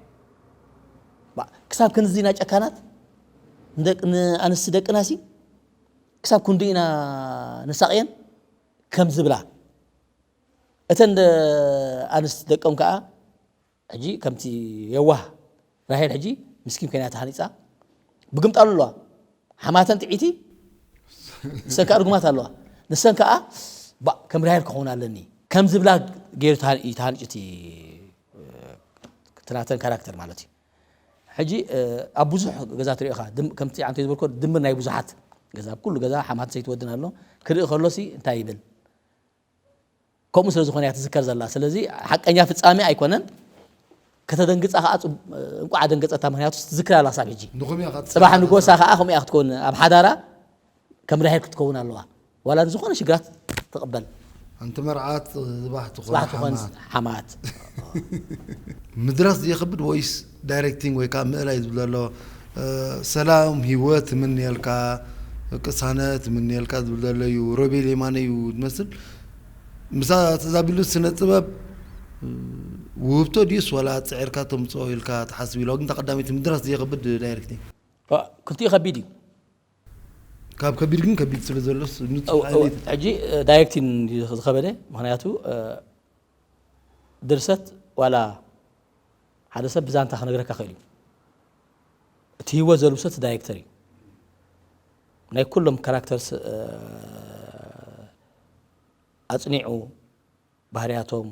ባ-፣ ክሳብ ክንድዚ ኢና ጨካናት? ንደቅ-፣ ንኣንስቲ ደቅናሲ ክሳብ ክንዱ ኢና ነሳቕየን? ከም ዝብላ። እተን ደ-፣ ኣንስቲ ደቀም ከኣ ሕጂ ከምቲ የዋህ ራሄል ሕጂ ምስኪን ኮይና ተሃኒጻ ብግምጣሉ ኣለዋ። ሓማተን ጥዒቲ ንሰን ከኣ ርጉማት ኣለዋ። ንሰን ከኣ ባ ከም ራሄል ክኸውን ኣለኒ ከም ዝብላ ገይሩ ተሃን-፣ እዩ ተሃኒጹ እቲ፣ እቲ ናተን ካራክተር ማለት እዩ። ሕጂ፣ እ፣ ኣብ ብዙሕ ገዛ ትሪኦ ኢኻ። ድም-፣ ከምቲ ኣንተ ዝበልኮ ድምር ናይ ብዙሓት ገዛ፣ ኣብ ኩሉ ገዛ ሓማት ሰይትወድን ኣሎ። ክርኢ ከሎሲ እንታይ ይብል? ከምኡ ስለ ዝኾነ እያ ትዝከር ዘላ። ስለዚ ሓቀኛ ፍጻሜ ኣይኮነን። ከተደንግጻ ከዓ ጽብ- እንቋዕ ኣደንገጸታ። ምክንያቱ ትዝክር ኣላ ክሳብ ሕጂ። ንኹም እያ ካብ ጽባሕ ንጎሳ ከዓ ከምኡ እያ ክትከውን። ኣብ ሓዳራ ከም ራሄል ክትከውን ኣለዋ። ዋላ ንዝኾነ ሽግራት ትቕበል። ኣንቲ መርዓት ጽባሕ ትኾን ጽባሕ ትኾን ሓማት። ሓማት። ምድራስ ዝየኽብድ ወይስ ዳይሬክቲንግ ወይ ከዓ ምእላይ ዝብሎ ኣሎ? ሰላም ህይወት ትምንየልካ፣ ቅሳነት ትምንየልካ ዝብል ዘሎ እዩ። ሮቤል የማነ እዩ ዝመስል። ምሳ ተዛቢሉ ስነ ጥበብ ውህብቶ ድዩስ ዋላ ጽዒርካ ተምፅኦ ኢልካ ትሓስብ ኢሎ? ግን ተቐዳሚት ምድራስ ዝየኽብድ ዳይሬክቲንግ ክልቲኡ ከቢድ እዩ። ካብ ከቢድ ግን ከቢድ ስለ ዘሎስ ንፁህ ዓይነት ሕጂ ዳይሬክቲንግ ዝኸበደ። ምክንያቱ ድርሰት ዋላ ሓደ ሰብ ብዛንታ ክነግረካ ክእል እዩ። እቲ ህይወት ዘልብሶ እቲ ዳይሬክተር እዩ። ናይ ኩሎም ካራክተርስ ኣፅኒዑ ባህርያቶም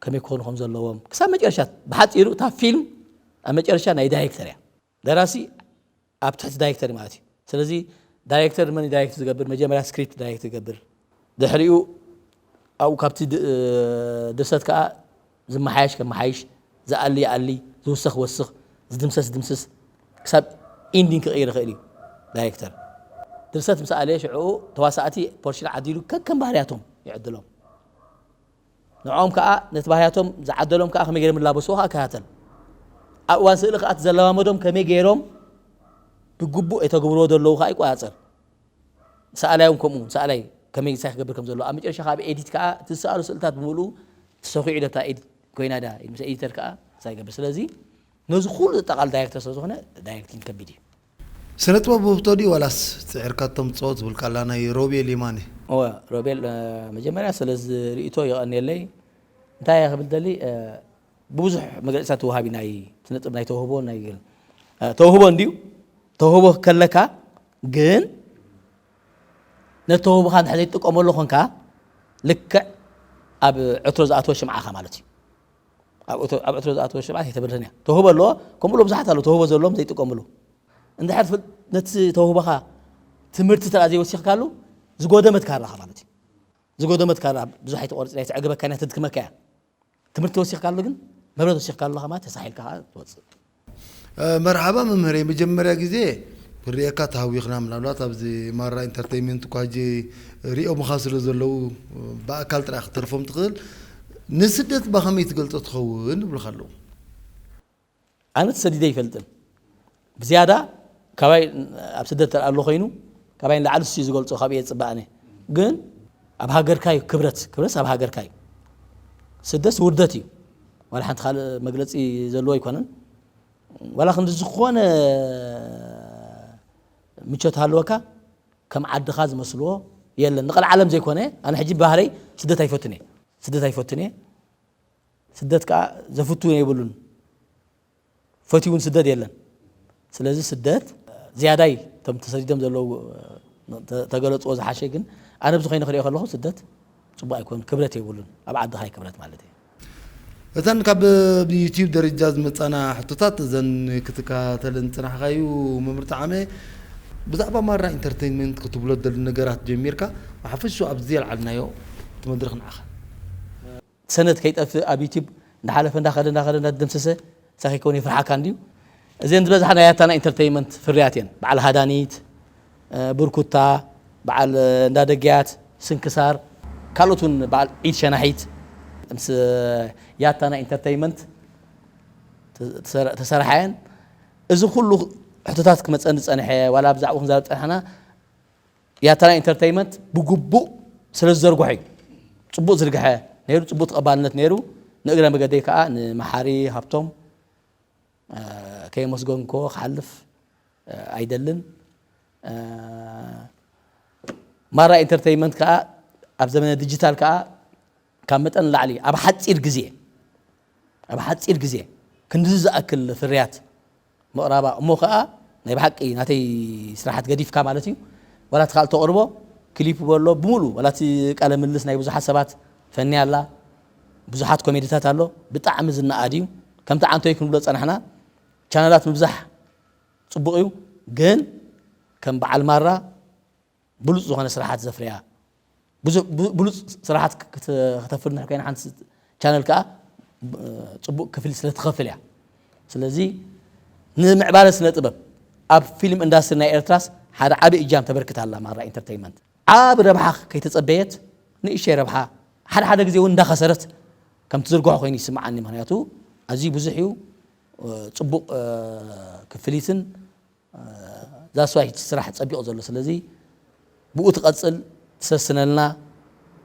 ከመይ ክኾኑ ከም ዘለዎም ክሳብ መጨረሻ። ብሓፂሩ እታ ፊልም ኣብ መጨረሻ ናይ ዳይሬክተር እያ። ደራሲ ኣብ ትሕቲ ዳይሬክተር ማለት እዩ። ስለዚ ዳይሬክተር መን ዳይሬክት ዝገብር? መጀመርያ ስክሪፕት ዳይሬክት ዝገብር፣ ድሕሪኡ ኣብኡ ካብቲ ድ- ድርሰት ከዓ ዝመሓየሽ ከመሓይሽ፣ ዝኣሊ ይኣሊ፣ ዝውሰኽ ወስኽ፣ ዝድምሰስ ድምስስ፣ ክሳብ ኢንዲንግ ክቕይር ይኽእል እዩ ዳይሬክተር። ድርሰት ምስ ኣለየ ሽዕኡ ተዋሳእቲ ፖርሽን ዓዲሉ ከከም ባህርያቶም ይዕድሎም። ንዕኦም ከዓ ነቲ ባህርያቶም ዝዓደሎም ከዓ ከመይ ገይሮም ይላበስዎ ከዓ ይከታተል። ኣብ እዋን ስእሊ ከዓ እቲ ዘለማመዶም ከመይ ገይሮም ብግቡእ የተግብርዎ ዘለዉ ከዓ ይቆፃፀር። ሰኣላይ እውን ከምኡ ሰኣላይ ከመይ እንታይ ክገብር ከም ዘለዎ ኣብ መጨረሻ ከዓ ኤዲት ከዓ እቲ ዝሰኣሉ ስእልታት ብምሉኡ ተሰኪዑ ዶ እታ ኤዲት ኮይና ዳ ምስ ኤዲተር ከዓ እንታይ ይገብር። ስለዚ ነዚ ኩሉ ዘጠቓል ዳይሬክተር ስለ ዝኾነ ዳይሬክቲንግ ከቢድ እዩ። ስነ ጥበብ ውህብቶ ድዩ ዋላስ ፅዒርካ ተምፅኦ ትብል ካላ ናይ ሮቤል የማነ? እወ ሮቤል መጀመርያ ስለዚ ርእይቶ የቐንየለይ። እንታይ እየ ክብል ደሊ ብዙሕ መግለፂታት ወሃቢ ናይ ስነ ጥበብ ናይ ተውህቦ ናይ ተውህቦ እንድዩ። ተውህቦ ከለካ ግን ነቲ ተውህቦኻ እንድሕር ዘይትጥቀመሉ ኮንካ ልክዕ ኣብ ዕትሮ ዝኣተወ ሽምዓኻ ማለት እዩ። ኣብ ዕትሮ ዝኣተወ ሽምዓ ኣይተብርህን እያ። ተውህቦ ኣለዎ። ከምኡ ብዙሓት ኣለዉ ተውህቦ ዘለዎም ዘይጥቀምሉ። እንድሕር ነቲ ተውህቦኻ ትምህርቲ ተራ ዘይወሲኽካሉ ዝጎደመት ካራኻ ማለት እዩ። ዝጎደመት ካራ ብዙሕ ኣይትቆርፅን እያ፣ ኣይትዕግበካን እያ፣ ተድክመካ እያ። ትምህርቲ ወሲኽካሉ ግን መብረት ወሲኽካሉ ከማ ተሳሒልካ ከዓ ትወፅእ። መርሓባ መምህረይ፣ መጀመርያ ግዜ ክርእየካ ተሃዊኽና። ምናልባት ኣብዚ ማራ ኢንተርቴይንመንት እኳ ሕጂ ሪኦምኻ ስለ ዘለዉ ብኣካል ጥራይ ክትተርፎም ትኽእል። ንስደት ብኸመይ ትገልጾ ትኸውን ይብሉኻ ኣለዉ። ኣነ ተሰዲደ ይፈልጥን ብዝያዳ ካባይ ኣብ ስደት ተር ኣሎ ኮይኑ ካባይ ንላዕሊ ሱ ዝገልፆ ካብ እየ ፅባእ ኣነ ግን ኣብ ሃገርካ እዩ ክብረት ክብረት ኣብ ሃገርካ እዩ። ስደት ውርደት እዩ። ዋላ ሓንቲ ካልእ መግለፂ ዘለዎ ኣይኮነን። ዋላ ክንዲ ዝኾነ ምቾት ሃለወካ ከም ዓድኻ ዝመስልዎ የለን። ንቐልዓለም ዘይኮነ ኣነ ሕጂ ባህረይ ስደት ኣይፈቱን እየ። ስደት ኣይፈቱን እየ። ስደት ከዓ ዘፍቱ የብሉን። ፈትዩ እውን ስደት የለን። ስለዚ ስደት ዝያዳይ እቶም ተሰዲዶም ዘለዉ ተገለፅዎ ዝሓሸ ግን ኣነ ብዝኮይነ ክሪኦ ከለኹ ስደት ፅቡቅ ኣይኮን ክብረት የብሉን። ኣብ ዓድኻ ክብረት ማለት እዩ። እተን ካብ ብዩቲዩብ ደረጃ ዝመፃና ሕቶታት እዘን ክትከታተልን ፅናሕካዩ መምህር ጣዕመ ብዛዕባ ማራ ኢንተርቴይንመንት ክትብሎ ደሊ ነገራት ጀሚርካ ብሓፈሹ ኣብዚ የልዓልናዮ እቲ መድረክ ንዓኻ። ሰነድ ከይጠፍእ ኣብ ዩቲብ እንዳሓለፈ እንዳኸደ እንዳኸደ እንዳደምሰሰ ሳኺ ከውን ይፍርሓካ እንድዩ። እዚን ዝበዝሓ ናይ ኣታና ኢንተርቴይንመንት ፍርያት እየን። በዓል ሃዳኒት፣ ብርኩታ፣ በዓል እንዳደግያት፣ ስንክሳር፣ ካልኦት እውን በዓል ዒድ ሸናሒት ምስ ያታና ኢንተርቴይንመንት ተሰርሓ እየን። እዚ ኩሉ ሕቶታት ክመፀኒ ዝፀንሐ ዋላ ብዛዕባ ክንዛረብ ፀናሕና ያታና ኢንተርተይመንት ብግቡእ ስለ ዝዘርግሖ እዩ። ፅቡቅ ዝርግሐ ነይሩ፣ ፅቡቅ ተቐባልነት ነይሩ። ንእግረ መገደይ ከዓ ንመሓሪ ሃብቶም ከየመስገንኮ ክሓልፍ ኣይደልን። ማራ ኢንተርተይመንት ከዓ ኣብ ዘመነ ዲጂታል ከዓ ካብ መጠን ላዕሊ ኣብ ሓፂር ግዜ ኣብ ሓፂር ግዜ ክንድዚ ዝኣክል ፍርያት ምቕራባ እሞ ከዓ ናይ ብሓቂ ናተይ ስራሓት ገዲፍካ ማለት እዩ። ዋላ እቲ ካልእ ተቕርቦ ክሊፕ በሎ ብምሉ ዋላ እቲ ቃለ ምልልስ ናይ ብዙሓት ሰባት ፈንያ ኣላ። ብዙሓት ኮሜዲታት ኣሎ። ብጣዕሚ ዝነኣድ እዩ። ከምቲ ዓንቶይ ክንብሎ ዝፀናሕና ቻነላት ምብዛሕ ፅቡቕ እዩ። ግን ከም በዓል ማራ ብሉፅ ዝኾነ ስራሓት ዘፍርያ ብሉፅ ስራሓት ከተፍሪ ንድሕር ኮይና ሓንቲ ቻነል ከዓ ጽቡቕ ክፍሊት ስለ ትኸፍል እያ። ስለዚ ንምዕባለ ስነ ጥበብ ኣብ ፊልም ኢንዳስትሪ ናይ ኤርትራስ ሓደ ዓቢ እጃም ተበርክት ኣላ ማራ ኢንተርተይንመንት። ዓቢ ረብሓ ከይተጸበየት ንእሽተይ ረብሓ ሓደ ሓደ ግዜ እውን እንዳኸሰረት ከም ትዝርግሖ ኮይኑ ይስምዓኒ። ምኽንያቱ ኣዝዩ ብዙሕ እዩ፣ ጽቡቕ ክፍሊትን that's why እቲ ስራሕ ጸቢቑ ዘሎ። ስለዚ ብኡ ትቐጽል ትሰስነልና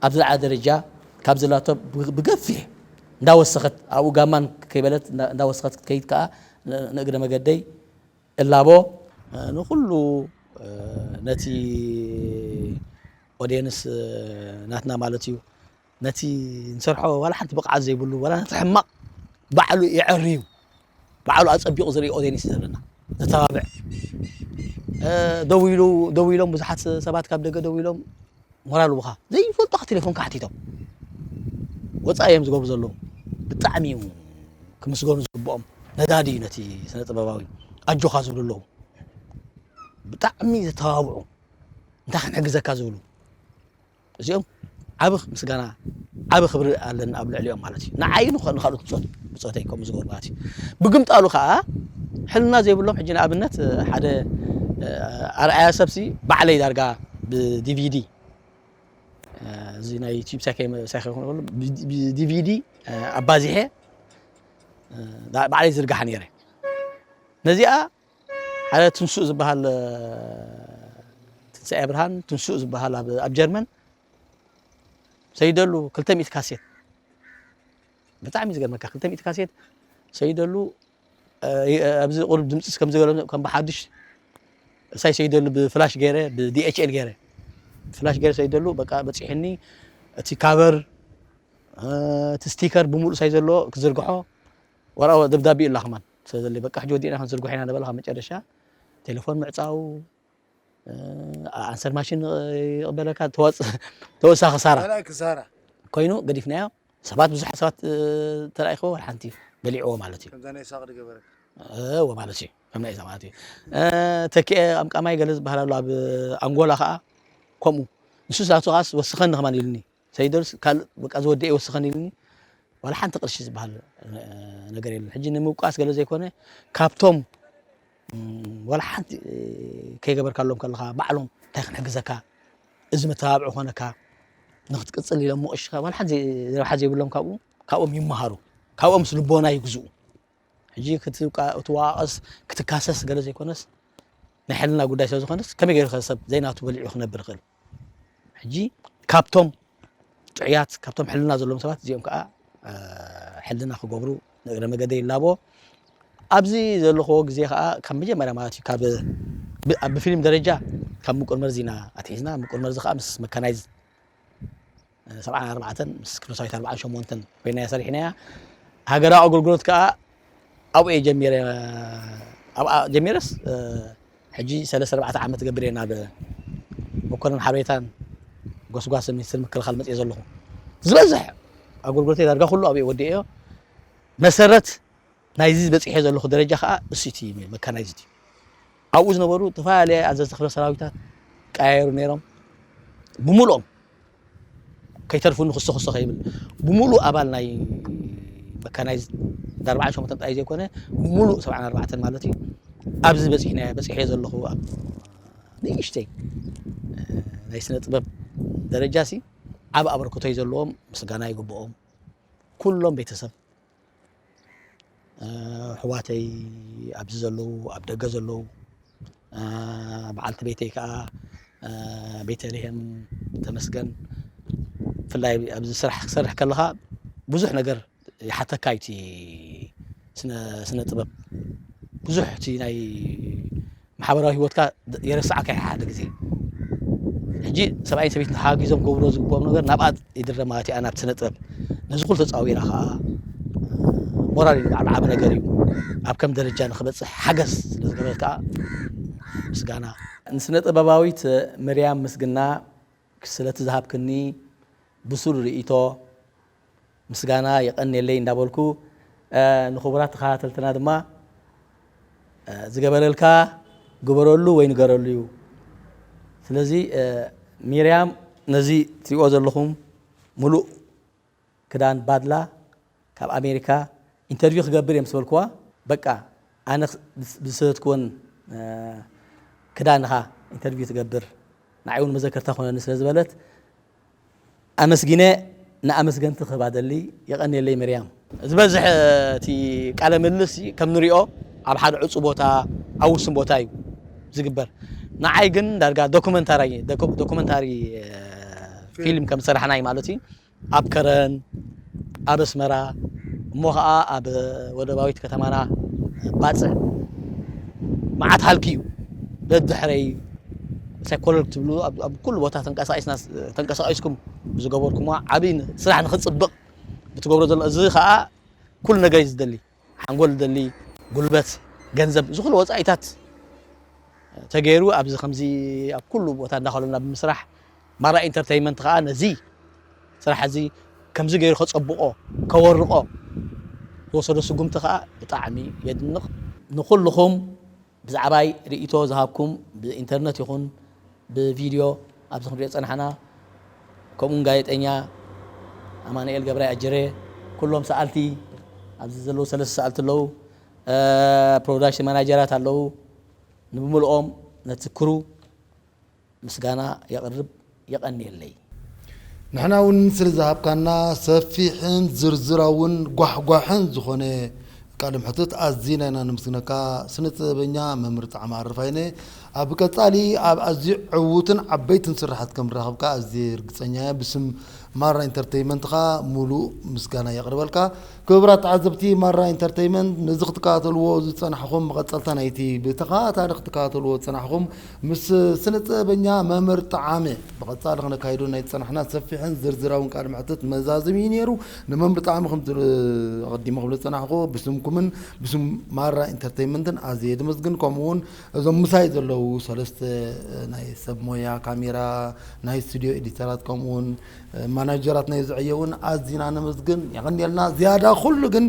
ኣብ ዝለዓለ ደረጃ ካብ ዘላቶ ብገፊሕ እንዳወሰኸት ኣብኡ ጋማን ከይበለት እንዳወሰኸት ክትከይድ ከዓ ንእግረ መገደይ እላቦ። ንኩሉ ነቲ ኦድየንስ ናትና ማለት እዩ ነቲ ንሰርሖ ዋላ ሓንቲ ብቕዓት ዘይብሉ ዋላ ነቲ ሕማቕ ባዕሉ የዐርዩ ባዕሉ ኣጸቢቑ ዝርኢ ኦድየንስ ዘለና ዘተባብዕ ደው ኢሉ ደው ኢሎም ብዙሓት ሰባት ካብ ደገ ደው ኢሎም ሞራል ውሃ ዘይፈልጦ ቴሌፎን ካሕቲቶም ወፃኢ እዮም ዝገብሩ ዘለዉ። ብጣዕሚ እዩ ክምስገኑ ዝግብኦም። ነዳዲ እዩ ነቲ ስነ ጥበባዊ ኣጆኻ ዝብሉ ኣለዉ። ብጣዕሚ ዘተባብዑ እንታይ ክንሕግዘካ ዝብሉ እዚኦም ዓቢ ምስጋና ዓቢ ክብሪ ኣለኒ ኣብ ልዕሊኦም ማለት እዩ። ንዓይ ንኸ- ንኻልኦት ብጾት ብጾተይ ከምኡ ዝገብሩ ማለት እዩ። ብግምጣሉ ከዓ ሕልና ዘይብሎም ሕጂ ንኣብነት ሓደ ኣርኣያ ሰብሲ ባዕለይ ዳርጋ ብዲቪዲ እዚ ናይ ዩቲዩብ ሳይኮ ሳይኮ ብዲቪዲ ኣባዚሐ ባዕለይ ዝርግሓ ነይረ። ነዚኣ ሓደ ትንሱእ ዝበሃል ትንሳኤ ብርሃን ትንሱእ ዝበሃል ኣብ ኣብ ጀርመን ሰይደሉ ክልተ ሚእቲ ካሴት ብጣዕሚ ዝገርመካ ክልተ ሚእቲ ካሴት ሰይደሉ ኣብዚ ቁሩብ ድምፂ ከም ዝገለ ከም ብሓድሽ እሳይ ሰይደሉ ብፍላሽ ገይረ ብዲኤችኤል ገይረ ፍላሽ ገይረ ሰይደሉ በቃ በፂሕኒ እቲ ካቨር እቲ ስቲከር ብምሉእ ሳይ ዘለዎ ክዝርግሖ ወራ ደብዳቤ ይላኽማን ስለዘለ በቃ ሕጂ ወዲእና ክንዝርግሖ ኢና ነበለ ካብ መጨረሻ ቴሌፎን ምዕፃው ኣንሰር ማሽን ይቕበለካ ተወሳኺ ክሳራ ክሳራ ኮይኑ ገዲፍናዮ ሰባት ብዙሓት ሰባት ተላኢኽዎ ወላ ሓንቲ በሊዕዎ ማለት እዩ ከምዛ ናይ ሳቕ ድገበረካ እዎ ማለት እዩ ከም ናይ ማለት እዩ ተኪኤ ኣምቃማይ ገለ ዝበሃል ኣሎ ኣብ ኣንጎላ ከዓ ከምኡ ንሱ ናቱ ከዓስ ወስኸኒ ከማን ኢሉኒ ሰይደልስ ካልእ በቃ ዝወደኤ ወስኸን ኢልኒ ዋላ ሓንቲ ቅርሺ ዝበሃል ነገር የለን ሕጂ ንምውቃስ ገለ ዘይኮነ ካብቶም ዋላ ሓንቲ ከይገበርካሎም ከለኻ ባዕሎም እንታይ ክንሕግዘካ እዚ መተባብዒ ኮነካ ንክትቅፅል ኢሎም ምቕሽኻ ዋላ ሓንቲ ረብሓ ዘይብሎም ካብኡ ካብኦም ይመሃሩ ካብኦምስ ልቦና ይግዝኡ ሕጂ ክትዋቀስ ክትካሰስ ገለ ዘይኮነስ ናይ ሕልና ጉዳይ ስለዝኾነስ ከመይ ገይሩ ሰብ ዘይናቱ በሊዑ ክነብር ይኽእል ሕጂ ካብቶም ጥዑያት ካብቶም ሕልና ዘለዎም ሰባት እዚኦም ከዓ ሕልና ክገብሩ ንእግረ መገደ ይላቦ ኣብዚ ዘለኽዎ ግዜ ከዓ ካብ መጀመርያ ማለት እዩ ካብ ብፊልም ደረጃ ካብ ምቁር መርዚ ኢና ኣትሒዝና ምቁር መርዚ ከዓ ምስ መካናይዝ ሰብዓን ኣርባዕተን ምስ ክፍለ ሰራዊት ኣርባዓን ሸሞንተን ኮይና እያ ሰሪሕናያ። ሃገራዊ ኣገልግሎት ከዓ ኣብኡ እየ ጀሚረ። ኣብኣ ጀሚረስ ሕጂ ሰለስተ ኣርባዕተ ዓመት ገብር እየ ናብ መኮነን ሓበሬታን ጎስጓስ ሚኒስትር ምክልኻል መፅየ ዘለኹ። ዝበዝሕ ኣገልግሎተይ ዳርጋ ኩሉ ኣብኡ ወዲኤዮ። መሰረት ናይዚ በፂሐ ዘለኹ ደረጃ ከዓ እሱ እቲ መካናይዝድ እዩ። ኣብኡ ዝነበሩ ዝተፈላለዩ ኣዘዝቲ ክፍለ ሰራዊታት ቀያየሩ ነይሮም ብምሉኦም ከይተርፉ ንክስተ ክስተ ከይብል ብምሉእ ኣባል ናይ መካናይዝ ኣርባዓ ሸሞንተ ጥራይ ዘይኮነ ብምሉእ ሰብዓ ኣርባዕተ ማለት እዩ ኣብዚ በፂሕና በፂሐ ዘለኹ ኣብ ንእሽተይ ናይ ስነ ጥበብ ደረጃ ሲ ዓብ ኣበርክቶ እዩ ዘለዎም ምስጋና ይግብኦም ኩሎም ቤተሰብ ኣሕዋተይ ኣብዚ ዘለዉ ኣብ ደገ ዘለዉ በዓልቲ ቤተይ ከዓ ቤተልሄም ተመስገን ብፍላይ ኣብዚ ስራሕ ክሰርሕ ከለካ ብዙሕ ነገር ይሓተካ እዩ እቲ ስነ ጥበብ ብዙሕ እቲ ናይ ማሕበራዊ ሂወትካ የረስዓካ እዩ ሓደ ግዜ ሕጂ ሰብኣይን ሰበይትን ተሓጋጊዞም ክገብርዎ ዝግብኦም ነገር ናብኣ ይድረ ማለት እዩ ናብቲ ስነ ጥበብ ነዚ ኩሉ ተፃዊራ ከዓ ሞራል እዩ ባዕሉ ዓቢ ነገር እዩ ኣብ ከም ደረጃ ንክበፅሕ ሓገዝ ስለዝገበረት ከዓ ምስጋና ንስነ ጥበባዊት ምርያም ምስግና ስለቲ ዝሃብክኒ ብሱል ርእይቶ ምስጋና የቐንየለይ እንዳበልኩ ንኽቡራት ተኸታተልትና ድማ ዝገበረልካ ግበረሉ ወይ ንገረሉ እዩ። ስለዚ ሚርያም ነዚ ትሪእዎ ዘለኹም ሙሉእ ክዳን ባድላ ካብ ኣሜሪካ ኢንተርቪው ክገብር እየ ምስ በልክዋ፣ በቃ ኣነ ብዝሰተትክወን ክዳን ኢኻ ኢንተርቪው ትገብር፣ ንዓይ እውን መዘከርታ ኮነኒ ስለ ዝበለት ኣመስጊነ ንኣመስገንቲ ክህባ ደሊ። የቐንየለይ መርያም። ዝበዝሕ እቲ ቃለ ምልልስ ከም ንሪኦ ኣብ ሓደ ዕፁ ቦታ፣ ኣብ ውሱን ቦታ እዩ ዝግበር። ንዓይ ግን ዳርጋ ዶኩመንታሪ ዶኩመንታሪ ፊልም ከም ዝሰራሕና እዩ ማለት እዩ። ኣብ ከረን፣ ኣብ ኣስመራ፣ እሞ ኸዓ ኣብ ወደባዊት ከተማና ባፅዕ መዓት ሃልኪ እዩ። ደድሕረይ ሳይኮሎግ ትብሉ ኣብ ኩሉ ቦታ ተንቀሳቂስና ተንቀሳቂስኩም ዝገበርኩሞ ዓብዪ ስራሕ ንክፅብቕ ብትገብሮ ዘሎ እዚ ከዓ ኩሉ ነገር እዩ ዝደሊ። ሓንጎል ዝደሊ፣ ጉልበት፣ ገንዘብ፣ እዚ ኩሉ ወፃኢታት ተገይሩ ኣብዚ ከምዚ ኣብ ኩሉ ቦታ እንዳኸለና ብምስራሕ ማራ ኢንተርቴይንመንት ከዓ ነዚ ስራሕ እዚ ከምዚ ገይሩ ከፀብቆ ከወርቆ ዝወሰዶ ስጉምቲ ከዓ ብጣዕሚ የድንቕ። ንኩልኹም ብዛዕባይ ርእይቶ ዝሃብኩም ብኢንተርነት ይኹን ብቪድዮ ኣብዚ ክንሪኦ ፀናሕና፣ ከምኡውን ጋዜጠኛ ኣማኑኤል ገብራይ ኣጀሬ፣ ኩሎም ሰኣልቲ ኣብዚ ዘለዉ ሰለስተ ሰኣልቲ ኣለዉ፣ ፕሮዳክሽን ማናጀራት ኣለዉ፣ ንምልኦም ነቲ ክሩ ምስጋና የቕርብ። የቐንየለይ። ንሕና እውን ስለ ዝሃብካና ሰፊሕን ዝርዝራውን ጓሕጓሕን ዝኾነ ቃለ መሕትት ኣዚና ኢና ነመስግነካ። ስነ ጥበበኛ መምህር ጣዕመ ኣረፋይነ፣ ኣብ ቀጻሊ ኣብ ኣዝዩ ዕዉትን ዓበይትን ስራሓት ከም ንራኸብካ ኣዝየ ርግጸኛ እየ። ብስም ማራ ኢንተርተይመንት ኸኣ ሙሉእ ምስጋና የቕርበልካ። ክቡራት ተዓዘብቲ ማራ ኢንተርተይመንት፣ ነዚ ክትከታተልዎ ዝጸናሕኹም መቐጸልታ ናይቲ ብተኸታታሊ ክትከታተልዎ ዝጸናሕኹም ምስ ስነ ጥበበኛ መምህር ጣዕመ ብቐጻሊ ክነካይዶ ናይ ዝጸናሕና ሰፊሕን ዝርዝራውን ቃለ መሕትት መዛዘሚ እዩ ነይሩ። ንመምህር ጣዕመ ከምቲ ኣቐዲመ ክብሎ ዝጸናሕኩ ብስምኩምን ብስም ማራ ኢንተርተይመንትን ኣዝየ ድመስግን። ከምኡ እውን እዞም ምሳይ ዘለዉ ሰለስተ ናይ ሰብ ሞያ ካሜራ፣ ናይ ስቱዲዮ ኤዲተራት ከምኡ እውን ማናጀራት ናይ ዝዕየ እውን ኣዚና ነመስግን። የቐንየልና። ዝያዳ ኩሉ ግን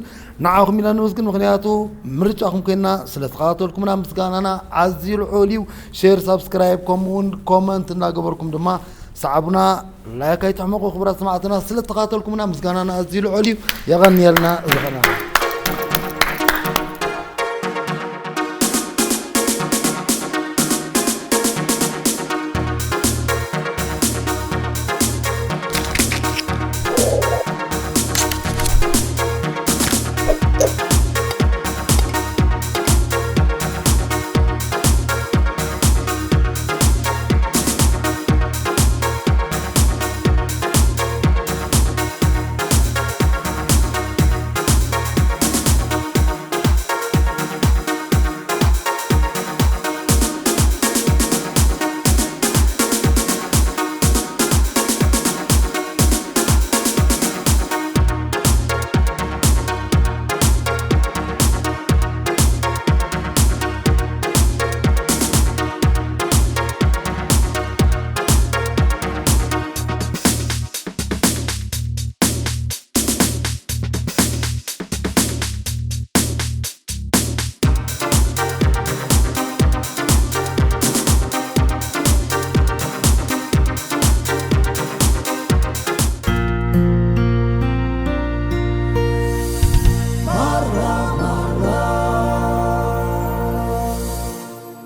ንዓኹም ኢና ነመስግን፣ ምኽንያቱ ምርጫኹም ኮይና ስለ ተኸታተልኩምና ምስጋናና ኣዝዩ ልዑል እዩ። ሼር፣ ሳብስክራይብ ከምኡ እውን ኮመንት እናገበርኩም ድማ ሰዓቡና። ላይክ ኣይትሕመቑ ክቡራት ሰማዕትና፣ ስለ ተኸታተልኩምና ምስጋናና ኣዝዩ ልዑል እዩ። የቐንየልና። ዝኸና